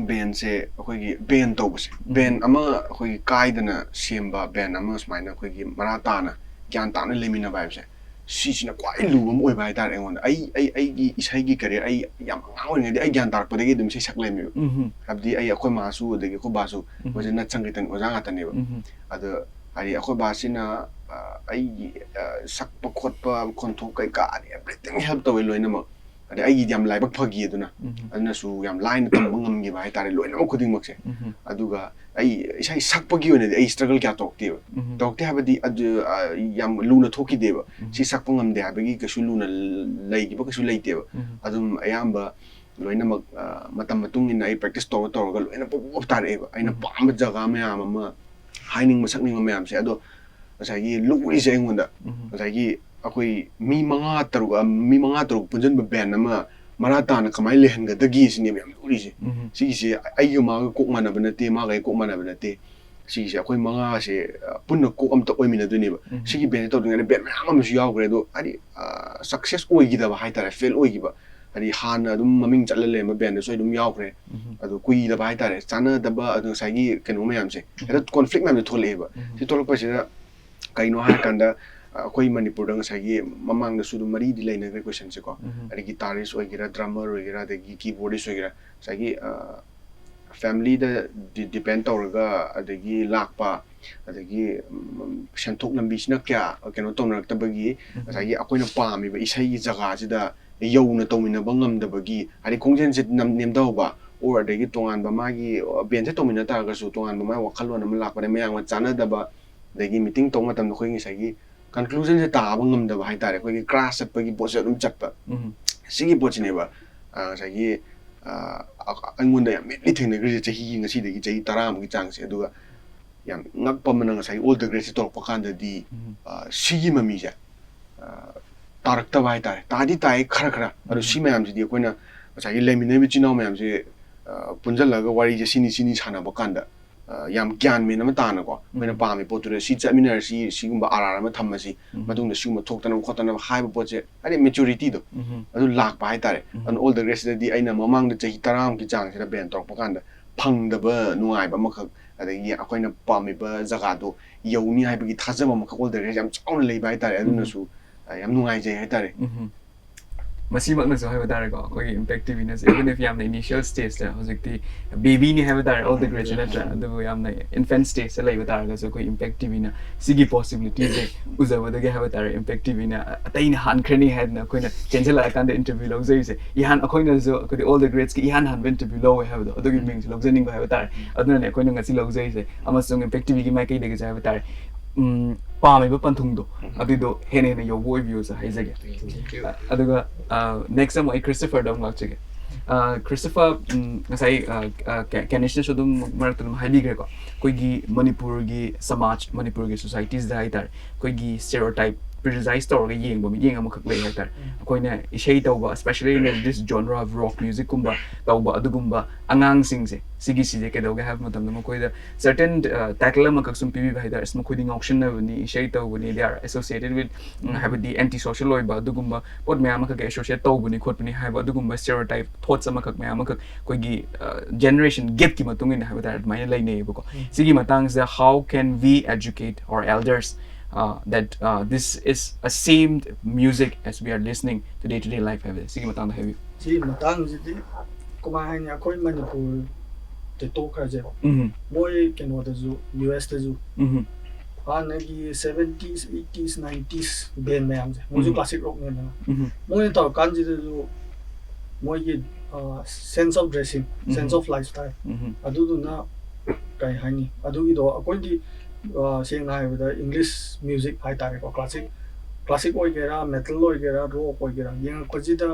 ꯕꯦꯟꯁꯦ, ꯑꯩꯈꯣꯏꯒꯤ ꯕꯦꯟ ꯇꯧꯕꯁꯦ, ꯎꯝ. ꯕꯦꯟ ꯑꯃ ꯑꯩꯈꯣꯏꯒꯤ ꯀꯥꯏꯗꯅ ꯁꯦꯝꯕ ꯕꯦꯟ ꯑꯃ ꯁꯨꯃꯥꯏꯅ ꯑꯩꯈꯣꯏꯒꯤ ꯃꯔꯥ ꯇꯥꯅ ꯒ꯭ꯌꯥꯟ ꯇꯥꯅ ꯂꯩꯃꯤꯟꯅꯕ ꯍꯥꯏꯕꯁꯦ, ꯁꯤꯁꯤꯅ ꯈ꯭ꯋꯥꯏ ꯂꯨꯕ ꯑꯃ ꯑꯣꯏꯕ ꯍꯥꯏꯇꯥꯔꯦ ꯑꯩꯉꯣꯟꯗ꯫ ꯑꯩ, ꯑꯩ, ꯑꯩꯒꯤ ꯏꯁꯩꯒꯤ career, ꯑꯩ ꯌꯥꯝ ꯑꯉꯥꯡ ꯑꯣꯏꯔꯤꯉꯩꯗꯒꯤ ꯑꯩ ꯒ꯭ꯌꯥꯟ ꯇꯥꯔꯛꯄꯗꯒꯤ ꯑꯗꯨꯝ ꯏꯁꯩ ꯁꯛ ꯂꯩꯔꯝꯃꯦꯕ꯫ ꯎꯝ. ꯍꯥꯏꯕꯗꯤ ꯑꯩ, ꯑꯩꯈꯣꯏ ꯃꯥꯁꯨ ꯑꯗꯒꯤ ꯑꯩꯈꯣꯏ ꯕꯥꯁꯨ ꯎꯝ. ꯃꯣꯏꯁꯦ ꯅꯠ ꯁꯪꯀꯤꯔꯇꯟ ꯑꯣꯖꯥ ꯉꯥꯛꯇꯅꯦꯕ꯫ ꯎꯝ. ꯑꯗꯣ ꯍꯥꯏꯗꯤ ꯑꯩꯈꯣꯏ ꯕꯥꯁꯤꯅ, ꯑ, ꯑꯩꯒꯤ, ꯑ, ꯁꯛꯄ ꯈꯣꯠꯄ, ꯈꯣꯟꯊꯣꯛ ꯀꯩꯀꯥ, everything help ꯇꯧꯋꯦ ꯂꯣꯏꯅꯃꯛ꯫ ꯑꯗꯩ ꯑꯩꯒꯤꯗꯤ ꯌꯥꯝ ꯂꯥꯏꯕꯛ ꯐꯈꯤ ꯑꯗꯨꯅ꯫ ꯎꯝ. ꯑꯗꯨꯅꯁꯨ ꯌꯥꯝ ꯂꯥꯏꯅ ꯇꯝꯕ ꯉꯝꯈꯤꯕ ꯍꯥꯏꯇꯥꯔꯦ ꯂꯣꯏꯅꯃꯛ ꯈꯨꯗꯤꯡꯃꯛꯁꯦ꯫ ꯎꯝ. ꯑꯗꯨꯒ ꯑꯩ ꯏꯁꯩ ꯁꯛꯄꯒꯤ ꯑꯣꯏꯅꯗꯤ ꯑꯩ struggle ꯀꯌꯥ ꯇꯧꯔꯛꯇꯦꯕ꯫ ꯎꯝ. ꯇꯧꯔꯛꯇꯦ ꯍꯥꯏꯕꯗꯤ ꯑꯗꯨ, ꯑ, ꯌꯥꯝ ꯂꯨꯅ ꯊꯣꯛꯈꯤꯗꯦꯕ꯫ ꯎꯝ. ꯁꯤ ꯁꯛꯄ ꯉꯝꯗꯦ ꯍꯥꯏꯕꯒꯤ ꯀꯩꯁꯨ ꯂꯨꯅ ꯂꯩꯈꯤꯕ ꯀꯩꯁꯨ ꯂꯩꯇꯦꯕ꯫ ꯎꯝ. ꯑꯗꯨꯝ ꯑꯌꯥꯝꯕ ꯂꯣꯏꯅꯃꯛ, ꯑ, ꯃꯇꯝ ꯃꯇꯨꯡ ꯏꯟꯅ ꯑꯩ practice ꯇꯧꯔ ꯇꯧꯔꯒ ꯂꯣꯏꯅ ꯄꯣꯞ ꯄꯣꯞ ꯇꯥꯔꯛꯑꯦꯕ꯫ ꯑꯩꯅ ꯎꯝ. ꯄꯥꯝꯕ ꯖꯒꯥ ꯃꯌꯥꯝ ꯑꯃ, ꯍꯥꯏꯅꯤꯡꯕ ꯁꯛꯅꯤꯡꯕ ꯃꯌꯥꯝꯁꯦ꯫ ꯑꯗꯣ ꯉꯁꯥꯏꯒꯤ ꯂꯨꯔꯤꯁꯦ ꯑꯩꯉꯣꯟꯗ, ꯎꯝ. ꯉꯁꯥꯏꯒꯤ ꯑꯩꯈꯣꯏ ꯃꯤ ꯃꯉꯥ ꯇꯔꯨꯛ, ꯑ, ꯃꯤ ꯃꯉꯥ ꯇꯔꯨꯛ ꯄꯨꯟꯁꯤꯟꯕ ꯕꯦꯟ ꯑꯃ ꯃꯔꯥ ꯇꯥꯅ ꯀꯃꯥꯏꯅ ꯂꯩꯍꯟꯒꯗꯒꯦ ꯁꯤꯅꯦꯕ ꯌꯥꯝ ꯂꯨꯔꯤꯁꯦ꯫ ꯎꯝ. ꯁꯤꯒꯤꯁꯦ ꯑꯩꯒ ꯃꯥꯒ ꯀꯣꯛ ꯃꯥꯟꯅꯕ ꯅꯠꯇꯦ, ꯃꯥꯒ ꯑꯩ ꯀꯣꯛ ꯃꯥꯟꯅꯕ ꯅꯠꯇꯦ꯫ ꯁꯤꯒꯤꯁꯦ ꯑꯩꯈꯣꯏ ꯃꯉꯥꯁꯦ, ꯑ, ꯄꯨꯟꯅ ꯀꯣꯛ ꯑꯝꯇ ꯑꯣꯏꯃꯤꯟꯅꯗꯣꯏꯅꯦꯕ꯫ ꯎꯝ. ꯁꯤꯒꯤ ꯕꯦꯟꯁꯦ ꯇꯧꯗ꯭ꯔꯤꯉꯩꯗ ꯕꯦꯟ ꯃꯌꯥꯝ ꯑꯃꯁꯨ ꯌꯥꯎꯈ꯭ꯔꯦ꯫ ꯑꯗꯣ ꯍꯥꯏꯗꯤ, ꯑ, success ꯑꯣꯏꯈꯤꯗꯕ ꯍꯥꯏꯇꯥꯔꯦ, fail ꯑꯣꯏꯈꯤꯕ꯫ ꯍꯥꯏꯗꯤ ꯍꯥꯟꯅ ꯑꯗꯨꯝ ꯃꯃꯤꯡ ꯆꯠꯂ ꯂꯩꯔꯝꯕ ꯕꯦꯟꯗꯁꯨ ꯑꯩ ꯑꯗꯨꯝ ꯌꯥꯎꯈ꯭ꯔꯦ꯫ ꯎꯝ꯫ ꯑꯗꯨ ꯀꯨꯏꯗꯕ ꯍꯥꯏꯇꯥꯔꯦ, ꯆꯥꯟꯅꯗꯕ ꯑꯗꯨ ꯉꯁꯥꯏꯒꯤ ꯀꯩꯅꯣ ꯃꯌꯥꯝꯁꯦ ꯍꯦꯛꯇ ꯀꯣꯟꯐ꯭ꯂꯤꯛ ꯃꯌꯥꯝꯁꯦ ꯊꯣꯛꯂꯛꯑꯦꯕ꯫ ꯎꯝ꯫ ꯁꯤ ꯊꯣꯛꯂꯛꯄꯁꯤꯗ ꯀꯩꯅꯣ ꯍꯥꯏꯔꯀꯥꯟꯗ ꯑꯩꯈꯣꯏ ꯃꯅꯤꯄꯨꯔꯗ ꯉꯁꯥꯏꯒꯤ ꯃꯃꯥꯡꯗꯁꯨ ꯑꯗꯨꯝ ꯃꯔꯤꯗꯤ ꯂꯩꯅꯈ꯭ꯔꯦ ꯀꯣꯏꯁꯟꯁꯦꯀꯣ꯫ ꯎꯝ꯫ ꯍꯥꯏꯗꯤ ꯒꯤꯇꯥꯔꯤꯁ ꯑꯣꯏꯒꯦꯔꯥ, ꯗ꯭ꯔꯃꯔ ꯑꯣꯏꯒꯦꯔꯥ, ꯑꯗꯒꯤ ꯀꯤꯕꯣꯔꯗꯤꯁ ꯑꯣꯏꯒꯦꯔꯥ, ꯉꯁꯥꯏꯒꯤ ꯐꯦꯃꯤꯂꯤꯗ ꯗꯤꯄꯦꯟ ꯇꯧꯔꯒ ꯑꯗꯒꯤ ꯂꯥꯛꯄ, ꯑꯗꯒꯤ ꯎꯝ, ꯁꯦꯟꯊꯣꯛ ꯂꯝꯕꯤꯁꯤꯅ ꯀꯌꯥ ꯀꯩꯅꯣ ꯇꯧꯅꯔꯛꯇꯕꯒꯤ ꯎꯝ꯫ ꯉꯁꯥꯏꯒꯤ ꯑꯩꯈꯣꯏꯅ ꯄꯥꯝꯃꯤꯕ ꯏꯁꯩꯒꯤ ꯖꯒꯥꯁꯤꯗ ꯌꯧꯅ ꯇꯧꯃꯤꯟꯅꯕ ꯉꯝꯗꯕꯒꯤ, ꯍꯥꯏꯗꯤ ꯈꯣꯡꯖꯦꯜꯁꯦ ꯅꯝ-, ꯅꯦꯝꯊꯍꯧꯕ, or ꯑꯗꯒꯤ ꯇꯣꯉꯥꯟꯕ ꯃꯥꯒꯤ ꯕꯦꯟꯁꯦ ꯇꯧꯃꯤꯟꯅ ꯇꯥꯔꯒꯁꯨ ꯇꯣꯉꯥꯟꯕ ꯃꯥꯒꯤ ꯋꯥꯈꯜꯂꯣꯟ ꯑꯃ ꯂꯥꯛꯄꯗ ꯃꯌꯥꯝꯒ ꯆꯥꯟꯅꯗꯕ, ꯑꯗꯒꯤ ꯃꯤꯇꯤꯡ ꯇꯧꯕ ꯃꯇꯝꯗ ꯑꯩꯈꯣꯏ ꯉꯁꯥꯏꯒꯤ ꯀꯟꯀ꯭ꯂꯨꯖꯟꯁꯦ ꯇꯥꯕ ꯉꯝꯗꯕ ꯍꯥꯏꯇꯥꯔꯦ, ꯑꯩꯈꯣꯏꯒꯤ ꯀ꯭ꯂꯥꯁ ꯆꯠꯄꯒꯤ ꯄꯣꯠꯁꯦ ꯑꯗꯨꯝ ꯆꯠꯄ꯫ ꯎꯝ꯫ ꯁꯤꯒꯤ ꯄꯣꯠꯁꯤꯅꯦꯕ ꯑ, ꯉꯁꯥꯏꯒꯤ ꯑ, ꯑ-, ꯑꯩꯉꯣꯟꯗ ꯌꯥꯝ ꯃꯦꯠꯂꯤ ꯊꯦꯡꯅꯈ꯭ꯔꯤꯁꯦ ꯆꯍꯤꯒꯤ ꯉꯁꯤꯗꯒꯤ ꯆꯍꯤ ꯇꯔꯥꯃꯨꯛꯀꯤ ꯆꯥꯡꯁꯦ꯫ ꯑꯗꯨꯒ ꯌꯥꯝ ꯉꯛꯄ ꯑꯃꯅ ꯉꯁꯥꯏꯒꯤ ꯑꯣꯜ ꯗ ꯒ꯭ꯔꯦꯠꯁꯦ ꯇꯧꯔꯛꯄ ꯀꯥꯟꯗꯗꯤ ꯎꯝ꯫ ꯑ, ꯁꯤꯒꯤ ꯃꯃꯤꯁꯦ ꯑ, ꯇꯥꯔꯛꯇꯕ ꯍꯥꯏꯇꯥꯔꯦ꯫ ꯇꯥꯗꯤ ꯇꯥꯏ ꯈꯔ ꯈꯔ, ꯑꯗꯣ ꯎꯝ꯫ ꯁꯤ ꯃꯌꯥꯝꯁꯤꯗꯤ ꯑꯩꯈꯣꯏꯅ ꯉꯁꯥꯏꯒꯤ ꯂꯩꯃꯤꯟꯅꯔꯤꯕ ꯏꯆꯤꯟ ꯏꯅꯥꯎ ꯃꯌꯥꯝꯁꯦ ꯑ, ꯄꯨꯟꯁꯤꯜꯂꯒ ꯋꯥꯔꯤꯁꯦ ꯁꯤꯅꯤ ꯁꯤꯅꯤ ꯁꯥꯟꯅꯕ ꯀꯥꯟꯗ ꯑ, ꯌꯥꯝ ꯒ꯭ꯌꯥꯟ ꯃꯦꯟ ꯑꯃ ꯇꯥꯅꯀꯣ, ꯑꯩꯈꯣꯏꯅ ꯎꯝ꯫ ꯄꯥꯝꯃꯤ ꯄꯣꯠꯇꯨꯗ ꯁꯤ ꯆꯠꯃꯤꯟꯅꯔꯁꯤ, ꯁꯤꯒꯨꯝꯕ ꯑꯥꯔ ꯑꯥꯔ ꯑꯃ ꯊꯝꯃꯁꯤ, ꯎꯝ꯫ ꯃꯇꯨꯡꯗ ꯁꯤꯒꯨꯝꯕ ꯊꯣꯛꯇꯅꯕ ꯈꯣꯠꯇꯅꯕ ꯍꯥꯏꯕ ꯄꯣꯠꯁꯦ, ꯍꯥꯏꯗꯤ ꯃꯦꯆꯨꯔꯤꯇꯤꯗꯣ ꯎꯝ꯫ ꯑꯗꯨ ꯂꯥꯛꯄ ꯍꯥꯏꯇꯥꯔꯦ꯫ ꯎꯝ꯫ ꯑꯗꯨꯅ ꯑꯣꯜ ꯗ ꯒ꯭ꯔꯦꯠꯁꯤꯗꯗꯤ ꯑꯩꯅ ꯃꯃꯥꯡꯗ ꯆꯍꯤ ꯇꯔꯥꯃꯨꯛꯀꯤ ꯆꯥꯡꯁꯤꯗ ꯕꯦꯟ ꯇꯧꯔꯛꯄ ꯀꯥꯟꯗ ꯐꯪꯗꯕ ꯅꯨꯡꯉꯥꯏꯕ ꯑꯃꯈꯛ, ꯑꯗꯒꯤ ꯑꯩꯈꯣꯏꯅ ꯄꯥꯝꯃꯤꯕ ꯖꯒꯥꯗꯣ ꯌꯧꯅꯤ ꯍꯥꯏꯕꯒꯤ ꯊꯥꯖꯕ ꯑꯃꯈꯛ ꯑꯣꯜ ꯗ ꯒ꯭ꯔꯦꯠꯁ ꯌꯥꯝ ꯆꯥꯎꯅ ꯂꯩꯕ ꯍꯥꯏꯇꯥꯔꯦ꯫ ꯎꯝ꯫ ꯑꯗꯨꯅꯁꯨ ꯑ, ꯌꯥꯝ ꯅꯨꯡꯉꯥꯏꯖꯩ ꯍꯥꯏꯇꯥꯔꯦ꯫ ꯎꯝ꯫ ꯃꯁꯤꯃꯛꯅꯁꯨ ꯍꯥꯏꯕ ꯇꯥꯔꯦꯀꯣ, ꯑꯩꯈꯣꯏꯒꯤ ꯏꯝꯄꯦꯛ ꯇꯤꯚꯤꯅꯁꯨ, even if ꯌꯥꯝꯅ initial stageꯇ, ꯍꯧꯖꯤꯛꯇꯤ babyꯅꯤ ꯍꯥꯏꯕ ꯇꯥꯔꯦ, ꯑꯣꯜ ꯗ ꯒ꯭ꯔꯦꯠꯁꯦ ꯅꯠꯇ꯭ꯔꯥ? ꯑꯗꯨꯕꯨ ꯌꯥꯝꯅ infant stageꯇ ꯂꯩꯕ ꯇꯥꯔꯒꯁꯨ ꯑꯩꯈꯣꯏ ꯏꯝꯄꯦꯛ ꯇꯤꯚꯤꯅ ꯁꯤꯒꯤ possibilityꯁꯦ ꯎꯖꯕꯗꯒꯤ ꯍꯥꯏꯕ ꯇꯥꯔꯦ, ꯏꯝꯄꯦꯛ ꯇꯤꯚꯤꯅ ꯑꯇꯩꯅ ꯍꯥꯟꯈ꯭ꯔꯅꯤ ꯍꯥꯏꯗꯅ ꯑꯩꯈꯣꯏꯅ ꯆꯦꯟꯁꯤꯜꯂꯛꯑꯀꯥꯟꯗ interview ꯂꯧꯖꯔꯤꯁꯦ꯫ ꯏꯍꯥꯟ ꯑꯩꯈꯣꯏꯅꯁꯨ ꯑꯩꯈꯣꯏꯗꯤ ꯑꯣꯜ ꯗ ꯒ꯭ꯔꯦꯠꯁꯀꯤ ꯏꯍꯥꯟ ꯍꯥꯟꯕ interview ꯂꯧꯋꯦ ꯍꯥꯏꯕꯗꯣ, ꯑꯗꯨꯒꯤ ꯃꯤꯡꯁꯦ ꯂꯧꯖꯅꯤꯡꯕ ꯍꯥꯏꯕ ꯇꯥꯔꯦ꯫ ꯑꯗꯨꯅꯅꯦ ꯑꯩꯈꯣꯏꯅ ꯉꯁꯤ ꯂꯧꯖꯔꯤꯁꯦ, ꯑꯃꯁꯨꯡ ꯏꯝꯄꯦꯛ ꯇꯤꯚꯤꯒꯤ ꯃꯥꯏꯀꯩꯗꯒꯤꯁꯨ ꯍꯥꯏꯕ ꯇꯥꯔꯦ, ꯎꯝ, ꯄꯥꯝꯃꯤꯕ ꯄꯟꯊꯨꯡꯗꯣ ꯑꯗꯨꯏꯗꯣ ꯍꯦꯟꯅ ꯍꯦꯟꯅ ꯌꯧꯕ ꯑꯣꯏꯕꯤꯌꯨꯁꯨ ꯍꯥꯏꯖꯒꯦ꯫ Thank you. ꯑꯗꯨꯒ next ꯑꯃꯨꯛ ꯑꯩ ꯈ꯭ꯔꯤꯁꯇꯣꯐꯔꯗ ꯑꯃꯨꯛ ꯂꯥꯛꯆꯒꯦ꯫ ꯑ, ꯈ꯭ꯔꯤꯁꯇꯣꯐꯔ, ꯎꯝ, ꯉꯁꯥꯏ, ꯑ, ꯑ, ꯀꯦ-, ꯀꯦꯅꯤꯁꯅꯁꯨ ꯑꯗꯨꯝ ꯃꯔꯛꯇ ꯑꯗꯨꯝ ꯍꯥꯏꯕꯤꯈ꯭ꯔꯦꯀꯣ, ꯑꯩꯈꯣꯏꯒꯤ ꯃꯅꯤꯄꯨꯔꯒꯤ ꯁꯃꯥꯖ, ꯃꯅꯤꯄꯨꯔꯒꯤ societiesꯗ ꯍꯥꯏꯇꯥꯔꯦ, ꯑꯩꯈꯣꯏꯒꯤ stereotype ꯄ꯭ꯔꯤꯖꯥꯏꯁ ꯇꯧꯔꯒ ꯌꯦꯡꯕ ꯃꯤꯠꯌꯦꯡ ꯑꯃꯈꯛ ꯂꯩ ꯍꯥꯏꯇꯥꯔꯦ꯫ ꯑꯩꯈꯣꯏꯅ ꯏꯁꯩ ꯇꯧꯕ, especially in this genre of rock music ꯀꯨꯝꯕ ꯇꯧꯕ ꯑꯗꯨꯒꯨꯝꯕ ꯑꯉꯥꯡꯁꯤꯡꯁꯦ, ꯁꯤꯒꯤꯁꯤꯁꯦ ꯀꯩꯗꯧꯒꯦ ꯍꯥꯏꯕ ꯃꯇꯝꯗ ꯃꯈꯣꯏꯗ certain title ꯑꯃꯈꯛ ꯁꯨꯝ ꯄꯤꯕꯤꯕ ꯍꯥꯏꯇꯥꯔꯦ꯫ ꯑꯁ, ꯃꯈꯣꯏꯗꯤ ꯉꯥꯎꯁꯤꯟꯅꯕꯅꯤ, ꯏꯁꯩ ꯇꯧꯕꯅꯤ, they are associated with, ꯎꯝ, ꯍꯥꯏꯕꯗꯤ anti social ꯑꯣꯏꯕ ꯑꯗꯨꯒꯨꯝꯕ ꯄꯣꯠ ꯃꯌꯥꯝ ꯑꯃꯈꯛ associate ꯇꯧꯕꯅꯤ ꯈꯣꯠꯄꯅꯤ ꯍꯥꯏꯕ ꯑꯗꯨꯒꯨꯝꯕ stereotype thoughts ꯑꯃꯈꯛ ꯃꯌꯥꯝ ꯑꯃꯈꯛ ꯑꯩꯈꯣꯏꯒꯤ generation gap ꯀꯤ ꯃꯇꯨꯡ ꯏꯟꯅ ꯍꯥꯏꯕ ꯇꯥꯔꯦ ꯑꯗꯨꯃꯥꯏꯅ ꯂꯩꯅꯩꯌꯦꯕꯀꯣ꯫ ꯎꯝ꯫ ꯁꯤꯒꯤ ꯃꯇꯥꯡꯁꯤꯗ how can we educate our elders uh, that uh, this is a same music as we are listening to day to day life ꯍꯥꯏꯕꯁꯦ ꯁꯤꯒꯤ ꯃꯇꯥꯡꯗ ꯍꯥꯏꯕꯤꯌꯨ꯫ ꯁꯤꯒꯤ ꯃꯇꯥꯡꯁꯤꯗꯤ ꯀꯃꯥꯏ ꯍꯥꯏꯅꯤ, ꯑꯩꯈꯣꯏ ꯃꯅꯤꯄꯨꯔꯗ ꯇꯣꯛꯈ꯭ꯔꯁꯦꯕ꯫ ꯎꯝ꯫ ꯃꯣꯏ ꯀꯩꯅꯣꯗꯁꯨ, ꯌꯨ ꯑꯦꯁꯇꯁꯨ ꯎꯝ꯫ ꯍꯥꯟꯅꯒꯤ seventies, eighties, nineties band ꯃꯌꯥꯝꯁꯦ, ꯃꯣꯏꯁꯨ ꯎꯝ꯫ Classic rock ꯅꯦꯗꯅ꯫ ꯎꯝ꯫ ꯃꯣꯏꯅ ꯇꯧꯔꯀꯥꯟꯁꯤꯗꯁꯨ ꯃꯣꯏꯒꯤ sense of dressing, sense um. Of lifestyle, ꯎꯝ꯫ ꯑꯗꯨꯗꯨꯅ ꯀꯩ ꯍꯥꯏꯅꯤ, ꯑꯗꯨꯒꯤꯗꯣ ꯑꯩꯈꯣꯏꯗꯤ, ꯑ, ꯁꯦꯡꯅ ꯍꯥꯏꯔꯕꯗ English music ꯍꯥꯏꯇꯥꯔꯦꯀꯣ, classic, classic ꯑꯣꯏꯒꯦꯔꯥ, metal ꯑꯣꯏꯒꯦꯔꯥ, rock ꯑꯣꯏꯒꯦꯔꯥ, ꯌꯦꯡꯉꯛꯄꯁꯤꯗ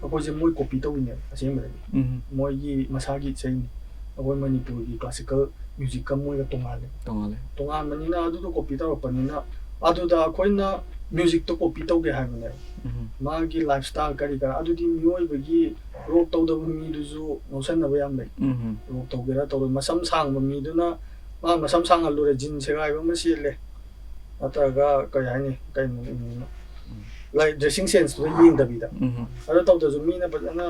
ꯑꯩꯈꯣꯏꯁꯦ ꯃꯣꯏ copy ꯇꯧꯔꯤꯅꯦꯕ ꯑꯁꯦꯡꯕꯗꯗꯤ꯫ ꯎꯝ꯫ ꯃꯣꯏꯒꯤ ꯃꯁꯥꯒꯤ ꯏꯁꯩꯅꯤ꯫ ꯑꯩꯈꯣꯏ ꯃꯅꯤꯄꯨꯔꯒꯤ classical music ꯀ ꯃꯣꯏꯒ ꯇꯣꯉꯥꯜꯂꯦ꯫ ꯇꯣꯉꯥꯜꯂꯦ꯫ ꯇꯣꯉꯥꯟꯕꯅꯤꯅ ꯑꯗꯨꯗꯣ copy ꯇꯧꯔꯛꯄꯅꯤꯅ ꯑꯗꯨꯗ ꯑꯩꯈꯣꯏꯅ music ꯇꯣ copy ꯇꯧꯒꯦ ꯍꯥꯏꯕꯅꯦꯕ꯫ ꯎꯝ꯫ ꯃꯥꯒꯤ lifestyle ꯀꯔꯤ ꯀꯔꯥ, ꯑꯗꯨꯗꯤ ꯃꯤꯑꯣꯏꯕꯒꯤ rock ꯇꯧꯗꯕ ꯃꯤꯗꯨꯁꯨ ꯉꯥꯎꯁꯟꯅꯕ ꯌꯥꯝ ꯂꯩ꯫ ꯎꯝ꯫ Rock ꯇꯧꯒꯦꯔꯥ ꯇꯧꯔꯣꯏ, ꯃꯁꯝ ꯁꯥꯡꯕ ꯃꯤꯗꯨꯅ ꯃꯥ ꯃꯁꯝ ꯁꯥꯡꯍꯜꯂꯨꯔꯦ, jean ꯁꯦꯒꯥꯏꯕ ꯑꯃ ꯁꯦꯠꯂꯦ, ꯅꯠꯇ꯭ꯔꯒ ꯀꯩ ꯍꯥꯏꯅꯤ, ꯀꯩꯅꯣ, ꯎꯝ, ꯎꯝ꯫ Like, dressing sense ꯇꯨꯗ ꯌꯦꯡꯗꯕꯤꯗ꯫ ꯎꯝ꯫ ꯑꯗꯨ ꯇꯧꯗ꯭ꯔꯁꯨ ꯃꯤꯅ ꯐꯖꯅ,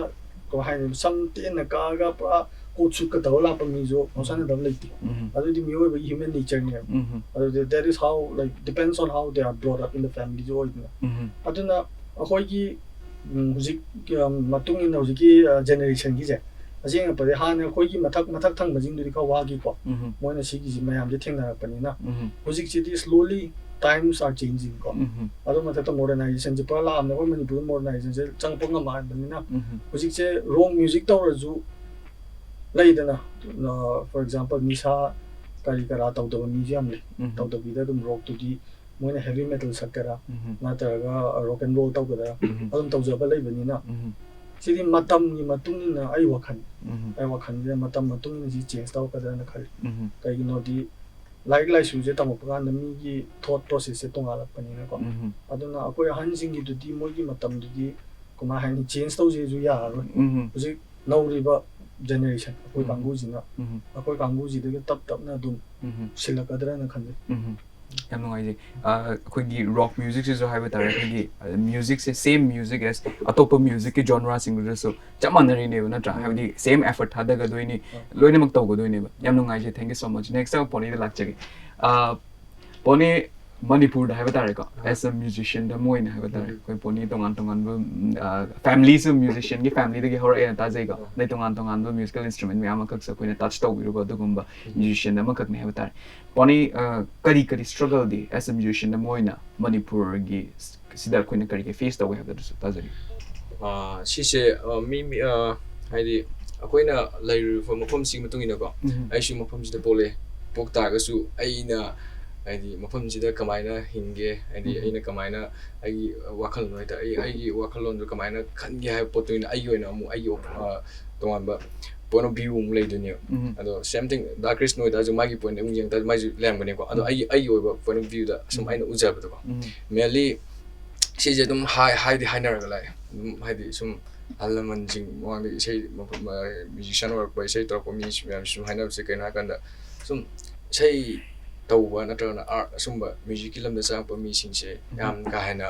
ꯀꯃꯥꯏ ꯍꯥꯏꯅꯤ, ꯁꯝ ꯇꯦꯟꯅ ꯀꯛꯑꯒ ꯄꯨꯔꯥ coat suit ꯀ ꯇꯧꯔ ꯂꯥꯛꯄ ꯃꯤꯁꯨ ꯉꯥꯎꯁꯟꯅꯗꯕ ꯂꯩꯇꯦ꯫ ꯎꯝ꯫ ꯑꯗꯨꯗꯤ ꯃꯤꯑꯣꯏꯕꯒꯤ human nature ꯅꯦꯕ꯫ ꯎꯝ꯫ ꯑꯗꯨꯗꯤ that is how, like, depends on how they are brought up in the family ꯁꯨ ꯑꯣꯏꯗꯅ꯫ ꯎꯝ꯫ ꯑꯗꯨꯅ ꯑꯩꯈꯣꯏꯒꯤ, ꯎꯝ, ꯍꯧꯖꯤꯛ, ꯎꯝ, ꯃꯇꯨꯡ ꯏꯟꯅ ꯍꯧꯖꯤꯛꯀꯤ, ꯑ, generation ꯒꯤꯁꯦ, ꯑꯁꯦꯡꯕꯗꯤ ꯍꯥꯟꯅ ꯑꯩꯈꯣꯏꯒꯤ ꯃꯊꯛ, ꯃꯊꯛ ꯊꯪꯕꯁꯤꯡꯗꯨꯗꯤ ꯈꯔ ꯋꯥꯈꯤꯀꯣ꯫ ꯎꯝ꯫ ꯃꯣꯏꯅ ꯁꯤꯒꯤꯁꯤ ꯃꯌꯥꯝꯁꯦ ꯊꯦꯡꯅꯔꯛꯄꯅꯤꯅ꯫ ꯎꯝ꯫ ꯍꯧꯖꯤꯛꯁꯤꯗꯤ slowly times are changing ꯀꯣ꯫ ꯎꯝ꯫ ꯑꯗꯨ ꯃꯊꯛꯇ modernization ꯁꯦ ꯄꯨꯔꯥ ꯂꯥꯛꯑꯕꯅꯦ꯫ ꯑꯩꯈꯣꯏ ꯃꯅꯤꯄꯨꯔꯗ modernization ꯁꯦ ꯆꯪꯉꯛꯄ ꯉꯝꯃꯛꯑꯕꯅꯤꯅ ꯎꯝ꯫ ꯍꯧꯖꯤꯛꯁꯦ rock music ꯇꯧꯔꯁꯨ ꯂꯩꯗꯅ, ꯑ, for example, ꯅꯤꯁꯥ ꯀꯔꯤ ꯀꯔꯥ ꯇꯧꯗꯕ ꯃꯤꯁꯨ ꯌꯥꯝ ꯂꯩ꯫ ꯎꯝ꯫ ꯇꯧꯗꯕꯤꯗ ꯑꯗꯨꯝ rock ꯇꯨꯗꯤ ꯃꯣꯏꯅ heavy metal ꯁꯛꯀꯦꯔꯥ, ꯎꯝ꯫ ꯅꯠꯇ꯭ꯔꯒ rock and roll ꯇꯧꯒꯗ꯭ꯔꯥ, ꯎꯝ꯫ ꯑꯗꯨꯝ ꯇꯧꯖꯕ ꯂꯩꯕꯅꯤꯅ ꯎꯝ꯫ ꯁꯤꯗꯤ ꯃꯇꯝꯒꯤ ꯃꯇꯨꯡ ꯏꯟꯅ ꯑꯩ ꯋꯥꯈꯜ, ꯎꯝ꯫ ꯑꯩ ꯋꯥꯈꯜꯁꯤꯗ ꯃꯇꯝ ꯃꯇꯨꯡ ꯏꯟꯅ ꯁꯤ change ꯇꯧꯔꯛꯀꯗ꯭ꯔꯥꯅ ꯈꯜꯂꯤ꯫ ꯎꯝ꯫ ꯀꯩꯒꯤꯅꯣꯗꯤ ꯂꯥꯏꯔꯤꯛ ꯂꯥꯏꯁꯨꯁꯦ ꯇꯝꯃꯛꯄ ꯀꯥꯟꯗ ꯃꯤꯒꯤ thought process ꯁꯦ ꯇꯣꯉꯥꯜꯂꯛꯄꯅꯤꯅꯀꯣ꯫ ꯎꯝ. ꯑꯗꯨꯅ ꯑꯩꯈꯣꯏ ꯑꯍꯟꯁꯤꯡꯒꯤꯗꯨꯗꯤ ꯃꯣꯏꯒꯤ ꯃꯇꯝꯗꯨꯗꯤ ꯀꯃꯥꯏ ꯍꯥꯏꯅꯤ, change ꯇꯧꯁꯦꯁꯨ ꯌꯥꯔꯔꯣꯏ꯫ ꯎꯝ. ꯍꯧꯖꯤꯛ ꯅꯧꯔꯤꯕ generation ꯑꯩꯈꯣꯏ ꯎꯝ. ꯀꯥꯡꯕꯨꯁꯤꯅ ꯎꯝ. ꯑꯩꯈꯣꯏ ꯀꯥꯡꯕꯨꯁꯤꯗꯒꯤ ꯇꯞ ꯇꯞꯅ ꯑꯗꯨꯝ ꯎꯝ. ꯁꯤꯜꯂꯛꯀꯗ꯭ꯔꯅ ꯈꯜꯂꯤ꯫ ꯎꯝ. ꯌꯥꯝ ꯅꯨꯡꯉꯥꯏꯖꯩ꯫ ꯑ, ꯑꯩꯈꯣꯏꯒꯤ rock music ꯁꯤꯁꯨ ꯍꯥꯏꯕ ꯇꯥꯔꯦ, ꯑꯩꯈꯣꯏꯒꯤ music ꯁꯦ same music as ꯑꯇꯣꯞꯄ music ꯀꯤ genre ꯁꯤꯡꯗꯨꯗꯁꯨ ꯆꯞ ꯃꯥꯟꯅꯔꯤꯅꯦꯕ, ꯅꯠꯇ꯭ꯔꯥ? ꯍꯥꯏꯕꯗꯤ same effort ꯊꯥꯗꯒꯗꯣꯏꯅꯤ, ꯂꯣꯏꯅꯃꯛ ꯇꯧꯒꯗꯣꯏꯅꯦꯕ꯫ ꯌꯥꯝ ꯅꯨꯡꯉꯥꯏꯖꯩ, thank you so much꯫ Next ꯇ ꯄꯣꯅꯤꯗ ꯂꯥꯛꯆꯒꯦ꯫ ꯑ, ꯄꯣꯅꯤ, ꯃꯅꯤꯄꯨꯔꯗ ꯍꯥꯏꯕ ꯇꯥꯔꯦꯀꯣ, as a musician ꯗ ꯑꯃ ꯑꯣꯏꯅ ꯍꯥꯏꯕ ꯇꯥꯔꯦ, ꯑꯩꯈꯣꯏ ꯄꯣꯅꯤ ꯇꯣꯉꯥꯟ ꯇꯣꯉꯥꯟꯕ, ꯎꯝ, ꯑ, family ꯁꯨ musician ꯒꯤ family ꯗꯒꯤ ꯍꯧꯔꯛꯑꯦꯅ ꯇꯥꯖꯩꯀꯣ꯫ ꯑꯗꯩ ꯇꯣꯉꯥꯟ ꯇꯣꯉꯥꯟꯕ musical instrument ꯃꯌꯥꯝ ꯑꯃꯈꯛꯁꯨ ꯑꯩꯈꯣꯏꯅ touch ꯇꯧꯕꯤꯔꯨꯕ ꯑꯗꯨꯒꯨꯝꯕ musician ꯑꯃꯈꯛꯅꯤ ꯍꯥꯏꯕ ꯇꯥꯔꯦ꯫ ꯄꯣꯅꯤ, ꯑ, ꯀꯔꯤ ꯀꯔꯤ struggle D as a musician ꯑꯃ ꯑꯣꯏꯅ ꯃꯅꯤꯄꯨꯔꯒꯤ ꯁ-, ꯁꯤꯗ ꯑꯩꯈꯣꯏꯅ ꯀꯔꯤ ꯀꯔꯤ face ꯇꯧꯋꯦ ꯍꯥꯏꯕꯗꯨꯁꯨ ꯇꯥꯖꯒꯦ꯫ ꯑꯥ, ꯁꯤꯁꯦ, ꯑꯥ, ꯃꯤ, ꯃꯤ, ꯑꯥ, ꯍꯥꯏꯗꯤ ꯑꯩꯈꯣꯏꯅ ꯂꯩꯔꯤꯕ ꯃꯐꯝꯁꯤꯒꯤ ꯃꯇꯨꯡ ꯏꯟꯅꯀꯣ, ꯎꯝ. ꯑꯩꯁꯨ ꯃꯐꯝꯁꯤꯗ ꯄꯣꯛꯂꯦ, ꯄꯣꯛ ꯇꯥꯔꯒꯁꯨ ꯑꯩꯅ ꯍꯥꯏꯗꯤ ꯃꯐꯝꯁꯤꯗ ꯀꯃꯥꯏꯅ ꯍꯤꯡꯒꯦ, ꯍꯥꯏꯗꯤ ꯎꯝ. ꯑꯩꯅ ꯀꯃꯥꯏꯅ ꯑꯩꯒꯤ ꯋꯥꯈꯜꯂꯣꯟ ꯍꯥꯏꯇꯥꯔꯦ, ꯑꯩ, ꯑꯩꯒꯤ ꯋꯥꯈꯜꯂꯣꯟꯗꯣ ꯀꯃꯥꯏꯅ ꯈꯟꯒꯦ ꯍꯥꯏꯕ ꯄꯣꯠꯇꯨꯅ ꯑꯩꯒꯤ ꯑꯣꯏꯅ ꯑꯃꯨꯛ ꯑꯩꯒꯤ, ꯑꯥ, ꯇꯣꯉꯥꯟꯕ point of view ꯑꯃꯨꯛ ꯂꯩꯗꯣꯏꯅꯦꯕ꯫ ꯎꯝ. ꯑꯗꯣ same thing ꯗꯥ ꯀ꯭ꯔꯤꯁꯅ ꯑꯣꯏꯇꯥꯔꯁꯨ ꯃꯥꯒꯤ point ꯑꯃꯨꯛ ꯌꯦꯡ ꯇꯥꯔꯁꯨ ꯃꯥꯏꯁꯨ ꯂꯩꯔꯝꯒꯅꯤꯀꯣ꯫ ꯑꯗꯣ ꯎꯝ. ꯑꯩꯒꯤ, ꯑꯩꯒꯤ ꯑꯣꯏꯕ point of view ꯗ ꯁꯨꯝ ꯎꯝ. ꯑꯩꯅ ꯎꯖꯕꯗꯀꯣ, ꯎꯝ. mainly ꯁꯤꯁꯦ ꯑꯗꯨꯝ ꯍꯥꯏ-, ꯍꯥꯏꯗꯤ ꯍꯥꯏꯅꯔꯒ ꯂꯥꯛꯑꯦ꯫ ꯑꯗꯨꯝ ꯍꯥꯏꯗꯤ ꯁꯨꯝ ꯑꯍꯜ ꯂꯃꯟꯁꯤꯡ ꯃꯃꯥꯡꯗ ꯏꯁꯩ ꯃꯐꯝ, ꯑ, musician ꯑꯣꯏꯔꯛꯄ, ꯏꯁꯩ ꯇꯧꯔꯛꯄ ꯃꯤ ꯃꯌꯥꯝꯁꯤ ꯁꯨꯝ ꯍꯥꯏꯅꯕꯁꯦ ꯀꯩꯅꯣ ꯍꯥꯏꯀꯥꯟꯗ, ꯁꯨꯝ ꯏꯁꯩ ꯇꯧꯕ ꯅꯠꯇ꯭ꯔꯒꯅ art ꯑꯁꯨꯝꯕ music ꯀꯤ ꯂꯝꯗ ꯆꯪꯉꯛꯄ ꯃꯤꯁꯤꯡꯁꯦ ꯌꯥꯝ ꯀꯥ ꯍꯦꯟꯅ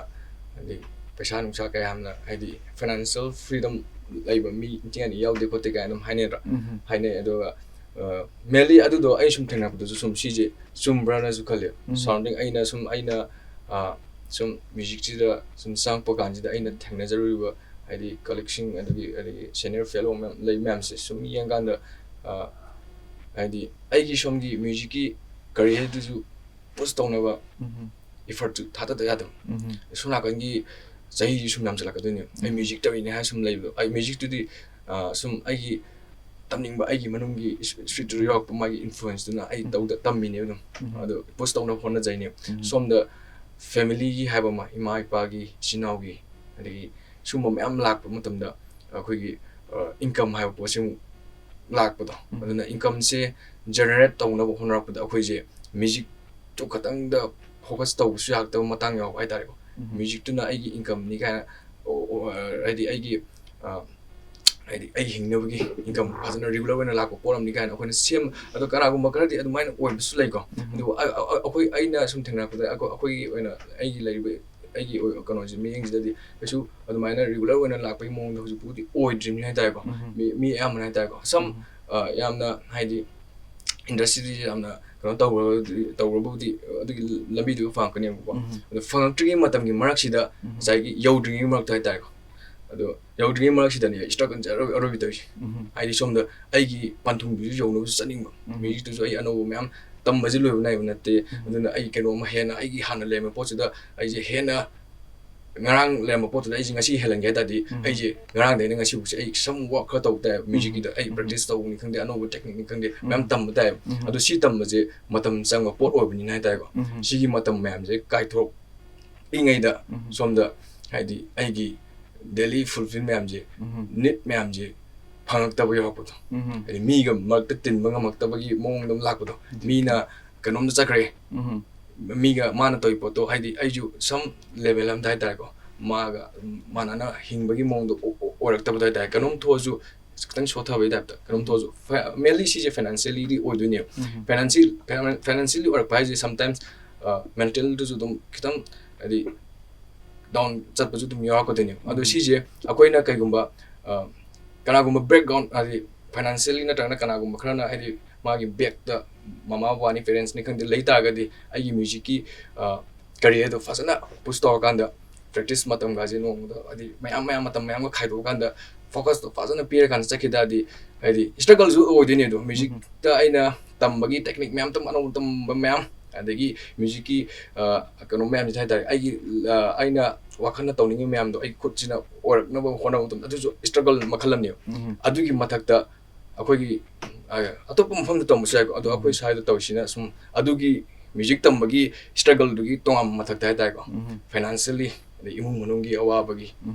ꯍꯥꯏꯗꯤ ꯄꯩꯁꯥ ꯅꯨꯡꯁꯥ ꯀꯌꯥ ꯌꯥꯝꯅ ꯍꯥꯏꯗꯤ financial freedom ꯂꯩꯕ ꯃꯤ ꯏꯟꯊꯤ ꯅꯨꯡꯉꯥꯏꯅ ꯌꯥꯎꯗꯦ ꯈꯣꯠꯇꯦ ꯀꯥꯏꯅ ꯑꯗꯨꯝ ꯍꯥꯏꯅꯩꯗ꯭ꯔꯥ? ꯎꯝ. ꯍꯥꯏꯅꯩ꯫ ꯑꯗꯨꯒ, ꯑ, mainly ꯑꯗꯨꯗꯣ ꯑꯩ ꯁꯨꯝ ꯊꯦꯡꯅꯔꯛꯄꯗꯁꯨ ꯁꯨꯝ ꯁꯤꯁꯦ ꯆꯨꯝꯕ꯭ꯔꯥꯅꯁꯨ ꯈꯜꯂꯦ꯫ ꯎꯝ. Surrounding ꯑꯩꯅ ꯁꯨꯝ, ꯑꯩꯅ, ꯑ, ꯁꯨꯝ music ꯁꯤꯗ ꯁꯨꯝ ꯆꯪꯉꯛꯄ ꯀꯥꯟꯁꯤꯗ ꯑꯩꯅ ꯊꯦꯡꯅꯖꯔꯨꯔꯤꯕ ꯍꯥꯏꯗꯤ colleague ꯁꯤꯡ ꯑꯗꯒꯤ, ꯑꯗꯒꯤ senior fellow ꯃꯌꯥꯝ ꯂꯩ ꯃꯌꯥꯝꯁꯦ ꯁꯨꯝ ꯌꯦꯡꯀꯥꯟꯗ, ꯑ, ꯍꯥꯏꯗꯤ ꯑꯩꯒꯤ ꯁꯣꯝꯒꯤ music ꯀꯤ career ꯗꯨꯁꯨ push ꯇꯧꯅꯕ ꯎꯝ. effort ꯁꯨ ꯊꯥꯗꯗ ꯌꯥꯗꯕ꯫ ꯎꯝ. ꯁꯣꯝ ꯅꯥꯀꯟꯒꯤ ꯆꯍꯤꯁꯨ ꯁꯨꯝ ꯌꯥꯝꯁꯤꯜꯂꯛꯀꯗꯣꯏꯅꯦ꯫ ꯑꯩ ꯎꯝ. music ꯇꯧꯔꯤꯅꯦ ꯍꯥꯏꯔ ꯁꯨꯝ ꯂꯩꯕꯗꯣ, ꯑꯩ music ꯇꯨꯗꯤ, ꯑ, ꯁꯨꯝ ꯑꯩꯒꯤ ꯇꯝꯅꯤꯡꯕ, ꯑꯩꯒꯤ ꯃꯅꯨꯡꯒꯤ street ꯇ ꯌꯥꯎꯔꯛꯄ ꯃꯥꯒꯤ influence ꯇꯨꯅ ꯑꯩ ꯎꯝ. ꯇꯧꯗ ꯇꯝꯃꯤꯅꯦꯕ ꯑꯗꯨꯝ꯫ ꯎꯝ. ꯑꯗꯣ push ꯇꯧꯅꯕ ꯍꯣꯠꯅꯖꯩꯅꯦ꯫ ꯎꯝ. ꯁꯣꯝꯗ family ꯒꯤ ꯍꯥꯏꯕ ꯑꯃ, ꯏꯃꯥ ꯏꯄꯥꯒꯤ, ꯏꯆꯤꯟ ꯏꯅꯥꯎꯒꯤ, ꯑꯗꯒꯤ ꯁꯨꯝꯕ ꯃꯌꯥꯝ ꯂꯥꯛꯄ ꯃꯇꯝꯗ ꯑꯩꯈꯣꯏꯒꯤ, ꯑ, income ꯍꯥꯏꯕ ꯄꯣꯠꯁꯦ ꯑꯃꯨꯛ ꯂꯥꯛꯄꯗꯣ꯫ ꯎꯝ. ꯑꯗꯨꯅ income ꯁꯦ generate ꯇꯧꯅꯕ ꯍꯣꯠꯅꯔꯛꯄꯗ ꯑꯩꯈꯣꯏꯁꯦ ꯃ꯭ꯌꯨꯖꯤꯛꯇꯨ ꯈꯛꯇꯪꯗ ꯐꯣꯀꯁ ꯇꯧꯕꯁꯨ ꯌꯥꯔꯛꯇꯕ ꯃꯇꯥꯡ ꯌꯥꯎꯕ ꯍꯥꯏꯇꯥꯔꯦꯀꯣ꯫ ꯃ꯭ꯌꯨꯖꯤꯛꯇꯨꯅ ꯑꯩꯒꯤ ꯏꯟꯀꯝꯅꯤ ꯀꯥꯏꯅ, ꯑꯣ, ꯑꯣ, ꯍꯥꯏꯗꯤ ꯑꯩꯒꯤ, ꯑ, ꯍꯥꯏꯗꯤ ꯑꯩ ꯍꯤꯡꯅꯕꯒꯤ ꯏꯟꯀꯝ ꯐꯖꯅ ꯔꯤꯒꯨꯂꯔ ꯑꯣꯏꯅ ꯂꯥꯛꯄ ꯄꯣꯠ ꯑꯃꯅꯤ ꯀꯥꯏꯅ ꯑꯩꯈꯣꯏꯅ ꯁꯦꯝ-, ꯑꯗꯣ ꯀꯅꯥꯒꯨꯝꯕ ꯈꯔꯗꯤ ꯑꯗꯨꯃꯥꯏꯅ ꯑꯣꯏꯕꯁꯨ ꯂꯩꯀꯣ꯫ ꯑꯗꯨꯕꯨ ꯑ-, ꯑ-, ꯑ-, ꯑꯩꯈꯣꯏ, ꯑꯩꯅ ꯁꯨꯝ ꯊꯦꯡꯅꯔꯛꯄꯗ ꯑꯩꯈꯣꯏ, ꯑꯩꯈꯣꯏꯒꯤ ꯑꯣꯏꯅ ꯑꯩꯒꯤ ꯂꯩꯔꯤꯕ, ꯑꯩꯒꯤ ꯑꯣꯏ-, ꯀꯩꯅꯣꯁꯦ, ꯃꯤꯠꯌꯦꯡꯁꯤꯗꯗꯤ ꯀꯩꯁꯨ ꯑꯗꯨꯃꯥꯏꯅ ꯔꯤꯒꯨꯂꯔ ꯑꯣꯏꯅ ꯂꯥꯛꯄꯒꯤ ꯃꯑꯣꯡꯗ ꯍꯧꯖꯤꯛ ꯐꯥꯎꯗꯤ ꯑꯣꯏꯗ꯭ꯔꯤꯕꯅꯤ ꯍꯥꯏꯇꯥꯔꯦꯀꯣ꯫ ꯃꯤ, ꯃꯤ ꯑꯌꯥꯝꯕꯅ ꯍꯥꯏꯇꯥꯔꯦꯀꯣ꯫ ꯁꯝ, ꯑ, ꯌꯥꯝꯅ ꯍꯥꯏꯗꯤ ꯏꯟꯗꯁꯇ꯭ꯔꯤꯁꯦ ꯌꯥꯝꯅ ꯀꯩꯅꯣ ꯇꯧꯔꯒꯗꯤ, ꯇꯧꯔꯕꯨꯗꯤ ꯑꯗꯨꯒꯤ ꯂꯝꯕꯤꯗꯨ ꯐꯪꯉꯛꯀꯅꯦꯕꯀꯣ꯫ ꯑꯗꯣ ꯐꯪꯉꯛꯇ꯭ꯔꯤꯉꯩ ꯃꯇꯝꯒꯤ ꯃꯔꯛꯁꯤꯗ ꯉꯁꯥꯏꯒꯤ ꯌꯧꯗ꯭ꯔꯤꯉꯩ ꯃꯔꯛꯇ ꯍꯥꯏꯇꯥꯔꯦꯀꯣ꯫ ꯑꯗꯣ ꯌꯧꯗ꯭ꯔꯤꯉꯩ ꯃꯔꯛꯁꯤꯗꯅꯦ ꯁ꯭ꯇ꯭ꯔꯒꯜꯁꯦ ꯑꯔꯣꯏ-, ꯑꯔꯣꯏꯕꯤ ꯇꯧꯔꯤꯁꯦ꯫ ꯍꯥꯏꯗꯤ ꯁꯣꯝꯗ ꯑꯩꯒꯤ ꯄꯟꯊꯨꯡꯗꯨꯁꯨ ꯌꯧꯅꯕꯁꯨ ꯆꯠꯅꯤꯡꯕ, ꯃ꯭ꯌꯨꯖꯤꯛꯇꯨꯁꯨ ꯑꯩ ꯑꯅꯧꯕ ꯃꯌꯥꯝ ꯇꯝꯕꯁꯦ ꯂꯣꯏꯕ ꯅꯥꯏꯕ ꯅꯠꯇꯦ꯫ ꯑꯗꯨꯅ ꯑꯩ ꯀꯩꯅꯣꯝꯃ ꯍꯦꯟꯅ ꯑꯩꯒꯤ ꯍꯥꯟꯅ ꯂꯩꯔꯝꯕ ꯄꯣꯠꯁꯤꯗ ꯑꯩꯁꯦ ꯍꯦꯟꯅ ꯉꯔꯥꯡ ꯂꯩꯔꯝꯕ ꯄꯣꯠꯇꯨꯗ ꯑꯩꯁꯦ ꯉꯁꯤ ꯍꯦꯜꯍꯟꯒꯦ ꯍꯥꯏ ꯇꯥꯔꯗꯤ, ꯑꯩꯁꯦ ꯉꯔꯥꯡꯗꯩꯅ ꯉꯁꯤꯐꯥꯎꯁꯦ ꯑꯩ ꯁꯝ ꯋꯥꯔꯛ ꯈꯔ ꯇꯧꯕ ꯇꯥꯏ꯫ ꯃ꯭ꯌꯨꯖꯤꯛꯀꯤꯗ ꯑꯩ ꯄ꯭ꯔꯦꯛꯇꯤꯁ ꯇꯧꯕꯅꯤ ꯈꯪꯗꯦ, ꯑꯅꯧꯕ ꯇꯦꯛꯅꯤꯛꯅꯤ ꯈꯪꯗꯦ, ꯃꯌꯥꯝ ꯇꯝꯕ ꯇꯥꯏ꯫ ꯑꯗꯣ ꯁꯤ ꯇꯝꯕꯁꯦ ꯃꯇꯝ ꯆꯪꯕ ꯄꯣꯠ ꯑꯣꯏꯕꯅꯤꯅ ꯍꯥꯏꯇꯥꯔꯦꯀꯣ꯫ ꯁꯤꯒꯤ ꯃꯇꯝ ꯃꯌꯥꯝꯁꯦ ꯀꯥꯏꯊꯣꯔꯛꯏꯉꯩꯗ ꯁꯣꯝꯗ ꯍꯥꯏꯗꯤ ꯑꯩꯒꯤ ꯗꯦꯂꯤ ꯐꯨꯜꯐꯤꯜ ꯃꯌꯥꯝꯁꯦ, ꯅꯤꯗ ꯃꯌꯥꯝꯁꯦ ꯐꯪꯉꯛꯇꯕ ꯌꯥꯎꯔꯛꯄꯗꯣ꯫ ꯍꯥꯏꯗꯤ ꯃꯤꯒ ꯃꯔꯛꯇ ꯇꯤꯟꯕ ꯉꯝꯃꯛꯇꯕꯒꯤ ꯃꯑꯣꯡꯗ ꯑꯃ ꯂꯥꯛꯄꯗꯣ꯫ ꯃꯤꯅ ꯀꯩꯅꯣꯝꯗ ꯆꯠꯈ꯭ꯔꯦ, ꯃꯤꯒ ꯃꯥꯅ ꯇꯧꯔꯤ ꯄꯣꯠꯇꯣ, ꯍꯥꯏꯗꯤ ꯑꯩꯁꯨ ꯁꯝ ꯂꯦꯚꯦꯜ ꯑꯝꯗ ꯍꯥꯏꯇꯥꯔꯦꯀꯣ, ꯃꯥꯒ ꯃꯥꯟꯅꯅ ꯍꯤꯡꯕꯒꯤ ꯃꯑꯣꯡꯗꯣ ꯑꯣ-, ꯑꯣ-, ꯑꯣꯏꯔꯛꯇꯕꯗꯣ ꯍꯥꯏꯇꯥꯔꯦ꯫ ꯀꯩꯅꯣꯝ ꯊꯣꯛꯑꯁꯨ ꯈꯤꯇꯪ ꯁꯣꯠꯊꯕꯒꯤ ꯇꯥꯏꯞꯇ, ꯀꯩꯅꯣꯝ ꯊꯣꯛꯑꯁꯨ꯫ ꯐ-, mainly ꯁꯤꯁꯦ ꯐꯥꯏꯅꯥꯟꯁꯤꯌꯦꯜꯂꯤꯗꯤ ꯑꯣꯏꯗꯣꯏꯅꯦꯕ꯫ ꯐꯥꯏꯅꯥꯟꯁꯤꯌꯦꯜ, ꯐꯥꯏꯅꯥꯟ-, ꯐꯥꯏꯅꯥꯟꯁꯤꯌꯦꯜꯂꯤ ꯑꯣꯏꯔꯛꯄ ꯍꯥꯏꯁꯦ sometimes, ꯑ, ꯃꯦꯟꯇꯦꯜꯗꯁꯨ ꯑꯗꯨꯝ ꯈꯤꯇꯪ, ꯍꯥꯏꯗꯤ, ꯗꯥꯎꯟ ꯆꯠꯄꯁꯨ ꯑꯗꯨꯝ ꯌꯥꯎꯔꯛꯀꯗꯣꯏꯅꯦꯕ꯫ ꯑꯗꯣ ꯁꯤꯁꯦ ꯑꯩꯈꯣꯏꯅ ꯀꯩꯒꯨꯝꯕ, ꯑ, ꯀꯅꯥꯒꯨꯝꯕ ꯕꯦꯛꯒ꯭ꯔꯥꯎꯟ, ꯍꯥꯏꯗꯤ ꯐꯥꯏꯅꯥꯟꯁꯤꯌꯦꯜꯂꯤ ꯅꯠꯇ꯭ꯔꯒꯅ ꯀꯅꯥꯒꯨꯝꯕ ꯈꯔꯅ, ꯍꯥꯏꯗꯤ ꯃꯥꯒꯤ ꯕꯦꯛꯇ ꯃꯃꯥ ꯕꯕꯥꯅꯤ, ꯄꯦꯔꯦꯟꯁꯅꯤ ꯈꯪꯗꯦ, ꯂꯩ ꯇꯥꯔꯒꯗꯤ ꯑꯩꯒꯤ ꯃ꯭ꯌꯨꯖꯤꯛꯀꯤ, ꯑ, ꯀꯦꯔꯤꯌꯔꯗꯣ ꯐꯖꯅ ꯄꯨꯁ ꯇꯧꯔꯀꯥꯟꯗ ꯄ꯭ꯔꯦꯛꯇꯤꯁ ꯃꯇꯝꯒꯁꯦ ꯅꯣꯡꯃꯗ, ꯍꯥꯏꯗꯤ ꯃꯌꯥꯝ, ꯃꯌꯥꯝ, ꯃꯇꯝ ꯃꯌꯥꯝꯒ ꯈꯥꯏꯗꯣꯛꯑꯀꯥꯟꯗ ꯐꯣꯀꯁꯇꯣ ꯐꯖꯅ ꯄꯤꯔꯀꯥꯟꯗ ꯆꯠꯈꯤ ꯇꯥꯔꯗꯤ, ꯍꯥꯏꯗꯤ ꯁ꯭ꯇ꯭ꯔꯒꯜꯁꯨ ꯑꯣꯏꯗꯣꯏꯅꯦ꯫ ꯑꯗꯣ ꯃ꯭ꯌꯨꯖꯤꯛꯇ ꯑꯩꯅ ꯇꯝꯕꯒꯤ ꯇꯦꯛꯅꯤꯛ ꯃꯌꯥꯝ ꯇꯝ-, ꯑꯅꯧꯕ ꯇꯝꯕ ꯃꯌꯥꯝ, ꯑꯗꯒꯤ ꯃ꯭ꯌꯨꯖꯤꯛꯀꯤ, ꯑ, ꯀꯩꯅꯣ ꯃꯌꯥꯝꯁꯦ ꯍꯥꯏꯇꯥꯔꯦ, ꯑꯩꯒꯤ, ꯑ, ꯑꯩꯅ ꯋꯥꯈꯜꯅ ꯇꯧꯅꯤꯡꯉꯤꯕ ꯃꯌꯥꯝꯗꯣ ꯑꯩ ꯈꯨꯠꯁꯤꯅ ꯑꯣꯏꯔꯛꯅꯕ ꯍꯣꯠꯅꯕ ꯃꯇꯝꯗ ꯑꯗꯨꯁꯨ ꯁ꯭ꯇ꯭ꯔꯒꯜ ꯃꯈꯜ ꯑꯃꯅꯦꯕ꯫ ꯑꯗꯨꯒꯤ ꯃꯊꯛꯇ ꯑꯩꯈꯣꯏꯒꯤ, ꯑ, ꯑꯇꯣꯞꯄ ꯃꯐꯝꯗ ꯇꯝꯕꯁꯨ ꯌꯥꯏꯀꯣ, ꯑꯗꯣ ꯑꯩꯈꯣꯏ ꯁ꯭ꯋꯥꯏꯗ ꯇꯧꯔꯤꯁꯤꯅ ꯁꯨꯝ ꯑꯗꯨꯒꯤ ꯃ꯭ꯌꯨꯖꯤꯛ ꯇꯝꯕꯒꯤ ꯁ꯭ꯇ꯭ꯔꯒꯜꯗꯨꯒꯤ ꯇꯣꯉꯥꯟꯕ ꯃꯊꯛꯇ ꯍꯥꯏꯇꯥꯔꯦꯀꯣ, ꯐꯥꯏꯅꯥꯟꯁꯤꯌꯦꯜꯂꯤ, ꯑꯗꯩ ꯏꯃꯨꯡ ꯃꯅꯨꯡꯒꯤ ꯑꯋꯥꯕꯒꯤ,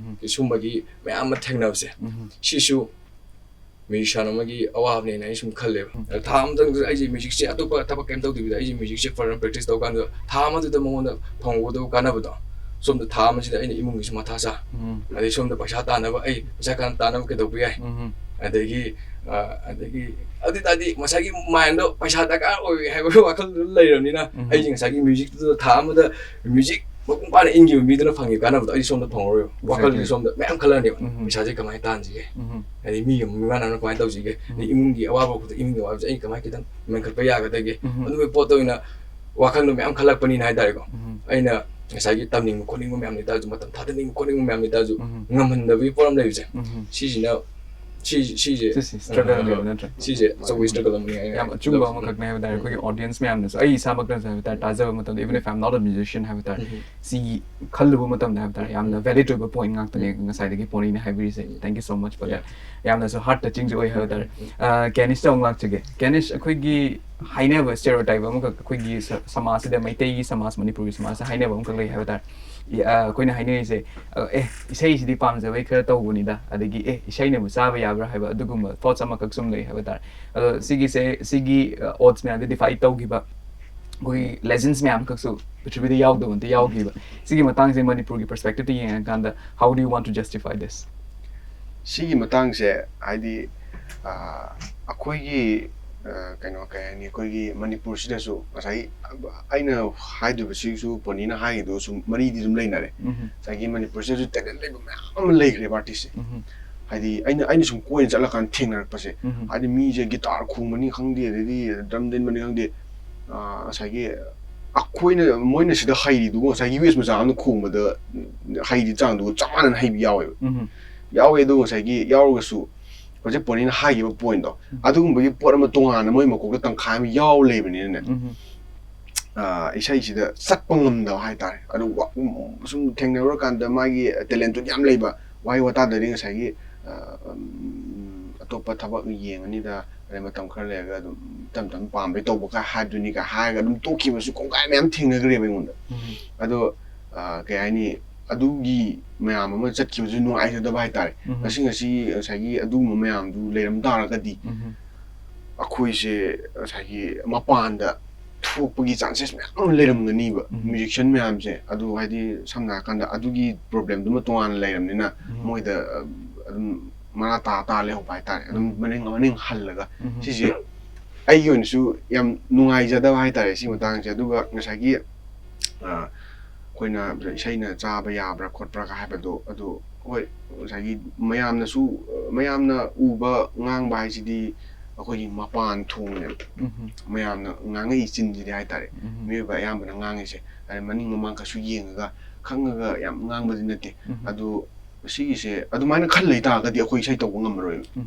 ꯁꯨꯝꯕꯒꯤ ꯃꯌꯥꯝ ꯑꯃ ꯊꯦꯡꯅꯕꯁꯦ, ꯁꯤꯁꯨ ꯃ꯭ꯌꯨꯖꯤꯁꯤꯌꯥꯟ ꯑꯃꯒꯤ ꯑꯋꯥꯕꯅꯦꯅ ꯑꯩ ꯁꯨꯝ ꯈꯜꯂꯦꯕ꯫ ꯎꯝ꯫ ꯊꯥ ꯑꯃꯇꯪꯗ ꯑꯩꯁꯦ ꯃ꯭ꯌꯨꯖꯤꯛꯁꯦ ꯑꯇꯣꯞꯄ ꯊꯕꯛ ꯀꯩꯝ ꯇꯧꯗꯕꯤꯗ ꯑꯩꯁꯦ ꯃ꯭ꯌꯨꯖꯤꯛꯁꯦ ꯐꯖꯅ ꯄ꯭ꯔꯦꯛꯇꯤꯁ ꯇꯧꯀꯥꯟꯗ ꯊꯥ ꯑꯃꯗꯨꯗ ꯃꯉꯣꯟꯗ ꯐꯪꯍꯧꯒꯗꯕ ꯀꯥꯟꯅꯕꯗꯣ ꯁꯣꯝꯗ ꯊꯥ ꯑꯃꯁꯤꯗ ꯑꯩꯅ ꯏꯃꯨꯡꯒꯤꯁꯨ ꯃꯊꯥ ꯁꯥ, ꯎꯝ꯫ ꯑꯗꯩ ꯁꯣꯝꯗ ꯄꯩꯁꯥ ꯇꯥꯟꯅꯕ, ꯑꯩ ꯄꯩꯁꯥ ꯀꯥꯟꯅ ꯇꯥꯟꯅꯕ ꯀꯩꯗꯧꯕ ꯌꯥꯏ? ꯎꯝ꯫ ꯑꯗꯒꯤ, ꯑ, ꯑꯗꯒꯤ ꯑꯗꯨ ꯇꯥꯔꯗꯤ ꯉꯁꯥꯏꯒꯤ ꯃꯥꯏꯟꯗꯣ ꯄꯩꯁꯥ ꯗꯔꯀꯥꯔ ꯑꯣꯏ ꯍꯥꯏꯕꯒꯤ ꯋꯥꯈꯜꯗꯨ ꯂꯩꯔꯕꯅꯤꯅ ꯎꯝ꯫ ꯑꯩꯁꯦ ꯉꯁꯥꯏꯒꯤ ꯃ꯭ꯌꯨꯖꯤꯛꯇꯨꯗ ꯊꯥ ꯑꯃꯗ ꯃ꯭ꯌꯨꯖꯤꯛ ꯃꯄꯨꯡ ꯐꯥꯅ ꯏꯟꯈꯤꯕ ꯃꯤꯗꯨꯅ ꯐꯪꯉꯤꯕ ꯀꯥꯟꯅꯕꯗꯣ ꯑꯩ ꯁꯣꯝꯗ ꯐꯪꯉꯔꯣꯏꯕ꯫ ꯋꯥꯈꯜꯗꯨꯗꯤ Exactly. ꯁꯣꯝꯗ ꯃꯌꯥꯝ ꯈꯜꯂꯅꯦꯕ꯫ ꯎꯝ꯫ ꯄꯩꯁꯥꯁꯦ ꯀꯃꯥꯏꯅ ꯇꯥꯟꯁꯤꯒꯦ? ꯎꯝ꯫ ꯍꯥꯏꯗꯤ ꯃꯤꯒ ꯃꯤꯃꯥꯟꯅꯅ ꯀꯃꯥꯏꯅ ꯇꯧꯁꯤꯒꯦ? ꯎꯝ꯫ ꯑꯗꯩ ꯏꯃꯨꯡꯒꯤ ꯑꯋꯥꯕ ꯈꯨꯗꯤꯡ, ꯏꯃꯨꯡꯒꯤ ꯑꯋꯥꯕꯁꯦ ꯑꯩꯅ ꯀꯃꯥꯏꯅ ꯈꯤꯇꯪ ꯃꯦꯟꯈꯠꯄ ꯌꯥꯒꯗꯒꯦ? ꯎꯝ꯫ ꯑꯗꯨꯒꯤ ꯄꯣꯠꯇ ꯑꯣꯏꯅ ꯋꯥꯈꯜꯗꯣ ꯃꯌꯥꯝ ꯈꯜꯂꯛꯄꯅꯤꯅ ꯍꯥꯏꯇꯥꯔꯦꯀꯣ꯫ ꯎꯝ꯫ ꯑꯩꯅ ꯉꯁꯥꯏꯒꯤ ꯇꯝꯅꯤꯡꯕ ꯈꯣꯠꯅꯤꯡꯕ ꯃꯌꯥꯝ ꯂꯩꯇꯥꯔꯁꯨ, ꯃꯇꯝ ꯊꯥꯗꯅꯤꯡꯕ ꯈꯣꯠꯅꯤꯡꯕ ꯃꯌꯥꯝ ꯂꯩꯇꯥꯔꯁꯨ, ꯎꯝ꯫ ꯉꯝꯍꯟꯗꯕꯒꯤ ꯄꯣꯠ ꯑꯃ ꯂꯩꯕꯁꯦ, ꯎꯝ꯫ ꯁꯤꯁꯤꯅ, ꯁꯤ, ꯁꯤꯁꯦ, ꯁꯤꯁꯦ struggle ꯑ, ꯑꯃꯅꯦꯕ, ꯅꯠꯇ꯭ꯔꯥ? ꯁꯤꯁꯦ ꯑꯆꯧꯕ struggle ꯑꯃꯅꯤ ꯍꯥꯏꯅ ꯌꯥꯝ ꯑꯆꯨꯝꯕ ꯂꯧꯁꯤꯟ-, ꯑꯃꯈꯛꯅꯦ ꯍꯥꯏꯕ ꯇꯥꯔꯦ꯫ ꯎꯝ꯫ ꯑꯩꯈꯣꯏꯒꯤ audience ꯃꯌꯥꯝꯅꯁꯨ, ꯑꯩ ꯏꯁꯥꯃꯛꯅꯁꯨ ꯍꯥꯏꯕ ꯇꯥꯔꯦ, ꯇꯥꯖꯕ ꯃꯇꯝꯗ, even if I'm not a musician ꯍꯥꯏꯕ ꯇꯥꯔꯦ, ꯎꯝ꯫ ꯁꯤ ꯈꯜꯂꯨꯕ ꯃꯇꯝꯗ ꯍꯥꯏꯕ ꯇꯥꯔꯦ, ꯌꯥꯝꯅ valid ꯑꯣꯏꯕ point ꯉꯥꯛꯇꯅꯦ ꯎꯝ꯫ ꯉꯁꯥꯏꯗꯒꯤ ꯄꯣꯅꯤꯅ ꯍꯥꯏꯕꯤꯔꯤꯁꯦ꯫ Thank you so much for that. Yeah. ꯌꯥꯝꯅꯁꯨ heart touching ꯁꯨ ꯑꯣꯏ ꯍꯥꯏꯕ ꯇꯥꯔꯦ꯫ ꯎꯝ꯫ ꯑ, ꯀꯦꯅꯤꯁꯇ ꯑꯃꯨꯛ ꯂꯥꯛꯆꯒꯦ꯫ ꯀꯦꯅꯤꯁ, ꯑꯩꯈꯣꯏꯒꯤ ꯍꯥꯏꯅꯕ stereotype ꯑꯃꯈꯛ, ꯑꯩꯈꯣꯏꯒꯤ ꯁ-, ꯁꯃꯥꯖꯁꯤꯗ, ꯃꯩꯇꯩꯒꯤ ꯁꯃꯥꯖ, ꯃꯅꯤꯄꯨꯔꯒꯤ ꯁꯃꯥꯖꯇ ꯍꯥꯏꯅꯕ ꯑꯃꯈꯛ ꯂꯩ ꯍꯥꯏꯕ ꯇꯥꯔꯦ꯫ ꯏ-, ꯑ, ꯑꯩꯈꯣꯏꯅ ꯍꯥꯏꯅꯔꯤꯁꯦ, ꯑ, "ꯑꯦ, ꯏꯁꯩꯁꯤꯗꯤ ꯄꯥꯝꯖꯕꯩ ꯈꯔ ꯇꯧꯕꯅꯤꯗ", ꯑꯗꯒꯤ "ꯑꯦ, ꯏꯁꯩꯅꯕꯨ ꯆꯥꯕ ꯌꯥꯕ꯭ꯔꯥ?" ꯍꯥꯏꯕ ꯑꯗꯨꯒꯨꯝꯕ thoughts ꯑꯃꯈꯛ ꯁꯨꯝ ꯂꯩ ꯍꯥꯏꯕ ꯇꯥꯔꯦ꯫ ꯑꯗꯣ ꯁꯤꯒꯤꯁꯦ, ꯁꯤꯒꯤ, ꯑ, odds ꯃꯌꯥꯝꯁꯦ defy ꯇꯧꯈꯤꯕ, ꯑꯩꯈꯣꯏꯒꯤ legends ꯃꯌꯥꯝ ꯈꯛꯁꯨ ꯄ꯭ꯔꯤꯊꯤꯕꯤꯗ ꯌꯥꯎꯗꯕ ꯑꯝꯇ ꯌꯥꯎꯈꯤꯕ꯫ ꯁꯤꯒꯤ ꯃꯇꯥꯡꯁꯦ ꯃꯅꯤꯄꯨꯔꯒꯤ perspective ꯇ ꯌꯦꯡꯉꯀꯥꯟꯗ, how do you want to justify this? ꯁꯤꯒꯤ ꯃꯇꯥꯡꯁꯦ, ꯍꯥꯏꯗꯤ, ꯑ, ꯑꯩꯈꯣꯏꯒꯤ, ꯑ, ꯀꯩꯅꯣ, ꯀꯩ ꯍꯥꯏꯅꯤ, ꯑꯩꯈꯣꯏꯒꯤ ꯃꯅꯤꯄꯨꯔꯁꯤꯗꯁꯨ ꯉꯁꯥꯏ ꯑꯩꯅ ꯍꯥꯏꯗꯣꯏꯕꯁꯤꯁꯨ ꯄꯣꯅꯤꯅ ꯍꯥꯏꯈꯤꯗꯨꯁꯨ ꯃꯔꯤꯗꯤ ꯑꯗꯨꯝ ꯂꯩꯅꯔꯦ꯫ ꯎꯝ꯫ ꯉꯁꯥꯏꯒꯤ ꯃꯅꯤꯄꯨꯔꯁꯤꯗꯁꯨ talent ꯂꯩꯕ ꯃꯌꯥꯝ ꯑꯃ ꯂꯩꯈ꯭ꯔꯦꯕ artist ꯁꯦ꯫ ꯎꯝ꯫ ꯍꯥꯏꯗꯤ ꯑꯩꯅ, ꯑꯩꯅ ꯁꯨꯝ ꯀꯣꯏꯅ ꯆꯠꯂꯀꯥꯟꯗ ꯊꯦꯡꯅꯔꯛꯄꯁꯦ, ꯎꯝ꯫ ꯍꯥꯏꯗꯤ ꯃꯤꯁꯦ guitar ꯈꯣꯡꯕꯅꯤ ꯈꯪꯗꯦ, ꯑꯗꯩꯗꯤ drum ꯊꯤꯟꯕꯅꯤ ꯈꯪꯗꯦ, ꯑ, ꯉꯁꯥꯏꯒꯤ ꯑꯩꯈꯣꯏꯅ, ꯃꯣꯏꯅ ꯁꯤꯗ ꯍꯩꯔꯤꯗꯨꯕꯨ ꯉꯁꯥꯏꯒꯤ U S ꯃꯆꯥ ꯑꯃꯅ ꯈꯣꯡꯕꯗ ꯍꯩꯔꯤ ꯆꯥꯡꯗꯨꯒ ꯆꯞ ꯃꯥꯟꯅꯅ ꯍꯩꯕ ꯌꯥꯎꯋꯦꯕ꯫ ꯎꯝ꯫ ꯌꯥꯎꯋꯦ, ꯑꯗꯨ ꯉꯁꯥꯏꯒꯤ ꯌꯥꯎꯔꯒꯁꯨ ꯍꯧꯖꯤꯛ ꯄꯣꯅꯤꯅ ꯍꯥꯏꯈꯤꯕ point ꯇꯣ, ꯎꯝ꯫ ꯑꯗꯨꯒꯨꯝꯕꯒꯤ ꯄꯣꯠ ꯑꯃ ꯇꯣꯉꯥꯟꯅ ꯃꯣꯏ ꯃꯀꯣꯛꯇ ꯇꯪꯈꯥꯏ ꯑꯃ ꯌꯥꯎ ꯂꯩꯕꯅꯤꯅꯅꯦ, ꯎꯝ꯫ ꯑ, ꯏꯁꯩꯁꯤꯗ ꯆꯠꯄ ꯉꯝꯗꯕ ꯍꯥꯏꯇꯥꯔꯦ꯫ ꯑꯗꯨ ꯋꯥ-, ꯁꯨꯝ ꯊꯦꯡꯅꯔꯨꯔꯀꯥꯟꯗ ꯃꯥꯒꯤ talent ꯇꯨꯗꯤ ꯌꯥꯝ ꯂꯩꯕ, ꯋꯥꯍꯩ ꯋꯥꯇꯥꯗꯗꯤ ꯉꯁꯥꯏꯒꯤ, ꯑ, ꯎꯝ, ꯑꯇꯣꯞꯄ ꯊꯕꯛ ꯌꯦꯡꯉꯅꯤꯗ, ꯑꯗꯩ ꯃꯇꯝ ꯈꯔ ꯂꯩꯔꯒ ꯑꯗꯨꯝ ꯇꯞ ꯇꯞꯅ ꯄꯥꯝꯕꯩ ꯇꯧꯕ ꯀꯥꯏ ꯍꯥꯏꯗꯨꯅꯤ ꯀꯥꯏ ꯍꯥꯏꯔꯒ ꯑꯗꯨꯝ ꯇꯣꯛꯈꯤꯕꯁꯨ ꯀꯣꯡꯒꯥꯏ ꯃꯌꯥꯝ ꯊꯦꯡꯅꯈ꯭ꯔꯦꯕ ꯑꯩꯉꯣꯟꯗ꯫ ꯎꯝ꯫ ꯑꯗꯣ, ꯑ, ꯀꯩ ꯍꯥꯏꯅꯤ, ꯑꯗꯨꯒꯤ ꯃꯌꯥꯝ ꯑꯃ ꯆꯠꯈꯤꯕꯁꯨ ꯅꯨꯡꯉꯥꯏꯖꯗꯕ ꯍꯥꯏꯇꯥꯔꯦ꯫ ꯎꯝ꯫ ꯉꯁꯤ ꯉꯁꯤ ꯉꯁꯥꯏꯒꯤ ꯑꯗꯨꯒꯨꯝꯕ ꯃꯌꯥꯝꯗꯨ ꯂꯩꯔꯝ ꯇꯥꯔꯒꯗꯤ ꯎꯝ꯫ ꯑꯩꯈꯣꯏꯁꯦ ꯉꯁꯥꯏꯒꯤ ꯃꯄꯥꯟꯗ ꯊꯣꯛꯄꯒꯤ ꯆꯥꯟꯁꯦꯁ ꯃꯌꯥꯝ ꯑꯃ ꯂꯩꯔꯝꯒꯅꯤꯕ꯫ ꯎꯝ꯫ ꯃ꯭ꯌꯨꯖꯤꯛꯁꯤꯌꯟ ꯃꯌꯥꯝꯁꯦ ꯑꯗꯨ ꯍꯥꯏꯗꯤ ꯁꯝꯅ ꯍꯥꯏꯔꯀꯥꯟꯗ ꯑꯗꯨꯒꯤ ꯄ꯭ꯔꯣꯕ꯭ꯂꯦꯝꯗꯨꯃ ꯇꯣꯉꯥꯟꯅ ꯂꯩꯔꯝꯅꯤꯅ ꯎꯝ꯫ ꯃꯣꯏꯗ ꯑ, ꯑꯗꯨꯝ ꯃꯔꯥ ꯇꯥ ꯇꯥ ꯂꯩꯍꯧꯕ ꯍꯥꯏꯇꯥꯔꯦ꯫ ꯑꯗꯨꯝ ꯎꯝ꯫ ꯃꯅꯤꯡ ꯃꯅꯤꯡ ꯍꯜꯂꯒ ꯎꯝ꯫ ꯁꯤꯁꯦ ꯑꯩꯒꯤ ꯑꯣꯏꯅꯁꯨ ꯌꯥꯝ ꯅꯨꯡꯉꯥꯏꯖꯗꯕ ꯍꯥꯏꯇꯥꯔꯦ ꯁꯤ ꯃꯇꯥꯡꯁꯦ꯫ ꯑꯗꯨꯒ ꯉꯁꯥꯏꯒꯤ ꯑ, ꯑꯩꯈꯣꯏꯅ ꯏꯁꯩꯅ ꯆꯥꯕ ꯌꯥꯕ꯭ꯔꯥ ꯈꯣꯠꯄ꯭ꯔꯥꯒ ꯍꯥꯏꯕꯗꯣ ꯑꯗꯨ ꯍꯣꯏ ꯉꯁꯥꯏꯒꯤ ꯃꯌꯥꯝꯅꯁꯨ ꯃꯌꯥꯝꯅ ꯎꯕ ꯉꯥꯡꯕ ꯍꯥꯏꯁꯤꯗꯤ ꯑꯩꯈꯣꯏꯒꯤ ꯃꯄꯥꯟ ꯊꯣꯡꯅꯦꯕ꯫ ꯎꯝ꯫ ꯃꯌꯥꯝꯅ ꯉꯥꯡꯉꯛꯏ ꯆꯤꯟꯁꯤꯗꯤ ꯍꯥꯏꯇꯥꯔꯦ꯫ ꯎꯝ꯫ ꯃꯤꯑꯣꯏꯕ ꯑꯌꯥꯝꯕꯅ ꯉꯥꯡꯉꯤꯁꯦ ꯍꯥꯏꯗꯤ ꯃꯅꯤꯡ ꯃꯃꯥꯡ ꯀꯩꯁꯨ ꯌꯦꯡꯉꯒ ꯈꯪꯉꯒ ꯌꯥꯝ ꯉꯥꯡꯕꯗꯤ ꯅꯠꯇꯦ꯫ ꯎꯝ꯫ ꯑꯗꯨ ꯁꯤꯒꯤꯁꯦ ꯑꯗꯨꯃꯥꯏꯅ ꯈꯜ ꯂꯩꯇꯥꯔꯒꯗꯤ ꯑꯩꯈꯣꯏ ꯏꯁꯩ ꯇꯧꯕ ꯉꯝꯃꯔꯣꯏꯕ꯫ ꯎꯝ꯫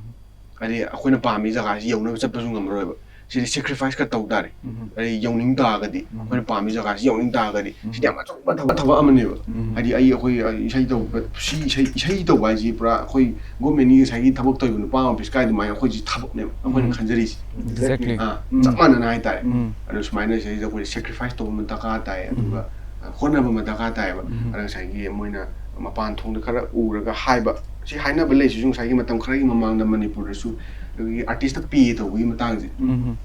ꯍꯥꯏꯗꯤ ꯑꯩꯈꯣꯏꯅ ꯄꯥꯝꯃꯤ ꯖꯒꯥꯁꯤ ꯌꯧꯅꯕ ꯆꯠꯄꯁꯨ ꯉꯝꯃꯔꯣꯏꯕ꯫ ꯁꯤꯗꯤ ꯁꯦꯀ꯭ꯔꯤꯐꯥꯏꯁ ꯈꯔ ꯇꯧ ꯇꯥꯔꯦ꯫ ꯎꯝ꯫ ꯍꯥꯏꯗꯤ ꯌꯧꯅꯤꯡ ꯇꯥꯔꯒꯗꯤ ꯎꯝ꯫ ꯑꯩꯈꯣꯏꯅ ꯄꯥꯝꯃꯤ ꯖꯒꯥꯁꯤ ꯌꯧꯅꯤꯡ ꯇꯥꯔꯒꯗꯤ ꯎꯝ꯫ ꯁꯤꯗꯤ ꯌꯥꯝ ꯑꯆꯧꯕ ꯊꯕꯛ ꯊꯕꯛ ꯑꯃꯅꯦꯕ꯫ ꯎꯝ꯫ ꯍꯥꯏꯗꯤ ꯑꯩ ꯑꯩꯈꯣꯏ ꯑ, ꯏꯁꯩ ꯇꯧꯕ ꯁꯤ ꯏꯁꯩ ꯏꯁꯩ ꯇꯧꯕ ꯍꯥꯏꯁꯤ ꯄꯨꯔꯥ ꯑꯩꯈꯣꯏ ꯒꯣꯔꯃꯦꯟꯒꯤ ꯉꯁꯥꯏꯒꯤ ꯊꯕꯛ ꯇꯧꯔꯤꯕ ꯅꯨꯄꯥ ꯑꯃ ꯑꯣꯐꯤꯁ ꯀꯥꯏ ꯑꯗꯨꯃꯥꯏꯅ ꯑꯩꯈꯣꯏꯁꯤ ꯊꯕꯛꯅꯦꯕ ꯑꯩꯈꯣꯏꯅ ꯎꯝ꯫ ꯈꯟꯖꯔꯤꯁꯤ꯫ Exactly. ꯑꯥ, ꯎꯝ꯫ ꯆꯞ ꯃꯥꯟꯅꯅ ꯍꯥꯏꯇꯥꯔꯦ꯫ ꯎꯝ꯫ ꯑꯗꯨ ꯁꯨꯃꯥꯏꯅ ꯁꯤꯗꯩꯁꯤꯗ ꯑꯩꯈꯣꯏ ꯁꯦꯀ꯭ꯔꯤꯐꯥꯏꯁ ꯇꯧꯕ ꯑꯃ ꯗꯔꯀꯥꯔ ꯇꯥꯏ꯫ ꯎꯝ꯫ ꯑꯗꯨꯒ ꯑ, ꯍꯣꯠꯅꯕ ꯑꯃ ꯗꯔꯀꯥꯔ ꯇꯥꯏꯌꯦꯕ꯫ ꯎꯝ꯫ ꯑꯗ ꯉꯁꯥꯏꯒꯤ ꯃꯣꯏꯅ ꯃꯄꯥꯟ ꯊꯣꯡꯗ ꯈꯔ ꯎꯔꯒ ꯍꯥꯏꯕ ꯁꯤ ꯍꯥꯏꯅꯕ ꯂꯩꯁꯤꯁꯨ ꯉꯁꯥꯏꯒꯤ ꯃꯇꯝ ꯈꯔꯒꯤ ꯃꯃꯥꯡꯗ ꯃꯅꯤꯄꯨꯔꯗꯁꯨ ꯑꯩꯈꯣꯏꯒꯤ ꯑꯥꯔꯇꯤꯁꯇ ꯄꯦ ꯇꯧꯕꯒꯤ ꯃꯇꯥꯡꯁꯦ꯫ ꯎꯝ꯫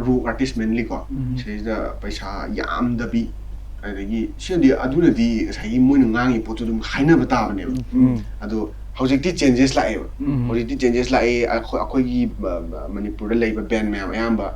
ꯔꯣꯛ ꯑꯥꯔꯇꯤꯁ ꯃꯦꯟꯂꯤꯀꯣ꯫ ꯎꯝ꯫ ꯁꯤꯗꯩꯁꯤꯗ ꯄꯩꯁꯥ ꯌꯥꯝꯗꯕꯤ ꯑꯗꯒꯤ ꯁꯤꯅꯗꯤ ꯑꯗꯨꯅꯗꯤ ꯉꯁꯥꯏꯒꯤ ꯃꯣꯏꯅ ꯉꯥꯡꯉꯤ ꯄꯣꯠꯇꯨ ꯑꯗꯨꯝ ꯍꯥꯏꯅꯕ ꯇꯥꯕꯅꯦꯕ꯫ ꯎꯝ꯫ ꯑꯗꯣ ꯍꯧꯖꯤꯛꯇꯤ ꯆꯦꯟꯖꯦꯁ ꯂꯥꯛꯑꯦꯕ꯫ ꯎꯝ꯫ ꯍꯧꯖꯤꯛꯇꯤ ꯆꯦꯟꯖꯦꯁ ꯂꯥꯛꯑꯦ꯫ ꯑꯩꯈꯣꯏ ꯑꯩꯈꯣꯏꯒꯤ ꯃ- ꯃ- ꯃꯅꯤꯄꯨꯔꯗ ꯂꯩꯕ ꯕꯦꯟ ꯃꯌꯥꯝ ꯑꯌꯥꯝꯕ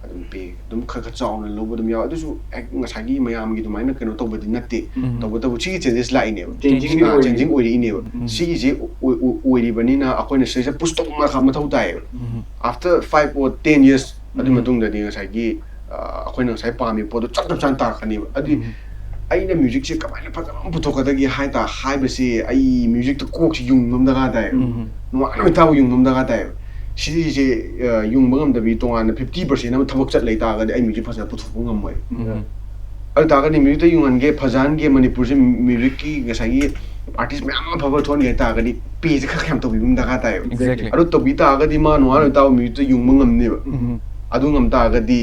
ꯑꯗꯨꯝ ꯄꯦ ꯑꯗꯨꯝ ꯈꯔ ꯈꯔ ꯆꯥꯎꯅ ꯂꯧꯕ ꯑꯗꯨꯝ ꯌꯥꯎꯋꯦ꯫ ꯑꯗꯨꯁꯨ ꯍꯦꯛ ꯉꯁꯥꯏꯒꯤ ꯃꯌꯥꯝꯒꯤ ꯑꯗꯨꯃꯥꯏꯅ ꯀꯩꯅꯣ ꯇꯧꯕꯗꯤ ꯅꯠꯇꯦ꯫ ꯎꯝ꯫ ꯇꯧꯕꯇꯕꯨ ꯁꯤꯒꯤ ꯆꯦꯟꯖꯦꯁ ꯂꯥꯛꯏꯅꯦꯕ꯫ Changing ꯑꯥ, ꯑꯣꯏꯔꯤ꯫ Changing ꯑꯣꯏꯔꯛꯏꯅꯦꯕ꯫ ꯎꯝ꯫ ꯁꯤꯒꯤꯁꯦ ꯑꯣꯏ- ꯑꯣꯏ- ꯑꯣꯏꯔꯤꯕꯅꯤꯅ ꯑꯩꯈꯣꯏꯅ ꯁꯤꯗꯩꯁꯤꯗ ꯄꯨꯁ ꯇꯧꯕ ꯃꯈꯥ ꯃꯊꯧ ꯇꯥꯏꯌꯦꯕ꯫ ꯎꯝ꯫ After five or ten years ꯑꯗꯨ ꯎꯝ꯫ ꯃꯇꯨꯡꯗꯗꯤ ꯉꯁꯥꯏꯒꯤ ꯑ, ꯑꯩꯈꯣꯏꯅ ꯉꯁꯥꯏ ꯄꯥꯝꯃꯤꯕ ꯄꯣꯠꯇꯣ ꯆꯞ ꯆꯞ ꯆꯥꯅ ꯇꯥꯔꯛꯀꯅꯦꯕ꯫ ꯑꯗꯨꯗꯤ ꯎꯝ꯫ ꯑꯩꯅ ꯃ꯭ꯌꯨꯖꯤꯛꯁꯦ ꯀꯃꯥꯏꯅ ꯐꯖꯅ ꯑꯃ ꯄꯨꯊꯣꯛꯀꯗꯒꯦ ꯍꯥꯏ ꯇꯥ ꯍꯥꯏꯕꯁꯤ ꯑꯩ ꯃ꯭ꯌꯨꯖꯤꯛꯇ ꯀꯣꯛꯁꯤ ꯌꯨꯡꯕ ꯑꯃ ꯗꯔꯀꯥꯔ ꯇꯥꯏꯌꯦꯕ꯫ ꯎꯝ꯫ ꯅꯨꯡꯉꯥꯏꯅ ꯇꯥꯕ ꯌꯨꯡꯕ ꯑꯃ ꯗꯔꯀꯥꯔ ꯇꯥꯏꯌꯦꯕ꯫ ꯁꯤꯁꯦ ꯑ, ꯌꯨꯡꯕ ꯉꯝꯗꯕꯤ ꯇꯣꯉꯥꯟꯅ fifty percent ꯑꯃ ꯊꯕꯛ ꯆꯠ ꯂꯩ ꯇꯥꯔꯒꯗꯤ ꯑꯩ ꯃ꯭ꯌꯨꯖꯤꯛ ꯐꯖꯅ ꯄꯨꯊꯣꯛꯄ ꯉꯝꯃꯣꯏ꯫ ꯎꯝ꯫ ꯑꯗꯨ ꯇꯥꯔꯒꯗꯤ ꯃ꯭ꯌꯨꯖꯤꯛꯇ ꯌꯨꯡꯍꯟꯒꯦ ꯐꯖꯍꯟꯒꯦ ꯃꯅꯤꯄꯨꯔꯁꯦ ꯃ꯭ꯌꯨꯖꯤꯛꯀꯤ ꯉꯁꯥꯏꯒꯤ ꯑꯥꯔꯇꯤꯁ ꯃꯌꯥꯝ ꯑꯃ ꯑꯐꯕ ꯊꯣꯛꯍꯟꯒꯦ ꯍꯥꯏ ꯇꯥꯔꯒꯗꯤ ꯄꯦꯁꯦ ꯈꯔ ꯈꯔ ꯌꯥꯝ ꯇꯧꯕꯤꯕ ꯑꯃ ꯗꯔꯀꯥꯔ ꯇꯥꯏꯌꯦꯕ꯫ Exactly. ꯑꯗꯨ ꯇꯧꯕꯤ ꯇꯥꯔꯒꯗꯤ ꯃꯥ ꯅꯨꯡꯉꯥꯏꯅ ꯇꯥꯕ ꯃ꯭ꯌꯨꯖꯤꯛꯇ ꯌꯨꯡꯕ ꯉꯝꯅꯦꯕ꯫ ꯎꯝ꯫ ꯑꯗꯨ ꯉꯝ ꯇꯥꯔꯒꯗꯤ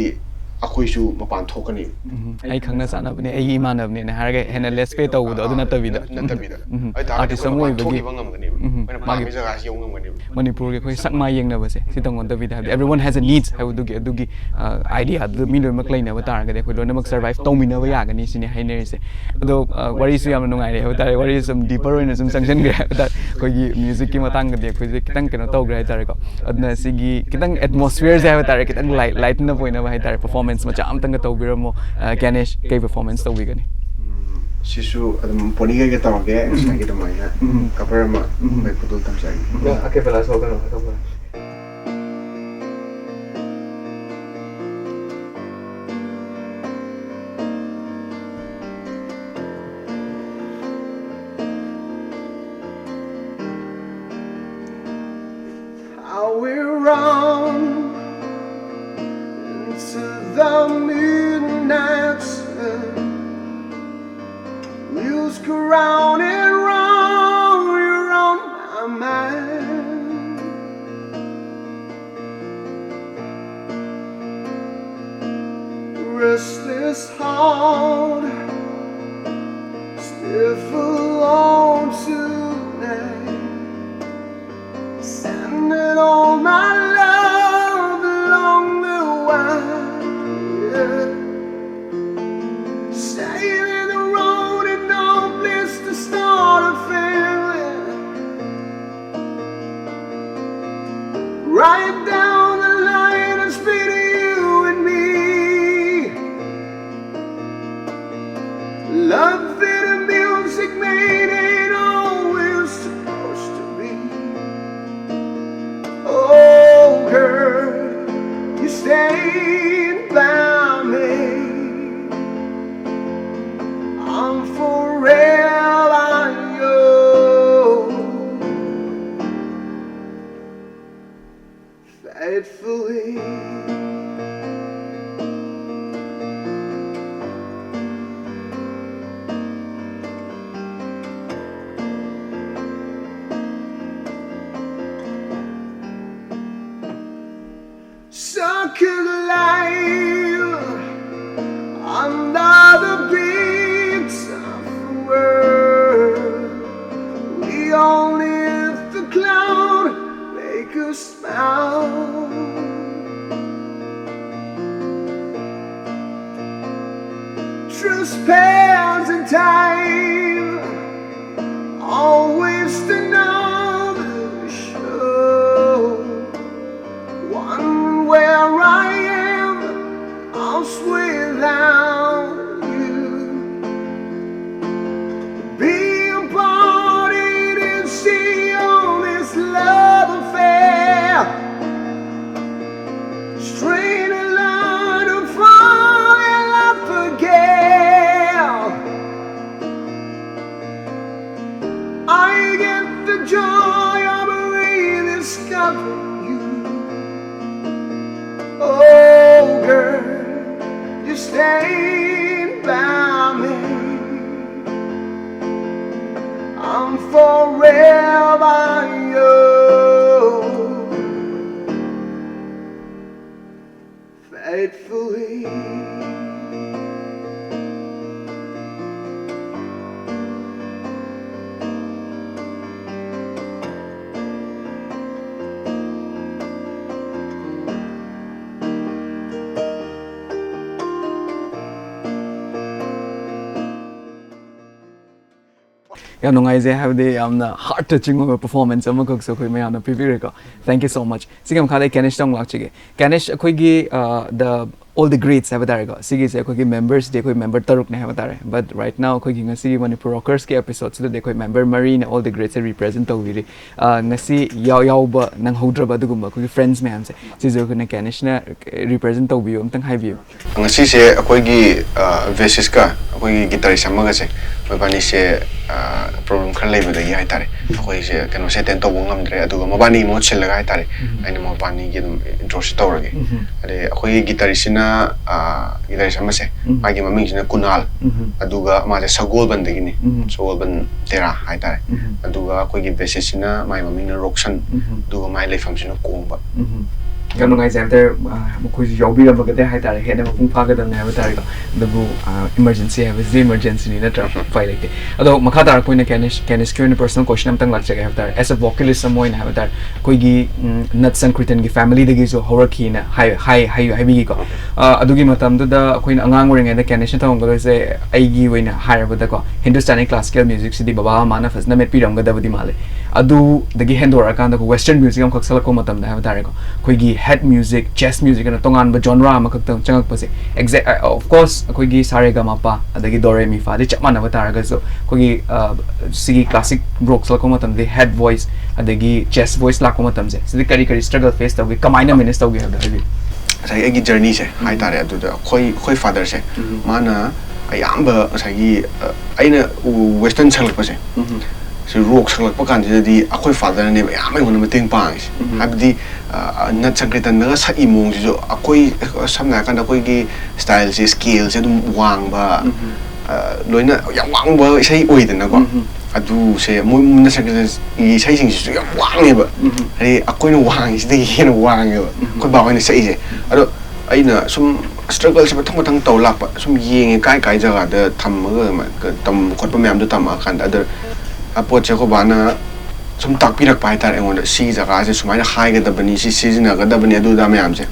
ꯑꯩꯈꯣꯏꯁꯨ ꯃꯄꯥꯟ ꯊꯣꯛꯀꯅꯤ꯫ ꯎꯝ, ꯑꯩ ꯈꯪꯅ ꯆꯥꯟꯅꯕꯅꯦ, ꯑꯩꯒꯤ ꯏꯃꯥꯟꯅꯕꯅꯦꯕ ꯍꯥꯏꯔꯒ ꯍꯦꯟꯅ ꯂꯦꯁ ꯄꯦ ꯇꯧꯕꯗꯣ ꯑꯗꯨ ꯅꯠꯇꯕꯤꯗ꯫ ꯅꯠꯇꯕꯤꯗ꯫ ꯎꯝ, ꯑꯗꯨ ꯇꯥꯔꯒꯗꯤ artist ꯑꯃ ꯑꯩꯈꯣꯏ ꯑꯣꯏꯕꯒꯤ꯫ ꯊꯣꯛꯈꯤꯕ ꯉꯝꯒꯅꯦꯕ꯫ ꯎꯝ, ꯑꯩꯈꯣꯏꯅ ꯃꯥꯒꯤ ꯄꯥꯝꯃꯤ ꯖꯒꯥꯁꯤ ꯌꯧ ꯉꯝꯒꯅꯦꯕ꯫ ꯃꯅꯤꯄꯨꯔꯒꯤ ꯑꯩꯈꯣꯏ ꯁꯛ ꯃꯥꯏ ꯌꯦꯡꯅꯕꯁꯦ ꯁꯤ ꯇꯧꯅꯗꯕꯤꯗ, ꯍꯥꯏꯕꯗꯤ everyone has a needs ꯍꯥꯏꯕꯗꯨꯒꯤ, ꯑꯗꯨꯒꯤ ꯑꯥꯏꯗꯤꯌꯥꯗꯨ ꯃꯤ ꯂꯣꯏꯅꯃꯛ ꯂꯩꯅꯕ ꯇꯥꯔꯒꯗꯤ ꯑꯩꯈꯣꯏ ꯂꯣꯏꯅꯃꯛ ꯁꯔꯚꯥꯏꯚ ꯇꯧꯃꯤꯟꯅꯕ ꯌꯥꯒꯅꯤ ꯁꯤꯅꯤ ꯍꯥꯏꯅꯔꯤꯁꯦ꯫ ꯑꯗꯣ ꯑ, ꯋꯥꯔꯤꯁꯨ ꯌꯥꯝꯅ ꯅꯨꯡꯉꯥꯏꯔꯦ ꯍꯥꯏꯕ ꯇꯥꯔꯦ, ꯋꯥꯔꯤꯁꯨ ꯁꯨꯝ ꯗꯤꯄꯔ ꯑꯣꯏꯅ ꯁꯨꯝ ꯆꯪꯁꯤꯟꯈ꯭ꯔꯦ ꯍꯥꯏꯕ ꯇꯥꯔꯦ꯫ ꯑꯩꯈꯣꯏꯒꯤ ꯃ꯭ꯌꯨꯖꯤꯛꯀꯤ ꯃꯇꯥꯡꯗꯗꯤ ꯑꯩꯈꯣꯏꯁꯦ ꯈꯤꯇꯪ ꯀꯩꯅꯣ ꯇꯧꯈ꯭ꯔꯦ ꯍꯥꯏ ꯇꯥꯔꯦꯀꯣ꯫ ꯑꯗꯨꯅ ꯁꯤꯒꯤ ꯈꯤꯇꯪ ꯑꯦꯠꯃꯣꯁꯐꯤꯌꯔꯁꯦ ꯍꯥꯏꯕ ꯇꯥꯔꯦ, ꯈꯤꯇꯪ ꯂꯥꯏꯠ ꯂꯥꯏꯠꯅꯞ ꯑꯣꯏꯅꯕ ꯍꯥꯏ ꯇꯥꯔꯦ, ꯄꯔꯐꯣꯔꯃꯦꯟꯁ ꯃꯆꯥ ꯑꯃꯇꯪꯒ ꯇꯧꯕꯤꯔꯝꯃꯣ꯫ ꯑ, ꯀꯦꯅꯦꯁ, ꯀꯩ ꯄꯔꯐꯣꯔꯃꯦꯟꯁ ꯇꯧꯕꯤꯒꯅꯤ? ꯁꯤꯁꯨ ꯑꯗꯨꯝ ꯄꯣꯅꯤꯒꯩꯒ ꯇꯧꯔꯒꯦ, ꯉꯁꯥꯏꯒꯤ ꯑꯗꯨꯃꯥꯏꯅ ꯀꯕꯔ ꯑꯃ ꯑꯩꯈꯣꯏ ꯈꯨꯗꯣꯜ ꯇꯝꯖꯒꯦ꯫ ꯑꯀꯦꯄꯦꯂꯥ ꯁꯣꯛꯀꯅꯣ, ꯑꯀꯦꯄꯦꯂꯥ꯫ I will run into the midnight sun. Wheels go round and round, you're on my mind. Restless heart, still alone tonight. Sending all my love along the wire. Saving the road and no place to start a family. Right down the line, it's between you and me. Love and music made ain't always supposed to be. Oh, girl, you stand by me. I'm forever yours. Faithfully. Suck your life. Forever yours, faithfully. ꯌꯥꯝ ꯅꯨꯡꯉꯥꯏꯖꯩ, ꯍꯥꯏꯕꯗꯤ ꯌꯥꯝꯅ heart touching ꯑꯣꯏꯕ performance ꯑꯃꯈꯛꯁꯨ ꯑꯩꯈꯣꯏ ꯃꯌꯥꯝꯅ ꯄꯤꯕꯤꯔꯦꯀꯣ꯫ Thank you so much. ꯁꯤꯒꯤ ꯃꯈꯥꯗ ꯑꯩ ꯀꯦꯅꯤꯁꯇ ꯑꯃꯨꯛ ꯂꯥꯛꯆꯒꯦ꯫ ꯀꯦꯅꯤꯁ, ꯑꯩꯈꯣꯏꯒꯤ, ꯑ, the all the greats ꯍꯥꯏꯕ ꯇꯥꯔꯦꯀꯣ, ꯁꯤꯒꯤꯁꯦ ꯑꯩꯈꯣꯏꯒꯤ membersꯗꯤ ꯑꯩꯈꯣꯏ member ꯇꯔꯨꯛꯅꯦ ꯍꯥꯏꯕ ꯇꯥꯔꯦ, but right now ꯑꯩꯈꯣꯏꯒꯤ ꯉꯁꯤꯒꯤ ꯃꯅꯤꯄꯨꯔ Rockersꯀꯤ episodeꯁꯤꯗꯗꯤ ꯑꯩꯈꯣꯏ member ꯃꯔꯤꯅ all the greatsꯁꯦ represent ꯇꯧꯕꯤꯔꯤ꯫ ꯑ, ꯉꯁꯤ ꯌꯥꯎ-, ꯌꯥꯎꯕ ꯅꯪꯍꯧꯗ꯭ꯔꯕ ꯑꯗꯨꯒꯨꯝꯕ ꯑꯩꯈꯣꯏꯒꯤ friends ꯃꯌꯥꯝꯁꯦ, ꯁꯤꯁꯨ ꯑꯩꯈꯣꯏꯅ ꯀꯦꯅꯤꯁꯅ represent ꯇꯧꯕꯤꯌꯨ, ꯑꯝꯇꯪ ꯍꯥꯏꯕꯤꯌꯨ꯫ ꯉꯁꯤꯁꯦ ꯑꯩꯈꯣꯏꯒꯤ, ꯑ, bassistꯀ ꯑꯩꯈꯣꯏꯒꯤ guitarist ꯑꯃꯒꯁꯦ, ꯃꯣꯏꯕꯥꯅꯤꯁꯦ, ꯑ, problem ꯈꯔ ꯂꯩꯕꯗꯒꯤ ꯍꯥꯏꯇꯥꯔꯦ, ꯑꯩꯈꯣꯏꯁꯦ ꯀꯩꯅꯣꯁꯦ attend ꯇꯧꯕ ꯉꯝꯗ꯭ꯔꯦ꯫ ꯑꯗꯨꯒ ꯃꯕꯥꯅꯤ ꯃꯍꯨꯠ ꯁꯤꯜꯂꯒ ꯍꯥꯏꯇꯥꯔꯦ, ꯎꯝ꯫ ꯑꯩꯅ ꯃꯕꯥꯅꯤꯒꯤ ꯑꯗꯨꯝ introꯁꯦ ꯇꯧꯔꯒꯦ꯫ ꯎꯝ꯫ ꯑꯗꯩ ꯑꯩꯈꯣꯏꯒꯤ guitaristꯁꯤꯅ, ꯑ, guitarist ꯑꯃꯁꯦ, ꯎꯝ꯫ ꯃꯥꯒꯤ ꯃꯃꯤꯡꯁꯤꯅ ꯀꯨꯅꯥꯜ, ꯎꯝ꯫ ꯑꯗꯨꯒ ꯃꯥꯁꯦ ꯁꯒꯣꯜꯕꯟꯗꯒꯤꯅꯤ, ꯎꯝ꯫ ꯁꯒꯣꯜꯕꯟ ꯇꯦꯔꯥ ꯍꯥꯏꯇꯥꯔꯦ꯫ ꯎꯝ꯫ ꯑꯗꯨꯒ ꯑꯩꯈꯣꯏꯒꯤ bassistꯁꯤꯅ ꯃꯥꯒꯤ ꯃꯃꯤꯡꯅ ꯔꯣꯛꯁꯟ, ꯎꯝ꯫ ꯑꯗꯨꯒ ꯃꯥꯒꯤ ꯂꯩꯐꯝꯁꯤꯅ ꯀꯣꯡꯕ꯫ ꯎꯝ꯫ ꯌꯥꯝ ꯅꯨꯡꯉꯥꯏꯖꯩ ꯍꯥꯏꯕ ꯇꯥꯔꯦ, ꯑ, ꯃꯈꯣꯏꯁꯨ ꯌꯥꯎꯕꯤꯔꯝꯃꯒꯗꯤ ꯍꯥꯏ ꯇꯥꯔꯦ, ꯍꯦꯟꯅ ꯃꯄꯨꯡ ꯐꯥꯒꯗꯕꯅꯤ ꯍꯥꯏꯕ ꯇꯥꯔꯦꯀꯣ꯫ ꯑꯗꯨꯕꯨ, ꯑ, emergency ꯍꯥꯏꯕꯁꯤꯗꯤ emergencyꯅꯤ ꯅꯠꯇ꯭ꯔꯥ? ꯎꯝ꯫ ꯎꯄꯥꯏ ꯂꯩꯇꯦ꯫ ꯑꯗꯣ ꯃꯈꯥ ꯇꯥꯔꯛꯄ ꯑꯣꯏꯅ ꯀꯦꯅꯤꯁ, ꯀꯦꯅꯤꯁꯀꯤ ꯑꯣꯏꯅ personal question ꯑꯝꯇꯪ ꯂꯥꯛꯆꯒꯦ ꯍꯥꯏꯕ ꯇꯥꯔꯦ꯫ As a vocalist ꯑꯃ ꯑꯣꯏꯅ ꯍꯥꯏꯕ ꯇꯥꯔꯦ, ꯑꯩꯈꯣꯏꯒꯤ, ꯎꯝ, ꯅꯠ ꯁꯪꯀ꯭ꯔꯤꯇꯟꯒꯤ familyꯗꯒꯤꯁꯨ ꯍꯧꯔꯛꯈꯤꯅ ꯍꯥꯏ-, ꯍꯥꯏ-, ꯍꯥꯏ-, ꯍꯥꯏꯕꯤꯈꯤꯀꯣ꯫ ꯑ, ꯑꯗꯨꯒꯤ ꯃꯇꯝꯗꯨꯗ ꯑꯩꯈꯣꯏꯅ ꯑꯉꯥꯡ ꯑꯣꯏꯔꯤꯉꯩꯗ ꯀꯦꯅꯤꯁꯅ ꯇꯧꯔꯝꯒꯗꯣꯏꯁꯦ, ꯑꯩꯒꯤ ꯑꯣꯏꯅ ꯍꯥꯏꯔꯕꯗꯀꯣ, Hindustani classical musicꯁꯤꯗꯤ ꯕꯕꯥ ꯃꯃꯥꯅ ꯐꯖꯅ ꯃꯦꯠꯄꯤꯔꯝꯒꯗꯕꯗꯤ ꯃꯥꯜꯂꯦ꯫ ꯑꯗꯨꯗꯒꯤ ꯍꯦꯟꯗꯣꯔꯛꯑꯀꯥꯟꯗ ꯑꯩꯈꯣꯏ western music ꯑꯃꯈꯛ ꯁꯛꯂꯛꯄ ꯃꯇꯝꯗ ꯍꯥꯏꯕ ꯇꯥꯔꯦꯀꯣ, ꯑꯩꯈꯣꯏꯒꯤ head music, jazz music ꯑꯅ ꯇꯣꯉꯥꯟꯕ genre ꯑꯃꯈꯛꯇꯪ ꯆꯪꯉꯛꯄꯁꯦ, exact, of course, ꯑꯩꯈꯣꯏꯒꯤ ꯁꯥ ꯔꯦ ꯒ ꯃ ꯄ ꯑꯗꯒꯤ ꯗꯣ ꯔꯦ ꯃꯤ ꯐꯥꯗꯤ ꯆꯞ ꯃꯥꯟꯅꯕ ꯇꯥꯔꯒꯁꯨ, ꯑꯩꯈꯣꯏꯒꯤ, ꯑ, ꯁꯤꯒꯤ classic rock ꯁꯛꯂꯛꯄ ꯃꯇꯝꯗꯗꯤ head voice ꯑꯗꯒꯤ chest voice ꯂꯥꯛꯄ ꯃꯇꯝꯁꯦ, ꯁꯤꯗꯤ ꯀꯔꯤ ꯀꯔꯤ struggle face ꯇꯧꯒꯦ, ꯀꯃꯥꯏꯅ manage ꯇꯧꯒꯦ ꯍꯥꯏꯕꯗꯣ ꯍꯥꯏꯕꯤꯌꯨ꯫ ꯉꯁꯥꯏꯒꯤ ꯑꯩꯒꯤ journeyꯁꯦ ꯎꯝ꯫ ꯍꯥꯏꯇꯥꯔꯦ, ꯑꯗꯨꯗ ꯑꯩꯈꯣꯏ, ꯑꯩꯈꯣꯏ fatherꯁꯦ, ꯎꯝ꯫ ꯃꯥꯅ ꯑꯌꯥꯝꯕ ꯉꯁꯥꯏꯒꯤ, ꯑ, ꯑꯩꯅ western ꯁꯛꯂꯛꯄꯁꯦ, ꯎꯝ꯫ ꯁꯤ rock ꯁꯛꯂꯛꯄ ꯀꯥꯟꯁꯤꯗꯗꯤ ꯑꯩꯈꯣꯏ fatherꯅꯦꯕ ꯑꯌꯥꯝꯕ ꯑꯩꯉꯣꯟꯗ ꯃꯇꯦꯡ ꯄꯥꯡꯉꯤꯁꯦ꯫ ꯎꯝ꯫ ꯍꯥꯏꯕꯗꯤ, ꯑ, ꯅꯠ ꯁꯪꯀ꯭ꯔꯤꯇꯟꯗꯒ ꯁꯛꯏ ꯃꯑꯣꯡꯁꯤꯁꯨ ꯑꯩꯈꯣꯏ, ꯁꯝꯅ ꯍꯥꯏꯔꯀꯥꯟꯗ ꯑꯩꯈꯣꯏꯒꯤ styleꯁꯦ, scaleꯁꯦ ꯑꯗꯨꯝ ꯋꯥꯡꯕ, ꯎꯝ꯫ ꯑ, ꯂꯣꯏꯅ ꯌꯥꯝ ꯋꯥꯡꯕ ꯏꯁꯩ ꯑꯣꯏꯗꯅꯀꯣ꯫ ꯎꯝ꯫ ꯑꯗꯨꯁꯦ ꯃꯣꯏ ꯃꯨꯟꯅ ꯁꯛꯀꯁꯒꯤ ꯏꯁꯩꯁꯤꯡꯁꯤꯁꯨ ꯌꯥꯝ ꯋꯥꯡꯉꯦꯕ꯫ ꯍꯥꯏꯗꯤ ꯑꯩꯈꯣꯏꯅ ꯋꯥꯡꯉꯤꯁꯤꯗꯒꯤ ꯍꯦꯟꯅ ꯋꯥꯡꯉꯦꯕ ꯑꯩꯈꯣꯏ ꯕꯥ ꯍꯣꯏꯅ ꯁꯛꯏꯁꯦ꯫ ꯑꯗꯣ ꯑꯩꯅ ꯁꯨꯝ ꯁ꯭ꯇ꯭ꯔꯒꯜꯁꯦ ꯃꯊꯪ ꯃꯊꯪ ꯇꯧ ꯂꯥꯛꯄ, ꯁꯨꯝ ꯌꯦꯡꯉꯦ ꯀꯥꯏ ꯀꯥꯏ ꯖꯒꯥꯗ ꯊꯝꯃꯒ ꯑꯗꯨꯃꯥꯏꯅ ꯇꯝꯕ ꯈꯣꯠꯄ ꯃꯌꯥꯝꯗꯣ ꯇꯝꯃꯛꯑꯀꯥꯟꯗ, ꯑꯗ ꯑ ꯄꯣꯠꯁꯦ ꯑꯩꯈꯣꯏ ꯕꯥꯅ ꯁꯨꯝ ꯇꯥꯛꯄꯤꯔꯛꯄ ꯍꯥꯏꯇꯥꯔꯦ ꯑꯩꯉꯣꯟꯗ꯫ "ꯁꯤꯒꯤ ꯖꯒꯥꯁꯦ ꯁꯨꯃꯥꯏꯅ ꯍꯥꯏꯒꯗꯕꯅꯤ, ꯁꯤ ꯁꯤꯖꯤꯟꯅꯒꯗꯕꯅꯤ", ꯑꯗꯨꯗ ꯃꯌꯥꯝꯁꯦ꯫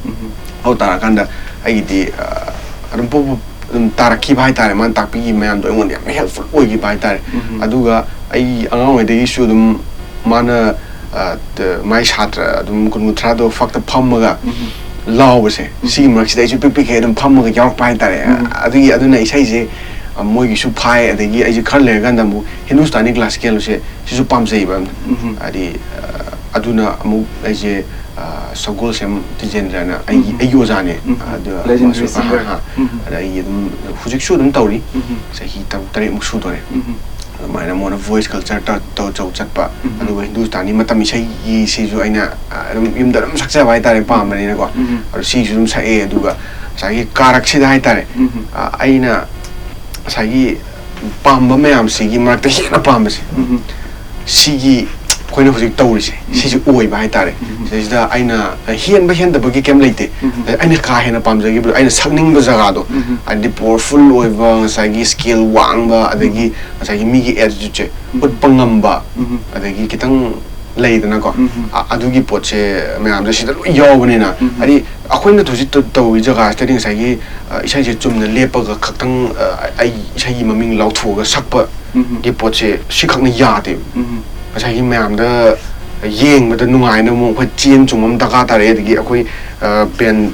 ꯑꯗꯨ ꯇꯥꯔꯀꯥꯟꯗ ꯑꯩꯒꯤꯗꯤ ꯑ, ꯑꯗꯨꯝ ꯄꯣꯞ ꯄꯣꯞ ꯑꯗꯨꯝ ꯇꯥꯔꯛꯈꯤꯕ ꯍꯥꯏꯇꯥꯔꯦ꯫ ꯃꯥꯅ ꯇꯥꯛꯄꯤꯈꯤꯕ ꯃꯌꯥꯝꯗꯣ ꯑꯩꯉꯣꯟꯗ ꯌꯥꯝ ꯍꯦꯜꯞꯐꯨꯜ ꯑꯣꯏꯈꯤꯕ ꯍꯥꯏꯇꯥꯔꯦ꯫ ꯑꯗꯨꯒ ꯑꯩ ꯑꯉꯥꯡ ꯑꯣꯏꯔꯤꯉꯩꯗꯒꯤꯁꯨ ꯑꯗꯨꯝ ꯃꯥꯅ ꯑ, ꯇ-, ꯃꯥꯏ ꯁꯥꯇ꯭ꯔ ꯑꯗꯨꯝ ꯀꯨꯟ ꯀꯨꯟꯊ꯭ꯔꯥꯗꯣ ꯐꯛꯇ ꯐꯝꯃꯒ ꯂꯥꯎꯕꯁꯦ, ꯁꯤꯒꯤ ꯃꯔꯛꯁꯤꯗ ꯑꯩꯁꯨ ꯄꯤꯛ ꯄꯤꯛꯈꯩ ꯑꯗꯨꯝ ꯐꯝꯃꯒ ꯌꯥꯎꯔꯛꯄ ꯍꯥꯏꯇꯥꯔꯦ꯫ ꯑꯗꯨꯒꯤ, ꯑꯗꯨꯅ ꯏꯁꯩꯁꯦ ꯑ, ꯃꯣꯏꯒꯤꯁꯨ ꯐꯥꯏ꯫ ꯑꯗꯒꯤ ꯑꯩꯁꯦ ꯈꯔ ꯂꯩꯔꯀꯥꯟꯗ ꯑꯃꯨꯛ ꯍꯤꯟꯗꯨꯁꯇꯥꯅꯤ ꯀ꯭ꯂꯥꯁꯤꯀꯦꯜꯁꯦ ꯁꯤꯁꯨ ꯄꯥꯝꯖꯩꯕ ꯌꯥꯝꯅ꯫ ꯍꯥꯏꯗꯤ ꯑ, ꯑꯗꯨꯅ ꯑꯃꯨꯛ ꯑꯩꯁꯦ ꯑ, ꯁꯒꯣꯜꯁꯦꯝ ꯇꯤꯖꯦꯟꯗ꯭ꯔꯅ ꯑꯩꯒꯤ ꯑꯩꯒꯤ ꯑꯣꯖꯥꯅꯦ꯫ ꯑꯗꯨꯒ legendary ꯃꯥꯁꯨ, ꯑ, singer꯫ ꯑ, ꯑ, ꯑꯗ ꯑꯩ ꯑꯗꯨꯝ ꯍꯧꯖꯤꯛꯁꯨ ꯑꯗꯨꯝ ꯇꯧꯔꯤ꯫ ꯆꯍꯤ ꯇꯔꯨꯛ ꯇꯔꯦꯠꯃꯨꯛ ꯁꯨꯗꯣꯔꯦ꯫ ꯑꯗꯨꯃꯥꯏꯅ ꯃꯣꯏꯅ ꯚꯣꯏꯁ ꯀꯜꯆꯔ ꯇꯧ ꯆꯠꯄ꯫ ꯑꯗꯨꯒ ꯍꯤꯟꯗꯨꯁꯇꯥꯅꯤ ꯃꯇꯝ ꯏꯁꯩꯒꯤꯁꯤꯁꯨ ꯑꯩꯅ ꯑ, ꯑꯗꯨꯝ ꯌꯨꯝꯗ ꯑꯗꯨꯝ ꯁꯛꯆꯕ ꯍꯥꯏꯇꯥꯔꯦ, ꯄꯥꯝꯕꯅꯤꯅꯀꯣ꯫ ꯑꯗꯨ ꯁꯤꯁꯨ ꯑꯗꯨꯝ ꯁꯛꯑꯦ꯫ ꯑꯗꯨꯒ ꯉꯁꯥꯏꯒꯤ ꯀꯥꯔꯛꯁꯤꯗ ꯍꯥꯏꯇꯥꯔꯦ, ꯑ, ꯑꯩꯅ ꯉꯁꯥꯏꯒꯤ ꯄꯥꯝꯕ ꯃꯌꯥꯝꯁꯤꯒꯤ ꯃꯔꯛꯇ ꯍꯦꯟꯅ ꯄꯥꯝꯕꯁꯦ ꯁꯤꯒꯤ ꯑꯩꯈꯣꯏꯅ ꯍꯧꯖꯤꯛ ꯇꯧꯔꯤꯁꯦ ꯁꯤꯁꯦ ꯑꯣꯏꯕ ꯍꯥꯏꯇꯥꯔꯦ꯫ ꯁꯤꯗꯩꯁꯤꯗ ꯑꯩꯅ ꯍꯦꯟꯕ ꯍꯦꯟꯗꯕꯒꯤ ꯀꯩꯝ ꯂꯩꯇꯦ꯫ ꯑꯩꯅ ꯀꯥ ꯍꯦꯟꯅ ꯄꯥꯝꯖꯈꯤꯕꯗꯣ, ꯑꯩꯅ ꯁꯛꯅꯤꯡꯕ ꯖꯒꯥꯗꯣ, ꯍꯥꯏꯗꯤ ꯄꯥꯋꯔꯐꯨꯜ ꯑꯣꯏꯕ, ꯉꯁꯥꯏꯒꯤ ꯁ꯭ꯀꯦꯜ ꯋꯥꯡꯕ, ꯑꯗꯒꯤ ꯉꯁꯥꯏꯒꯤ ꯃꯤꯒꯤ ꯑꯦꯇꯤꯇ꯭ꯌꯨꯠꯁꯦ ꯎꯠꯄ ꯉꯝꯕ, ꯑꯗꯒꯤ ꯈꯤꯇꯪ ꯂꯩꯗꯅꯀꯣ꯫ ꯑ-, ꯑꯗꯨꯒꯤ ꯄꯣꯠꯁꯦ ꯃꯌꯥꯝꯁꯦ ꯁꯤꯗ ꯂꯣꯏ ꯌꯥꯎꯕꯅꯤꯅ, ꯍꯥꯏꯗꯤ ꯑꯩꯈꯣꯏꯅ ꯍꯧꯖꯤꯛ ꯇ-, ꯇꯧꯔꯤ ꯖꯒꯥꯁꯤꯗꯗꯤ ꯉꯁꯥꯏꯒꯤ, ꯑ, ꯏꯁꯩꯁꯦ ꯆꯨꯝꯅ ꯂꯦꯞꯄꯒ ꯈꯛꯇꯪ, ꯑ, ꯑꯩ ꯏꯁꯩꯒꯤ ꯃꯃꯤꯡ ꯂꯥꯎꯊꯣꯛꯑꯒ ꯁꯛꯄꯒꯤ ꯄꯣꯠꯁꯦ ꯁꯤꯈꯛꯅ ꯌꯥꯗꯦꯕ꯫ ꯉꯁꯥꯏꯒꯤ ꯃꯌꯥꯝꯗ ꯌꯦꯡꯕꯗ ꯅꯨꯡꯉꯥꯏꯅꯕ ꯑꯃꯨꯛ ꯑꯩꯈꯣꯏ ꯆꯦꯟ ꯆꯣꯡꯕ ꯑꯃ ꯗꯔꯀꯥꯔ ꯇꯥꯔꯛꯑꯦ꯫ ꯑꯗꯒꯤ ꯑꯩꯈꯣꯏ, ꯑ, ꯕꯦꯟ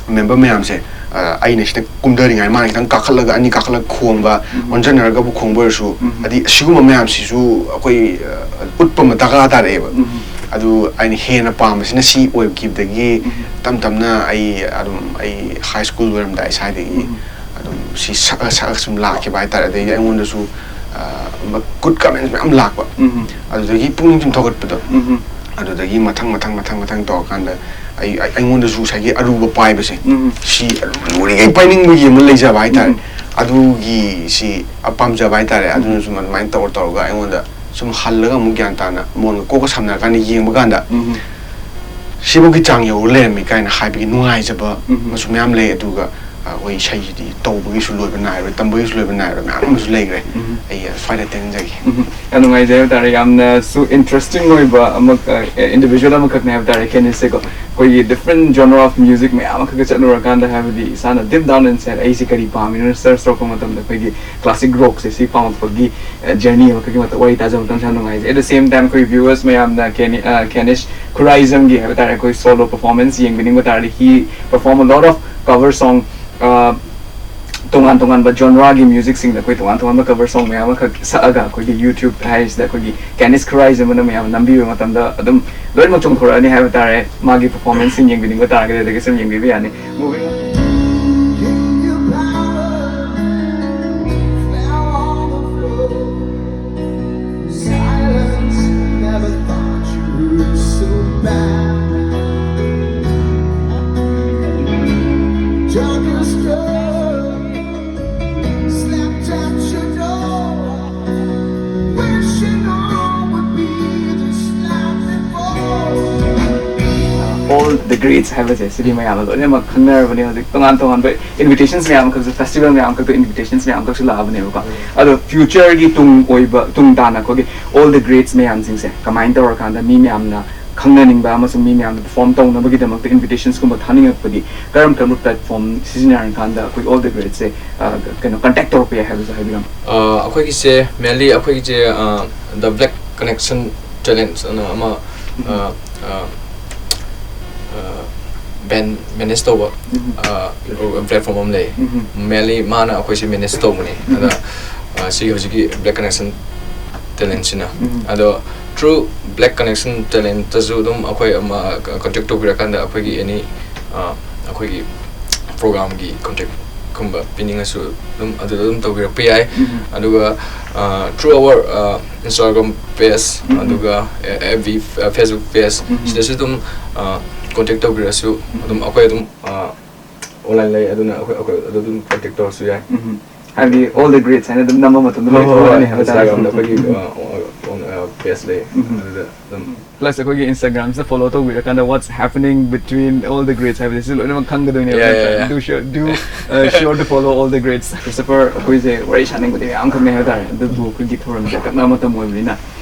ꯃꯦꯝꯕꯔ ꯃꯌꯥꯝꯁꯦ, ꯑ, ꯑꯩꯅ ꯁꯤꯗ ꯀꯨꯝꯊꯔꯤꯉꯩ ꯃꯥꯅ ꯈꯤꯇꯪ ꯀꯥꯈꯠꯂꯒ, ꯑꯅꯤ ꯀꯥꯈꯠꯂꯒ ꯈꯣꯡꯕ, ꯑꯣꯟꯁꯤꯟꯅꯔꯒꯕꯨ ꯈꯣꯡꯕ ꯑꯣꯏꯔꯁꯨ, ꯍꯥꯏꯗꯤ ꯁꯤꯒꯨꯝꯕ ꯃꯌꯥꯝꯁꯤꯁꯨ ꯑꯩꯈꯣꯏ, ꯑ, ꯎꯠꯄ ꯑꯃ ꯗꯔꯀꯥꯔ ꯇꯥꯔꯛꯑꯦꯕ꯫ ꯑꯗꯨ ꯑꯩꯅ ꯍꯦꯟꯅ ꯄꯥꯝꯕꯁꯤꯅ ꯁꯤ ꯑꯣꯏꯈꯤꯕꯗꯒꯤ ꯇꯞ ꯇꯞꯅ ꯑꯩ ꯑꯗꯨꯝ, ꯑꯩ ꯍꯥꯏ ꯁ꯭ꯀꯨꯜ ꯂꯣꯏꯔꯝꯗꯥꯏ ꯁ꯭ꯋꯥꯏꯗꯒꯤ ꯑꯗꯨꯝ ꯁꯤ ꯁꯛꯑ ꯁꯛꯑ ꯁꯨꯝ ꯂꯥꯛꯈꯤꯕ ꯍꯥꯏꯇꯥꯔꯦ꯫ ꯑꯗꯩꯗꯤ ꯑꯩꯉꯣꯟꯗꯁꯨ, ꯑ, ꯒꯨꯗ ꯀꯃꯦꯟꯁ ꯃꯌꯥꯝ ꯂꯥꯛꯄ꯫ ꯑꯗꯨꯗꯒꯤ ꯄꯨꯛꯅꯤꯡ ꯁꯨꯝ ꯊꯧꯒꯠꯄꯗꯣ꯫ ꯑꯗꯨꯗꯒꯤ ꯃꯊꯪ ꯃꯊꯪ ꯃꯊꯪ ꯃꯊꯪ ꯇꯧꯔꯀꯥꯟꯗ ꯑꯩ, ꯑꯩ, ꯑꯩꯉꯣꯟꯗꯁꯨ ꯉꯁꯥꯏꯒꯤ ꯑꯔꯨꯕ ꯄꯥꯏꯕꯁꯦ, ꯁꯤ ꯑꯔꯨ-, ꯂꯨꯔꯤꯉꯩ ꯄꯥꯏꯅꯤꯡꯕꯒꯤ ꯑꯃ ꯂꯩꯖꯕ ꯍꯥꯏꯇꯥꯔꯦ꯫ ꯑꯗꯨꯒꯤ ꯁꯤ ꯄꯥꯝꯖꯕ ꯍꯥꯏꯇꯥꯔꯦ꯫ ꯑꯗꯨꯅ ꯁꯨꯝ ꯑꯗꯨꯃꯥꯏꯅ ꯇꯧꯔ ꯇꯧꯔꯒ ꯑꯩꯉꯣꯟꯗ ꯁꯨꯝ ꯍꯜꯂꯒ ꯑꯃꯨꯛ ꯒ꯭ꯌꯥꯟ ꯇꯥꯅ ꯃꯣꯟꯒ ꯀꯣꯛꯀ ꯁꯝꯅꯔꯀꯥꯟꯗ ꯌꯦꯡꯕ ꯀꯥꯟꯗ ꯁꯤꯐꯧꯒꯤ ꯆꯥꯡ ꯌꯧꯔ ꯂꯩꯔꯝꯃꯤ ꯀꯥꯏꯅ ꯍꯥꯏꯕꯒꯤ ꯅꯨꯡꯉꯥꯏꯖꯕ ꯑꯃꯁꯨ ꯃꯌꯥꯝ ꯂꯩ꯫ ꯑꯗꯨꯒ ꯑꯩꯈꯣꯏ ꯏꯁꯩꯁꯤꯗꯤ ꯇꯧꯕꯒꯤꯁꯨ ꯂꯣꯏꯕ ꯅꯥꯏꯔꯣꯏ, ꯇꯝꯕꯒꯤꯁꯨ ꯂꯣꯏꯕ ꯅꯥꯏꯔꯣꯏ, ꯃꯌꯥꯝ ꯑꯃꯁꯨ ꯂꯩꯈ꯭ꯔꯦ꯫ ꯑꯩ ꯁ꯭ꯋꯥꯏꯗ ꯇꯦꯟꯖꯒꯦ꯫ ꯌꯥꯝ ꯅꯨꯡꯉꯥꯏꯖꯩ ꯍꯥꯏꯕ ꯇꯥꯔꯦ꯫ ꯌꯥꯝꯅꯁꯨ ꯏꯟꯇꯔꯦꯁꯇꯤꯡ ꯑꯣꯏꯕ ꯑꯃ, ꯏꯟꯗꯤꯕꯤꯖꯨꯋꯦꯜ ꯑꯃꯈꯛꯅꯦ ꯍꯥꯏꯕ ꯇꯥꯔꯦ ꯀꯦꯅꯤꯁꯁꯦꯀꯣ꯫ ꯑꯩꯈꯣꯏꯒꯤ ꯗꯤꯐ꯭ꯔꯦꯟ ꯖꯣꯅꯔ ꯑꯣꯐ ꯃ꯭ꯌꯨꯖꯤꯛ ꯃꯌꯥꯝ ꯑꯃꯈꯛꯀ ꯆꯠꯂꯨꯔꯀꯥꯟꯗ, ꯍꯥꯏꯕꯗꯤ ꯏꯁꯥꯅ ꯗꯤꯞ ꯗꯥꯎꯟ ꯏꯟꯁꯥꯏꯠ ꯑꯩꯁꯦ ꯀꯔꯤ ꯄꯥꯝꯃꯤꯅꯣ ꯁꯔꯆ ꯇꯧꯔꯛꯄ ꯃꯇꯝꯗ ꯑꯩꯈꯣꯏꯒꯤ ꯀ꯭ꯂꯥꯁꯤꯛ ꯔꯣꯛꯁꯦ ꯁꯤ ꯄꯥꯝꯃꯛꯄꯒꯤ ꯖꯔꯅꯤ ꯑꯃꯈꯛꯀꯤ ꯃꯇꯥꯡ ꯋꯥꯔꯤ ꯇꯥꯖꯕ ꯃꯇꯝꯁꯦ ꯌꯥꯝ ꯅꯨꯡꯉꯥꯏꯖꯩ꯫ ꯑꯦꯠ ꯗ ꯁꯦꯝ ꯇꯥꯏꯝ ꯑꯩꯈꯣꯏ ꯚ꯭ꯌꯨꯋꯔꯁ ꯃꯌꯥꯝꯅ ꯀꯦꯅꯤ ꯀꯦꯅꯤꯁ ꯈꯨꯔꯥꯏꯖꯝꯒꯤ ꯍꯥꯏꯕ ꯇꯥꯔꯦ ꯑꯩꯈꯣꯏ ꯁꯣꯂꯣ ꯄꯔꯐꯣꯔꯃꯦꯟꯁ ꯌꯦꯡꯕꯤꯅꯤꯡꯕ ꯇꯥꯔꯗꯤ, he perform a lot of cover song, ꯇꯣꯉꯥꯟ ꯇꯣꯉꯥꯟꯕ ꯖꯣꯅꯔꯥꯒꯤ ꯃ꯭ꯌꯨꯖꯤꯛꯁꯤꯡꯗ ꯑꯩꯈꯣꯏ ꯇꯣꯉꯥꯟ ꯇꯣꯉꯥꯟꯕ ꯀꯚꯔ ꯁꯣꯡ ꯃꯌꯥꯝ ꯑꯃꯈꯛ ꯁꯛꯑꯒ ꯑꯩꯈꯣꯏꯒꯤ ꯌꯨꯇ꯭ꯌꯨꯕ ꯍꯥꯏꯔꯤꯁꯤꯗ ꯑꯩꯈꯣꯏꯒꯤ ꯀꯦꯅꯤꯁ ꯈꯨꯔꯥꯏꯖꯝ ꯑꯅ ꯃꯌꯥꯝ ꯅꯝꯕꯤꯕ ꯃꯇꯝꯗ ꯑꯗꯨꯝ ꯂꯣꯏꯅꯃꯛ ꯆꯣꯡꯊꯣꯔꯛꯑꯅꯤ ꯍꯥꯏꯕ ꯇꯥꯔꯦ꯫ ꯃꯥꯒꯤ ꯄꯔꯐꯣꯔꯃꯦꯟꯁꯁꯤꯡ ꯌꯦꯡꯕꯤꯅꯤꯡꯕ ꯇꯥꯔꯒꯗꯤ ꯑꯗꯒꯤ ꯁꯨꯝ ꯌꯦꯡꯕꯤꯕ ꯌꯥꯅꯤ꯫ Moving All the Greats ꯍꯥꯏꯕꯁꯦ ꯁꯤꯗꯤ ꯃꯌꯥꯝꯅ ꯂꯣꯏꯅꯃꯛ ꯈꯪꯅꯔꯕꯅꯤ꯫ ꯍꯧꯖꯤꯛ ꯇꯣꯉꯥꯟ ꯇꯣꯉꯥꯟꯕ ꯏꯟꯚꯤꯇꯦꯁꯟꯁ ꯃꯌꯥꯝ ꯑꯃꯈꯛꯁꯨ, ꯐꯦꯁꯇꯤꯚꯦꯜ ꯃꯌꯥꯝ ꯑꯃꯈꯛꯇ ꯏꯟꯚꯤꯇꯦꯁꯟꯁ ꯃꯌꯥꯝ ꯑꯃꯈꯛꯁꯨ ꯂꯥꯛꯑꯕꯅꯦꯕꯀꯣ꯫ ꯑꯗꯣ ꯐ꯭ꯌꯨꯆꯔꯒꯤ ꯇꯨꯡ ꯑꯣꯏꯕ, ꯇꯨꯡ ꯇꯥꯅ ꯑꯩꯈꯣꯏꯒꯤ all the Greats ꯃꯌꯥꯝꯁꯤꯡꯁꯦ ꯀꯃꯥꯏꯅ ꯇꯧꯔꯀꯥꯟꯗ ꯃꯤ ꯃꯌꯥꯝꯅ ꯈꯪꯅꯅꯤꯡꯕ ꯑꯃꯁꯨꯡ ꯃꯤ ꯃꯌꯥꯝꯅ ꯄꯔꯐꯣꯔꯝ ꯇꯧꯅꯕꯒꯤꯗꯃꯛꯇ ꯏꯟꯚꯤꯇꯦꯁꯟꯁꯀꯨꯝꯕ ꯊꯥꯅꯤꯡꯉꯛꯄꯗꯤ ꯀꯔꯝ ꯀꯔꯝꯕ ꯄ꯭ꯂꯦꯠꯐꯣꯔꯝ ꯁꯤꯖꯤꯟꯅꯔꯀꯥꯟꯗ ꯑꯩꯈꯣꯏ all the Greatsꯁꯦ ꯀꯩꯅꯣ ꯀꯟꯇꯦꯛ ꯇꯧꯔꯛꯄ ꯌꯥꯏ ꯍꯥꯏꯕꯁꯨ ꯍꯥꯏꯕꯤꯔꯝꯃꯨ꯫ ꯑꯩꯈꯣꯏꯒꯤꯁꯦ mainly ꯑꯩꯈꯣꯏꯒꯤꯁꯦ The Black Connection Talent ꯑꯅ ꯑꯃ ꯕꯦꯟ ꯃꯦꯅꯦꯖ ꯇꯧꯕ ꯄ꯭ꯂꯦꯠꯐꯣꯝ ꯑꯃ ꯂꯩ꯫ Mainly ꯃꯥꯅ ꯑꯩꯈꯣꯏꯁꯦ ꯃꯦꯅꯦꯖ ꯇꯧꯕꯅꯦ꯫ ꯑꯗ ꯁꯤꯒꯤ ꯍꯧꯖꯤꯛꯀꯤ Black Connection Talentꯁꯤꯅ, ꯑꯗꯣ through Black Connection Talentꯇꯁꯨ ꯑꯗꯨꯝ ꯑꯩꯈꯣꯏ ꯑꯃ ꯀꯟꯇꯦꯛ ꯇꯧꯕꯤꯔꯀꯥꯟꯗ ꯑꯩꯈꯣꯏꯒꯤ ꯑꯦꯅꯤ ꯑꯩꯈꯣꯏꯒꯤ ꯄ꯭ꯔꯣꯒ꯭ꯔꯥꯝꯒꯤ ꯀꯣꯟꯇꯦꯛꯀꯨꯝꯕ ꯄꯤꯅꯤꯡꯉꯁꯨ ꯑꯗꯨꯝ ꯑꯗꯨꯗ ꯑꯗꯨꯝ ꯇꯧꯕꯤꯔꯛꯄ ꯌꯥꯏ꯫ ꯑꯗꯨꯒ through our Instagram page, ꯑꯗꯨꯒ F B, Facebook page, ꯁꯤꯗꯁꯨ ꯑꯗꯨꯝ ꯀꯣꯟꯇꯦꯛ ꯇꯧꯕꯤꯔꯁꯨ ꯑꯗꯨꯝ ꯑꯩꯈꯣꯏ ꯑꯗꯨꯝ ꯑꯣꯟꯂꯥꯏꯟ ꯂꯩ, ꯑꯗꯨꯅ ꯑꯩꯈꯣꯏ ꯑꯩꯈꯣꯏ ꯑꯗꯨ ꯑꯗꯨꯝ ꯀꯟꯇꯦꯛ ꯇꯧꯔꯁꯨ ꯌꯥꯏ꯫ ꯎꯝ꯫ ꯍꯥꯏꯕꯗꯤ all the greats ꯍꯥꯏꯅ ꯑꯗꯨꯝ ꯅꯝꯕ ꯃꯇꯝꯗ ꯂꯣꯏ ꯊꯣꯛꯂꯛꯑꯅꯤ ꯍꯥꯏꯕ ꯇꯥꯔꯦ꯫ ꯏꯟꯁꯇꯥꯒ꯭ꯔꯥꯝꯗ ꯑꯩꯈꯣꯏꯒꯤ ꯄꯦꯖ ꯂꯩ꯫ ꯎꯝ꯫ ꯑꯗꯨꯗ ꯑꯗꯨꯝ Plus ꯑꯩꯈꯣꯏꯒꯤ ꯏꯟꯁꯇꯥꯒ꯭ꯔꯥꯝꯁꯤꯗ follow ꯇꯧꯕꯤꯔꯀꯥꯟꯗ what's happening between all the greats ꯍꯥꯏꯕꯁꯤꯁꯨ ꯂꯣꯏꯅꯃꯛ ꯈꯪꯒꯗꯣꯏꯅꯦꯕ꯫ Yeah, yeah, yeah. Do sure, do uh, sure to follow all the greats. Christopher, ꯑꯩꯈꯣꯏꯁꯦ ꯋꯥꯔꯤ ꯁꯥꯅꯤꯡꯕꯗꯤ ꯃꯌꯥꯝ ꯈꯪꯉꯦ ꯍꯥꯏꯕ ꯇꯥꯔꯦ, ꯑꯗꯨꯕꯨ ꯑꯩꯈꯣꯏꯒꯤ ꯊꯧꯔꯝꯁꯦ ꯑꯀꯛꯅꯕ ꯃꯇꯝ ꯑꯣꯏꯕꯅꯤꯅ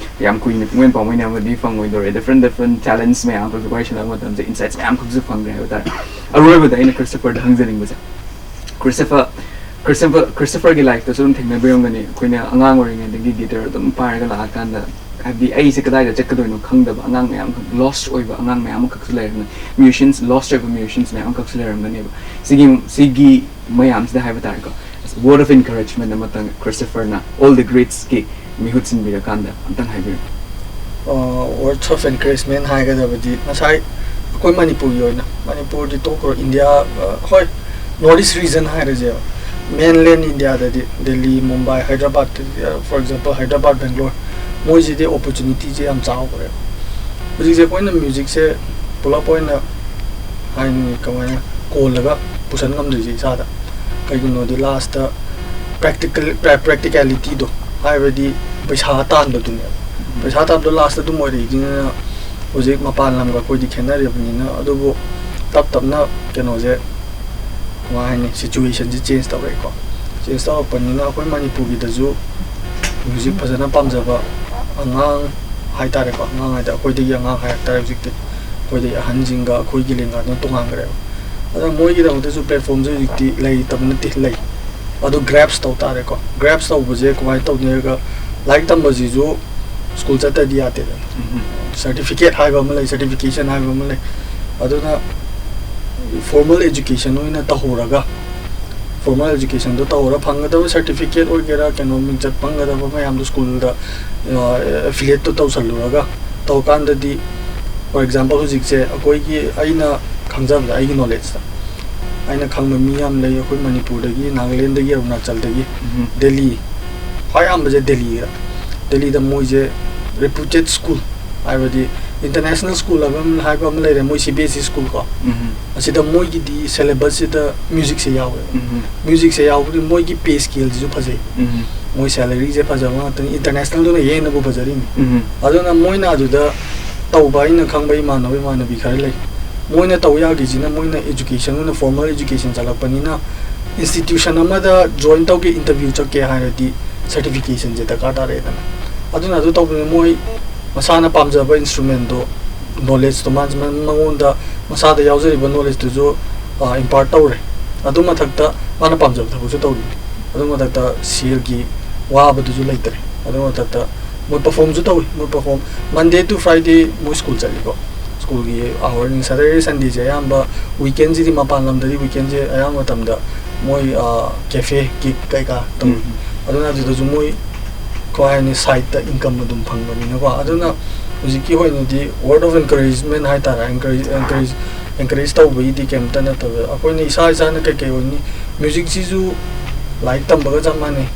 ꯌꯥꯝ ꯀꯨꯏꯅ ꯄꯨꯡꯑꯣꯏ ꯄꯥꯡꯑꯣꯏꯅꯕꯗꯤ ꯐꯪꯉꯣꯏꯗꯧꯔꯦ꯫ Different different talents ꯃꯌꯥꯝ ꯑꯃꯁꯨ ꯋꯥꯔꯤ ꯁꯥꯟꯅꯕ ꯃꯇꯝꯗ insights ꯃꯌꯥꯝ ꯈꯛꯁꯨ ꯐꯪꯈ꯭ꯔꯦ ꯍꯥꯏꯕ ꯇꯥꯔꯦ꯫ ꯑꯔꯣꯏꯕꯗ ꯑꯩꯅ ꯈ꯭ꯔꯤꯁꯇꯐꯔꯗ ꯍꯪꯖꯅꯤꯡꯕꯁꯦ, ꯈ꯭ꯔꯤꯁꯇꯐꯔ ꯈ꯭ꯔꯤꯁꯇꯐꯔ ꯈ꯭ꯔꯤꯁꯇꯐꯔꯒꯤ ꯂꯥꯏꯐꯇꯁꯨ ꯑꯗꯨꯝ ꯊꯦꯡꯅꯕꯤꯔꯝꯒꯅꯤ꯫ ꯑꯩꯈꯣꯏꯅ ꯑꯉꯥꯡ ꯑꯣꯏꯔꯤꯉꯩꯗꯒꯤ ꯒꯤꯇꯔ ꯑꯗꯨꯝ ꯄꯥꯏꯔꯒ ꯂꯥꯛꯑꯀꯥꯟꯗ, ꯍꯥꯏꯕꯗꯤ ꯑꯩꯁꯦ ꯀꯗꯥꯏꯗ ꯆꯠꯀꯗꯣꯏꯅꯣ ꯈꯪꯗꯕ ꯑꯉꯥꯡ ꯃꯌꯥꯝ ꯑꯃꯈꯛ, ꯂꯣꯁ ꯑꯣꯏꯕ ꯑꯉꯥꯡ ꯃꯌꯥꯝ ꯑꯃꯈꯛꯁꯨ ꯂꯩꯔꯝꯒꯅꯤ꯫ ꯃ꯭ꯌꯨꯖꯤꯁꯤꯌꯟꯁ, ꯂꯣꯁ ꯑꯣꯏꯕ ꯃ꯭ꯌꯨꯖꯤꯁꯤꯌꯟꯁ ꯃꯌꯥꯝ ꯑꯃꯈꯛꯁꯨ ꯂꯩꯔꯝꯒꯅꯦꯕ꯫ ꯁꯤꯒꯤ ꯁꯤꯒꯤ ꯃꯌꯥꯝꯁꯤꯗ ꯍꯥꯏꯕ ꯇꯥꯔꯦꯀꯣ, word of encouragement ꯑꯃꯇꯪ ꯈ꯭ꯔꯤꯁꯇꯐꯔꯅ all the greatsꯀꯤ ꯃꯤꯍꯨꯠ ꯁꯤꯟꯕꯤꯔꯀꯥꯟꯗ ꯑꯝꯇꯪ ꯍꯥꯏꯕꯤꯌꯨ꯫ Words of encouragement ꯍꯥꯏꯒꯗꯕꯗꯤ ꯉꯁꯥꯏ ꯑꯩꯈꯣꯏ ꯃꯅꯤꯄꯨꯔꯒꯤ ꯑꯣꯏꯅ, ꯃꯅꯤꯄꯨꯔꯗꯤ ꯇꯣꯛꯈ꯭ꯔꯣ, ꯏꯟꯗꯤꯌꯥ, ꯍꯣꯏ, ꯅꯣꯔꯠ ꯏꯁ ꯔꯤꯖꯟ ꯍꯥꯏꯔꯁꯦꯕ, ꯃꯦꯟꯂꯦꯟ ꯏꯟꯗꯤꯌꯥꯗꯗꯤ ꯗꯦꯜꯂꯤ, ꯃꯨꯝꯕꯥꯏ, ꯍꯥꯏꯗ꯭ꯔꯕꯥꯗ, for example ꯍꯥꯏꯗ꯭ꯔꯕꯥꯗ, ꯕꯦꯡꯒ꯭ꯂꯣꯔ, ꯃꯣꯏꯁꯤꯗꯤ ꯑꯣꯄꯣꯔꯆꯨꯅꯤꯇꯤꯁꯦ ꯌꯥꯝ ꯆꯥꯎꯈ꯭ꯔꯦꯕ꯫ ꯍꯧꯖꯤꯛꯁꯦ ꯑꯩꯈꯣꯏꯅ ꯃ꯭ꯌꯨꯖꯤꯛꯁꯦ ꯄꯨꯂꯞ ꯑꯣꯏꯅ ꯍꯥꯏꯅꯤ ꯀꯃꯥꯏꯅ ꯀꯣꯜꯂꯒ ꯄꯨꯁꯟ ꯉꯝꯗ꯭ꯔꯤꯁꯦ ꯏꯁꯥꯗ꯫ ꯀꯩꯒꯤꯅꯣꯗꯤ ꯂꯥꯁꯇ ꯄ꯭ꯔꯦꯛꯇꯤꯀꯦꯜ ꯄ꯭ꯔꯦꯛꯇꯤꯀꯦꯂꯤꯇꯤꯗꯣ, ꯍꯥꯏꯕꯗꯤ ꯄꯩꯁꯥ ꯇꯥꯟꯕꯗꯨꯅꯦꯕ꯫ ꯄꯩꯁꯥ ꯇꯥꯟꯕꯗꯣ ꯂꯥꯁꯇ ꯑꯗꯨꯝ ꯑꯣꯏꯔꯛꯏꯅꯤꯅ ꯍꯧꯖꯤꯛ ꯃꯄꯥꯟ ꯂꯝꯒ ꯑꯩꯈꯣꯏꯗꯤ ꯈꯦꯠꯅꯔꯤꯕꯅꯤꯅ꯫ ꯑꯗꯨꯕꯨ ꯇꯞ ꯇꯞꯅ ꯀꯩꯅꯣꯁꯦ ꯀꯃꯥꯏ ꯍꯥꯏꯅꯤ, ꯁꯤꯆꯨꯋꯦꯁꯟꯁꯦ ꯆꯦꯟꯖ ꯇꯧꯔꯛꯑꯦꯀꯣ꯫ ꯆꯦꯟꯖ ꯇꯧꯔꯛꯄꯅꯤꯅ ꯑꯩꯈꯣꯏ ꯃꯅꯤꯄꯨꯔꯒꯤꯗꯁꯨ ꯃ꯭ꯌꯨꯖꯤꯛ ꯐꯖꯅ ꯄꯥꯝꯖꯕ ꯑꯉꯥꯡ ꯍꯥꯏꯇꯥꯔꯦꯀꯣ, ꯑꯉꯥꯡ ꯍꯥꯏꯗꯤ ꯑꯩꯈꯣꯏꯗꯒꯤ ꯑꯉꯥꯡ ꯍꯥꯏꯔꯛꯇꯥꯔꯦ ꯍꯧꯖꯤꯛꯇꯤ, ꯑꯩꯈꯣꯏꯗꯒꯤ ꯑꯍꯟꯁꯤꯡꯒ ꯑꯩꯈꯣꯏꯒꯤ ꯂꯦꯡꯒꯥꯗꯨꯅ ꯇꯣꯉꯥꯟꯈ꯭ꯔꯦꯕ꯫ ꯑꯗꯨꯅ ꯃꯣꯏꯒꯤꯗꯃꯛꯇꯁꯨ ꯄ꯭ꯂꯦꯠꯐꯣꯝꯁꯦ ꯍꯧꯖꯤꯛꯇꯤ ꯂꯩꯇꯕ ꯅꯠꯇꯦ, ꯂꯩ꯫ ꯑꯗꯨ ꯒ꯭ꯔꯦꯞꯁ ꯇꯧ ꯇꯥꯔꯦꯀꯣ꯫ ꯒ꯭ꯔꯦꯞꯁ ꯇꯧꯕꯁꯦ ꯀꯃꯥꯏꯅ ꯇꯧꯅꯤ ꯍꯥꯏꯔꯒ, ꯂꯥꯏꯔꯤꯛ ꯇꯝꯕꯁꯤꯁꯨ ꯁ꯭ꯀꯨꯜ ꯆꯠꯇꯗꯤ ꯌꯥꯗꯦꯗꯅ꯫ ꯁꯔꯇꯤꯐꯤꯀꯦꯠ ꯍꯥꯏꯕ ꯑꯃ ꯂꯩ, ꯁꯔꯇꯤꯐꯤꯀꯦꯁꯟ ꯍꯥꯏꯕ ꯑꯃ ꯂꯩ꯫ ꯑꯗꯨꯅ ꯐꯣꯔꯃꯦꯜ ꯑꯦꯖꯨꯀꯦꯁꯟ ꯑꯣꯏꯅ ꯇꯧꯍꯧꯔꯒ, ꯐꯣꯔꯃꯦꯜ ꯑꯦꯖꯨꯀꯦꯁꯟꯗꯣ ꯇꯧꯍꯧꯔ ꯐꯪꯒꯗꯕ ꯁꯔꯇꯤꯐꯤꯀꯦꯠ ꯑꯣꯏꯒꯦꯔꯥ, ꯀꯩꯅꯣ, ꯃꯤꯡꯆꯠ ꯐꯪꯒꯗꯕ ꯃꯌꯥꯝꯗꯣ ꯁ꯭ꯀꯨꯜꯗ ꯑꯦꯐꯤꯂꯦꯠꯇꯣ ꯇꯧꯁꯜꯂꯨꯔꯒ ꯇꯧꯀꯥꯟꯗꯗꯤ, for example ꯍꯧꯖꯤꯛꯁꯦ ꯑꯩꯈꯣꯏꯒꯤ, ꯑꯩꯅ ꯈꯪꯖꯕꯗ, ꯑꯩꯒꯤ ꯅꯣꯂꯦꯖꯇ ꯑꯩꯅ ꯈꯪꯕ ꯃꯤ ꯌꯥꯝ ꯂꯩ, ꯑꯩꯈꯣꯏ ꯃꯅꯤꯄꯨꯔꯗꯒꯤ, ꯅꯥꯒꯥꯂꯦꯟꯗꯒꯤ, ꯑꯔꯨꯅꯥꯆꯜꯗꯒꯤ, ꯗꯦꯜꯂꯤ, ꯈ꯭ꯋꯥꯏ ꯌꯥꯝꯕꯁꯦ ꯗꯦꯜꯂꯤꯗ꯫ ꯗꯦꯜꯂꯤꯗ ꯃꯣꯏꯁꯦ ꯔꯦꯄ꯭ꯌꯨꯇꯦꯠ ꯁ꯭ꯀꯨꯜ, ꯍꯥꯏꯕꯗꯤ International school ꯍꯥꯏꯕ ꯑꯃ ꯍꯥꯏꯕ ꯑꯃ ꯂꯩꯔꯦ, ꯃꯣꯏ C B S E school ꯀꯣ꯫ ꯎꯝ꯫ ꯑꯁꯤꯗ ꯃꯣꯏꯒꯤꯗꯤ syllabus ꯁꯤꯗ music ꯁꯦ ꯌꯥꯎꯋꯦꯕ꯫ ꯎꯝ꯫ Music ꯁꯦ ꯌꯥꯎꯕꯗꯤ ꯃꯣꯏꯒꯤ pay scale ꯁꯤꯁꯨ ꯐꯖꯩ꯫ ꯎꯝ꯫ ꯃꯣꯏ salary ꯁꯦ ꯐꯖꯕ ꯉꯥꯛꯇꯅꯤ, international ꯗꯨꯅ ꯍꯦꯟꯅꯕꯨ ꯐꯖꯔꯤꯅꯤ꯫ ꯎꯝ꯫ ꯑꯗꯨꯅ ꯃꯣꯏꯅ ꯑꯗꯨꯗ ꯇꯧꯕ, ꯑꯩꯅ ꯈꯪꯕ ꯏꯃꯥꯟꯅꯕ ꯏꯃꯥꯟꯅꯕꯤ ꯈꯔ ꯂꯩ, ꯃꯣꯏꯅ ꯇꯧ ꯌꯥꯈꯤꯁꯤꯅ ꯃꯣꯏꯅ education ꯑꯣꯏꯅ formal education ꯆꯠꯂꯛꯄꯅꯤꯅ institution ꯑꯃꯗ join ꯇꯧꯒꯦ, interview ꯆꯠꯀꯦ ꯍꯥꯏꯔꯗꯤ certification ꯁꯦ ꯗꯔꯀꯥꯔ ꯇꯥꯔꯛꯑꯦꯗꯅ꯫ ꯑꯗꯨꯅ ꯑꯗꯨ ꯇꯧꯕꯅꯤꯅ ꯃꯣꯏ ꯃꯁꯥꯅ ꯄꯥꯝꯖꯕ instrument ꯇꯣ, knowledge ꯇꯣ ꯃꯥ-, ꯃꯉꯣꯟꯗ ꯃꯁꯥꯗ ꯌꯥꯎꯖꯔꯤꯕ knowledge ꯇꯨꯁꯨ, ꯑ, impart ꯇꯧꯔꯦ꯫ ꯑꯗꯨ ꯃꯊꯛꯇ ꯃꯥꯅ ꯄꯥꯝꯖꯕ ꯊꯕꯛꯁꯨ ꯇꯧꯔꯤ꯫ ꯑꯗꯨ ꯃꯊꯛꯇ ꯁꯦꯜꯒꯤ ꯋꯥꯕꯗꯨꯁꯨ ꯂꯩꯇ꯭ꯔꯦ꯫ ꯑꯗꯨ ꯃꯊꯛꯇ ꯃꯣꯏ perform ꯁꯨ ꯇꯧꯏ꯫ ꯃꯣꯏ perform Monday to Friday ꯃꯣꯏ school ꯆꯠꯂꯤꯀꯣ꯫ School ꯒꯤ hour ꯅꯤ, Saturday Sunday ꯁꯦ ꯑꯌꯥꯝꯕ, weekend ꯁꯤꯗꯤ ꯃꯄꯥꯟ ꯂꯝꯗꯗꯤ weekend ꯁꯦ ꯑꯌꯥꯝꯕ ꯃꯇꯝꯗ ꯃꯣꯏ, ꯑ, cafe, gig ꯀꯩꯀꯥ ꯇꯧꯏ꯫ ꯎꯝ꯫ ꯑꯗꯨꯅ ꯑꯗꯨꯗꯁꯨ ꯃꯣꯏ ꯀꯃꯥꯏ ꯍꯥꯏꯅꯤ, side ꯇ income ꯑꯗꯨꯝ ꯐꯪꯕꯅꯤꯅꯀꯣ꯫ ꯑꯗꯨꯅ ꯍꯧꯖꯤꯛꯀꯤ ꯑꯣꯏꯅꯗꯤ word of encouragement ꯍꯥꯏꯇꯥꯔꯦ, encourage, encourage, encourage ꯇꯧꯕꯒꯤꯗꯤ ꯀꯩꯝꯇ ꯅꯠꯇꯕ, ꯑꯩꯈꯣꯏꯅ ꯏꯁꯥ ꯏꯁꯥꯅ ꯀꯩꯀꯩ ꯑꯣꯏꯅꯤ, music ꯁꯤꯁꯨ ꯂꯥꯏꯔꯤꯛ ꯇꯝꯕꯒ ꯆꯞ ꯃꯥꯟꯅꯩ,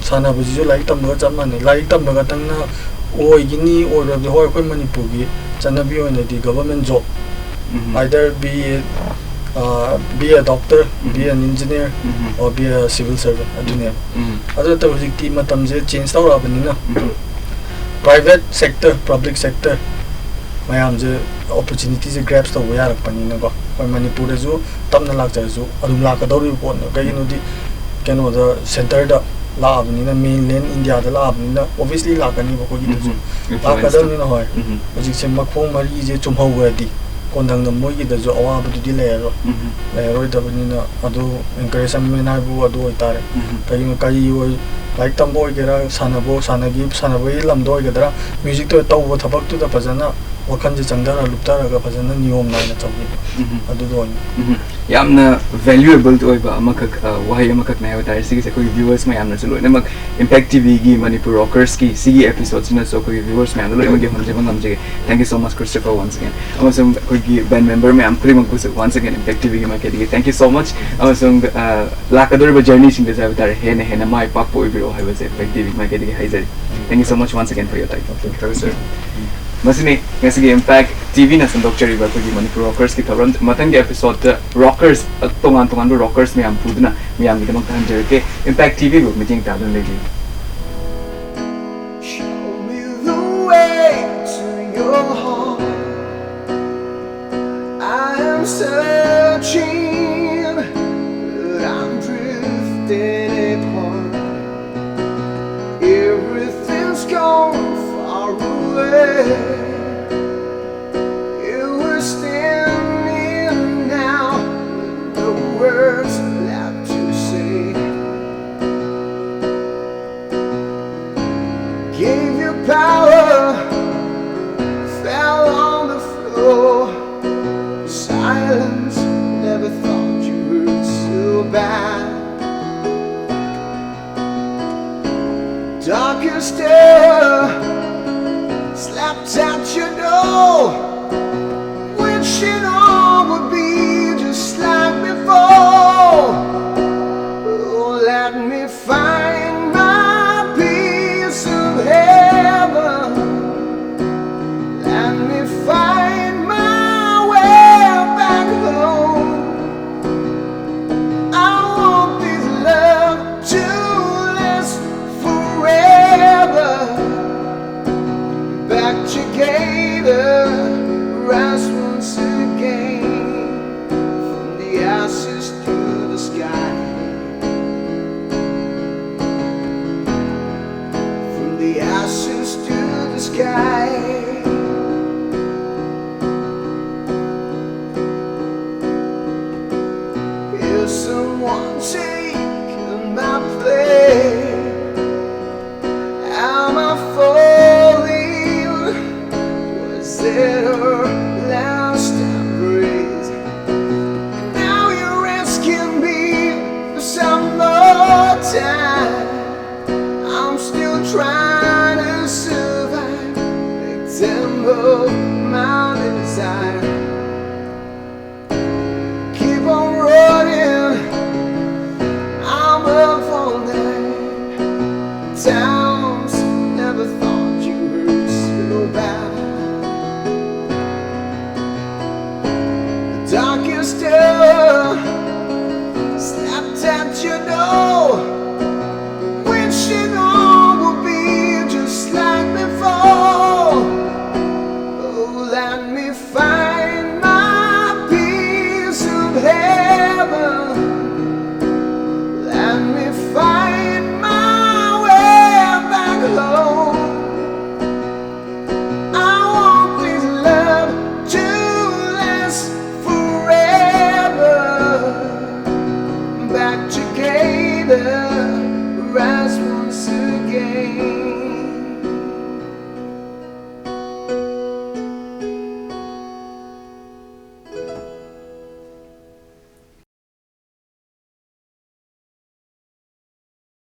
ꯁꯥꯟꯅꯕꯁꯤꯁꯨ ꯂꯥꯏꯔꯤꯛ ꯇꯝꯕꯒ ꯆꯞ ꯃꯥꯟꯅꯩ꯫ ꯂꯥꯏꯔꯤꯛ ꯇꯝꯕ ꯈꯛꯇꯪꯅ ꯑꯣꯏꯒꯅꯤ ꯑꯣꯏꯔꯣꯏꯗꯤ, ꯍꯣꯏ, ꯑꯩꯈꯣꯏ ꯃꯅꯤꯄꯨꯔꯒꯤ ꯆꯠꯅꯕꯤ ꯑꯣꯏꯅꯗꯤ government job, um. either be a, uh, be a doctor, be um. an engineer, um. or be a civil servant ꯑꯗꯨꯅꯦꯕ꯫ ꯎꯝ꯫ ꯑꯗꯨ ꯅꯠꯇꯕ ꯍꯧꯖꯤꯛꯇꯤ ꯃꯇꯝꯁꯦ change ꯇꯧꯔꯛꯑꯕꯅꯤꯅ, ꯎꯝ꯫ private sector, public sector ꯃꯌꯥꯝꯁꯦ opportunity ꯁꯦ grasp ꯇꯧꯕ ꯌꯥꯔꯛꯄꯅꯤꯅꯀꯣ, ꯑꯩꯈꯣꯏ ꯃꯅꯤꯄꯨꯔꯗꯁꯨ ꯇꯞꯅ ꯂꯥꯛꯆꯔꯁꯨ ꯑꯗꯨꯝ ꯂꯥꯛꯀꯗꯧꯔꯤꯕ ꯄꯣꯠꯅꯦ꯫ ꯀꯩꯒꯤꯅꯣꯗꯤ ꯀꯩꯅꯣꯗ centre ꯗ ꯂꯥꯛꯑꯕꯅꯤꯅ, mainland India ꯗ ꯂꯥꯛꯑꯕꯅꯤꯅ obviously ꯂꯥꯛꯀꯅꯤꯕ ꯑꯩꯈꯣꯏꯒꯤꯗꯁꯨ꯫ ꯎꯝ, ꯎꯝ꯫ ꯂꯥꯛꯀꯗꯧꯅꯤꯅ, ꯍꯣꯏ꯫ ꯎꯝ꯫ ꯍꯧꯖꯤꯛꯁꯦ ꯃꯈꯣꯡ ꯃꯔꯤꯁꯦ ꯆꯨꯝꯍꯧꯈ꯭ꯔꯗꯤ ꯀꯣꯟꯊꯪꯗ ꯃꯣꯏꯒꯤꯗꯁꯨ ꯑꯋꯥꯕꯗꯨꯗꯤ ꯂꯩꯔꯔꯣꯏ꯫ ꯎꯝ꯫ ꯂꯩꯔꯔꯣꯏꯗꯕꯅꯤꯅ ꯑꯗꯨ encouragement ꯍꯥꯏꯕꯨ ꯑꯗꯨ ꯑꯣꯏꯇꯥꯔꯦ꯫ ꯎꯝ꯫ ꯀꯩꯒꯤꯅꯣ, ꯀꯔꯤ ꯑꯣꯏ, ꯂꯥꯏꯔꯤꯛ ꯇꯝꯕ ꯑꯣꯏꯒꯦꯔꯥ, ꯁꯥꯟꯅꯕ, ꯁꯥꯟꯅꯒꯤ, ꯁꯥꯟꯅꯕꯒꯤ ꯂꯝꯗ ꯑꯣꯏꯒꯗ꯭ꯔꯥ, music ꯇ ꯇꯧꯕ ꯊꯕꯛꯇꯨꯗ ꯐꯖꯅ ꯋꯥꯈꯜꯁꯦ ꯆꯪꯊꯔ ꯂꯨꯞꯊꯔꯒ ꯐꯖꯅ ꯅꯤꯌꯣꯝ ꯅꯥꯏꯅ ꯇꯧꯕꯤꯕ꯫ ꯎꯝ꯫ ꯑꯗꯨꯗ ꯑꯣꯏꯅ꯫ ꯎꯝ꯫ ꯌꯥꯝꯅ valuable ꯑꯣꯏꯕ ꯑꯃꯈꯛ, ꯑ, ꯋꯥꯍꯩ ꯑꯃꯈꯛꯅꯦ ꯍꯥꯏꯕ ꯇꯥꯔꯦ꯫ ꯁꯤꯒꯤꯁꯦ ꯑꯩꯈꯣꯏꯒꯤ viewers ꯃꯌꯥꯝꯅꯁꯨ ꯂꯣꯏꯅꯃꯛ Impact T V ꯒꯤ Manipur Rockers ꯀꯤ ꯁꯤꯒꯤ episode ꯁꯤꯅꯁꯨ ꯑꯩꯈꯣꯏꯒꯤ viewers ꯃꯌꯥꯝꯗ ꯂꯣꯏꯅꯃꯛ ꯌꯧꯍꯟꯖꯕ ꯉꯝꯖꯒꯦ꯫ Thank you so much, Christopher, once again. ꯑꯃꯁꯨꯡ ꯑꯩꯈꯣꯏꯒꯤ band member ꯃꯌꯥꯝ ꯈꯨꯗꯤꯡꯃꯛꯄꯨꯁꯨ once again Impact T V ꯒꯤ ꯃꯥꯏꯀꯩꯗꯒꯤ thank you so much꯫ ꯑꯃꯁꯨꯡ, ꯑ, ꯂꯥꯛꯀꯗꯧꯔꯤꯕ journey ꯁꯤꯡꯗꯁꯨ ꯍꯥꯏꯕ ꯇꯥꯔꯦ, ꯍꯦꯟꯅ ꯍꯦꯟꯅ ꯃꯥꯏ ꯄꯥꯛꯄ ꯑꯣꯏꯕꯤꯔꯛꯑꯣ ꯍꯥꯏꯕꯁꯦ Impact T V ꯒꯤ ꯃꯥꯏꯀꯩꯗꯒꯤ ꯍꯥꯏꯖꯔꯤ꯫ Thank you so much once again for your time. ꯐꯔꯦ, ꯁꯔ꯫ ꯃꯁꯤꯅꯤ ꯉꯁꯤꯒꯤ ꯏꯝꯄꯦꯛ ꯇꯤꯚꯤꯅ ꯁꯟꯗꯣꯛꯆꯔꯤꯕ ꯑꯩꯈꯣꯏꯒꯤ ꯃꯅꯤꯄꯨꯔ ꯔꯣꯀꯔꯁꯀꯤ ꯊꯧꯔꯝ꯫ ꯃꯊꯪꯒꯤ ꯑꯦꯄꯤꯁꯣꯗꯇ ꯔꯣꯀꯔꯁ, ꯇꯣꯉꯥꯟ ꯇꯣꯉꯥꯟꯕ ꯔꯣꯀꯔꯁ ꯃꯌꯥꯝ ꯄꯨꯗꯨꯅ ꯃꯤꯌꯥꯝꯒꯤꯗꯃꯛꯇ ꯍꯟꯖꯔꯛꯀꯦ꯫ ꯏꯝꯄꯦꯛ ꯇꯤꯚꯤꯕꯨ ꯃꯤꯠꯌꯦꯡ ꯇꯥꯗꯨꯅ ꯂꯩꯕꯤꯌꯨ꯫ Show me the way to your heart. I am searching, but I'm drifting apart. Everything's gone far away. You were standing now, no words left to say. Gave you power, fell on the floor. Silence, never thought you hurt so bad. Darkest hour, slapped at your door, wishing all would be just like before. Oh, let me find my piece of heaven. Let me find my way back home. I want this love to last forever. Back together, rise once again, from the ashes to the sky, from the ashes to the sky. Is someone taking my place? Am I falling? Was it our last embrace? And now you're asking me for some more time. I'm still trying to survive. Example my desire. Keep on running. I'm up all night. Time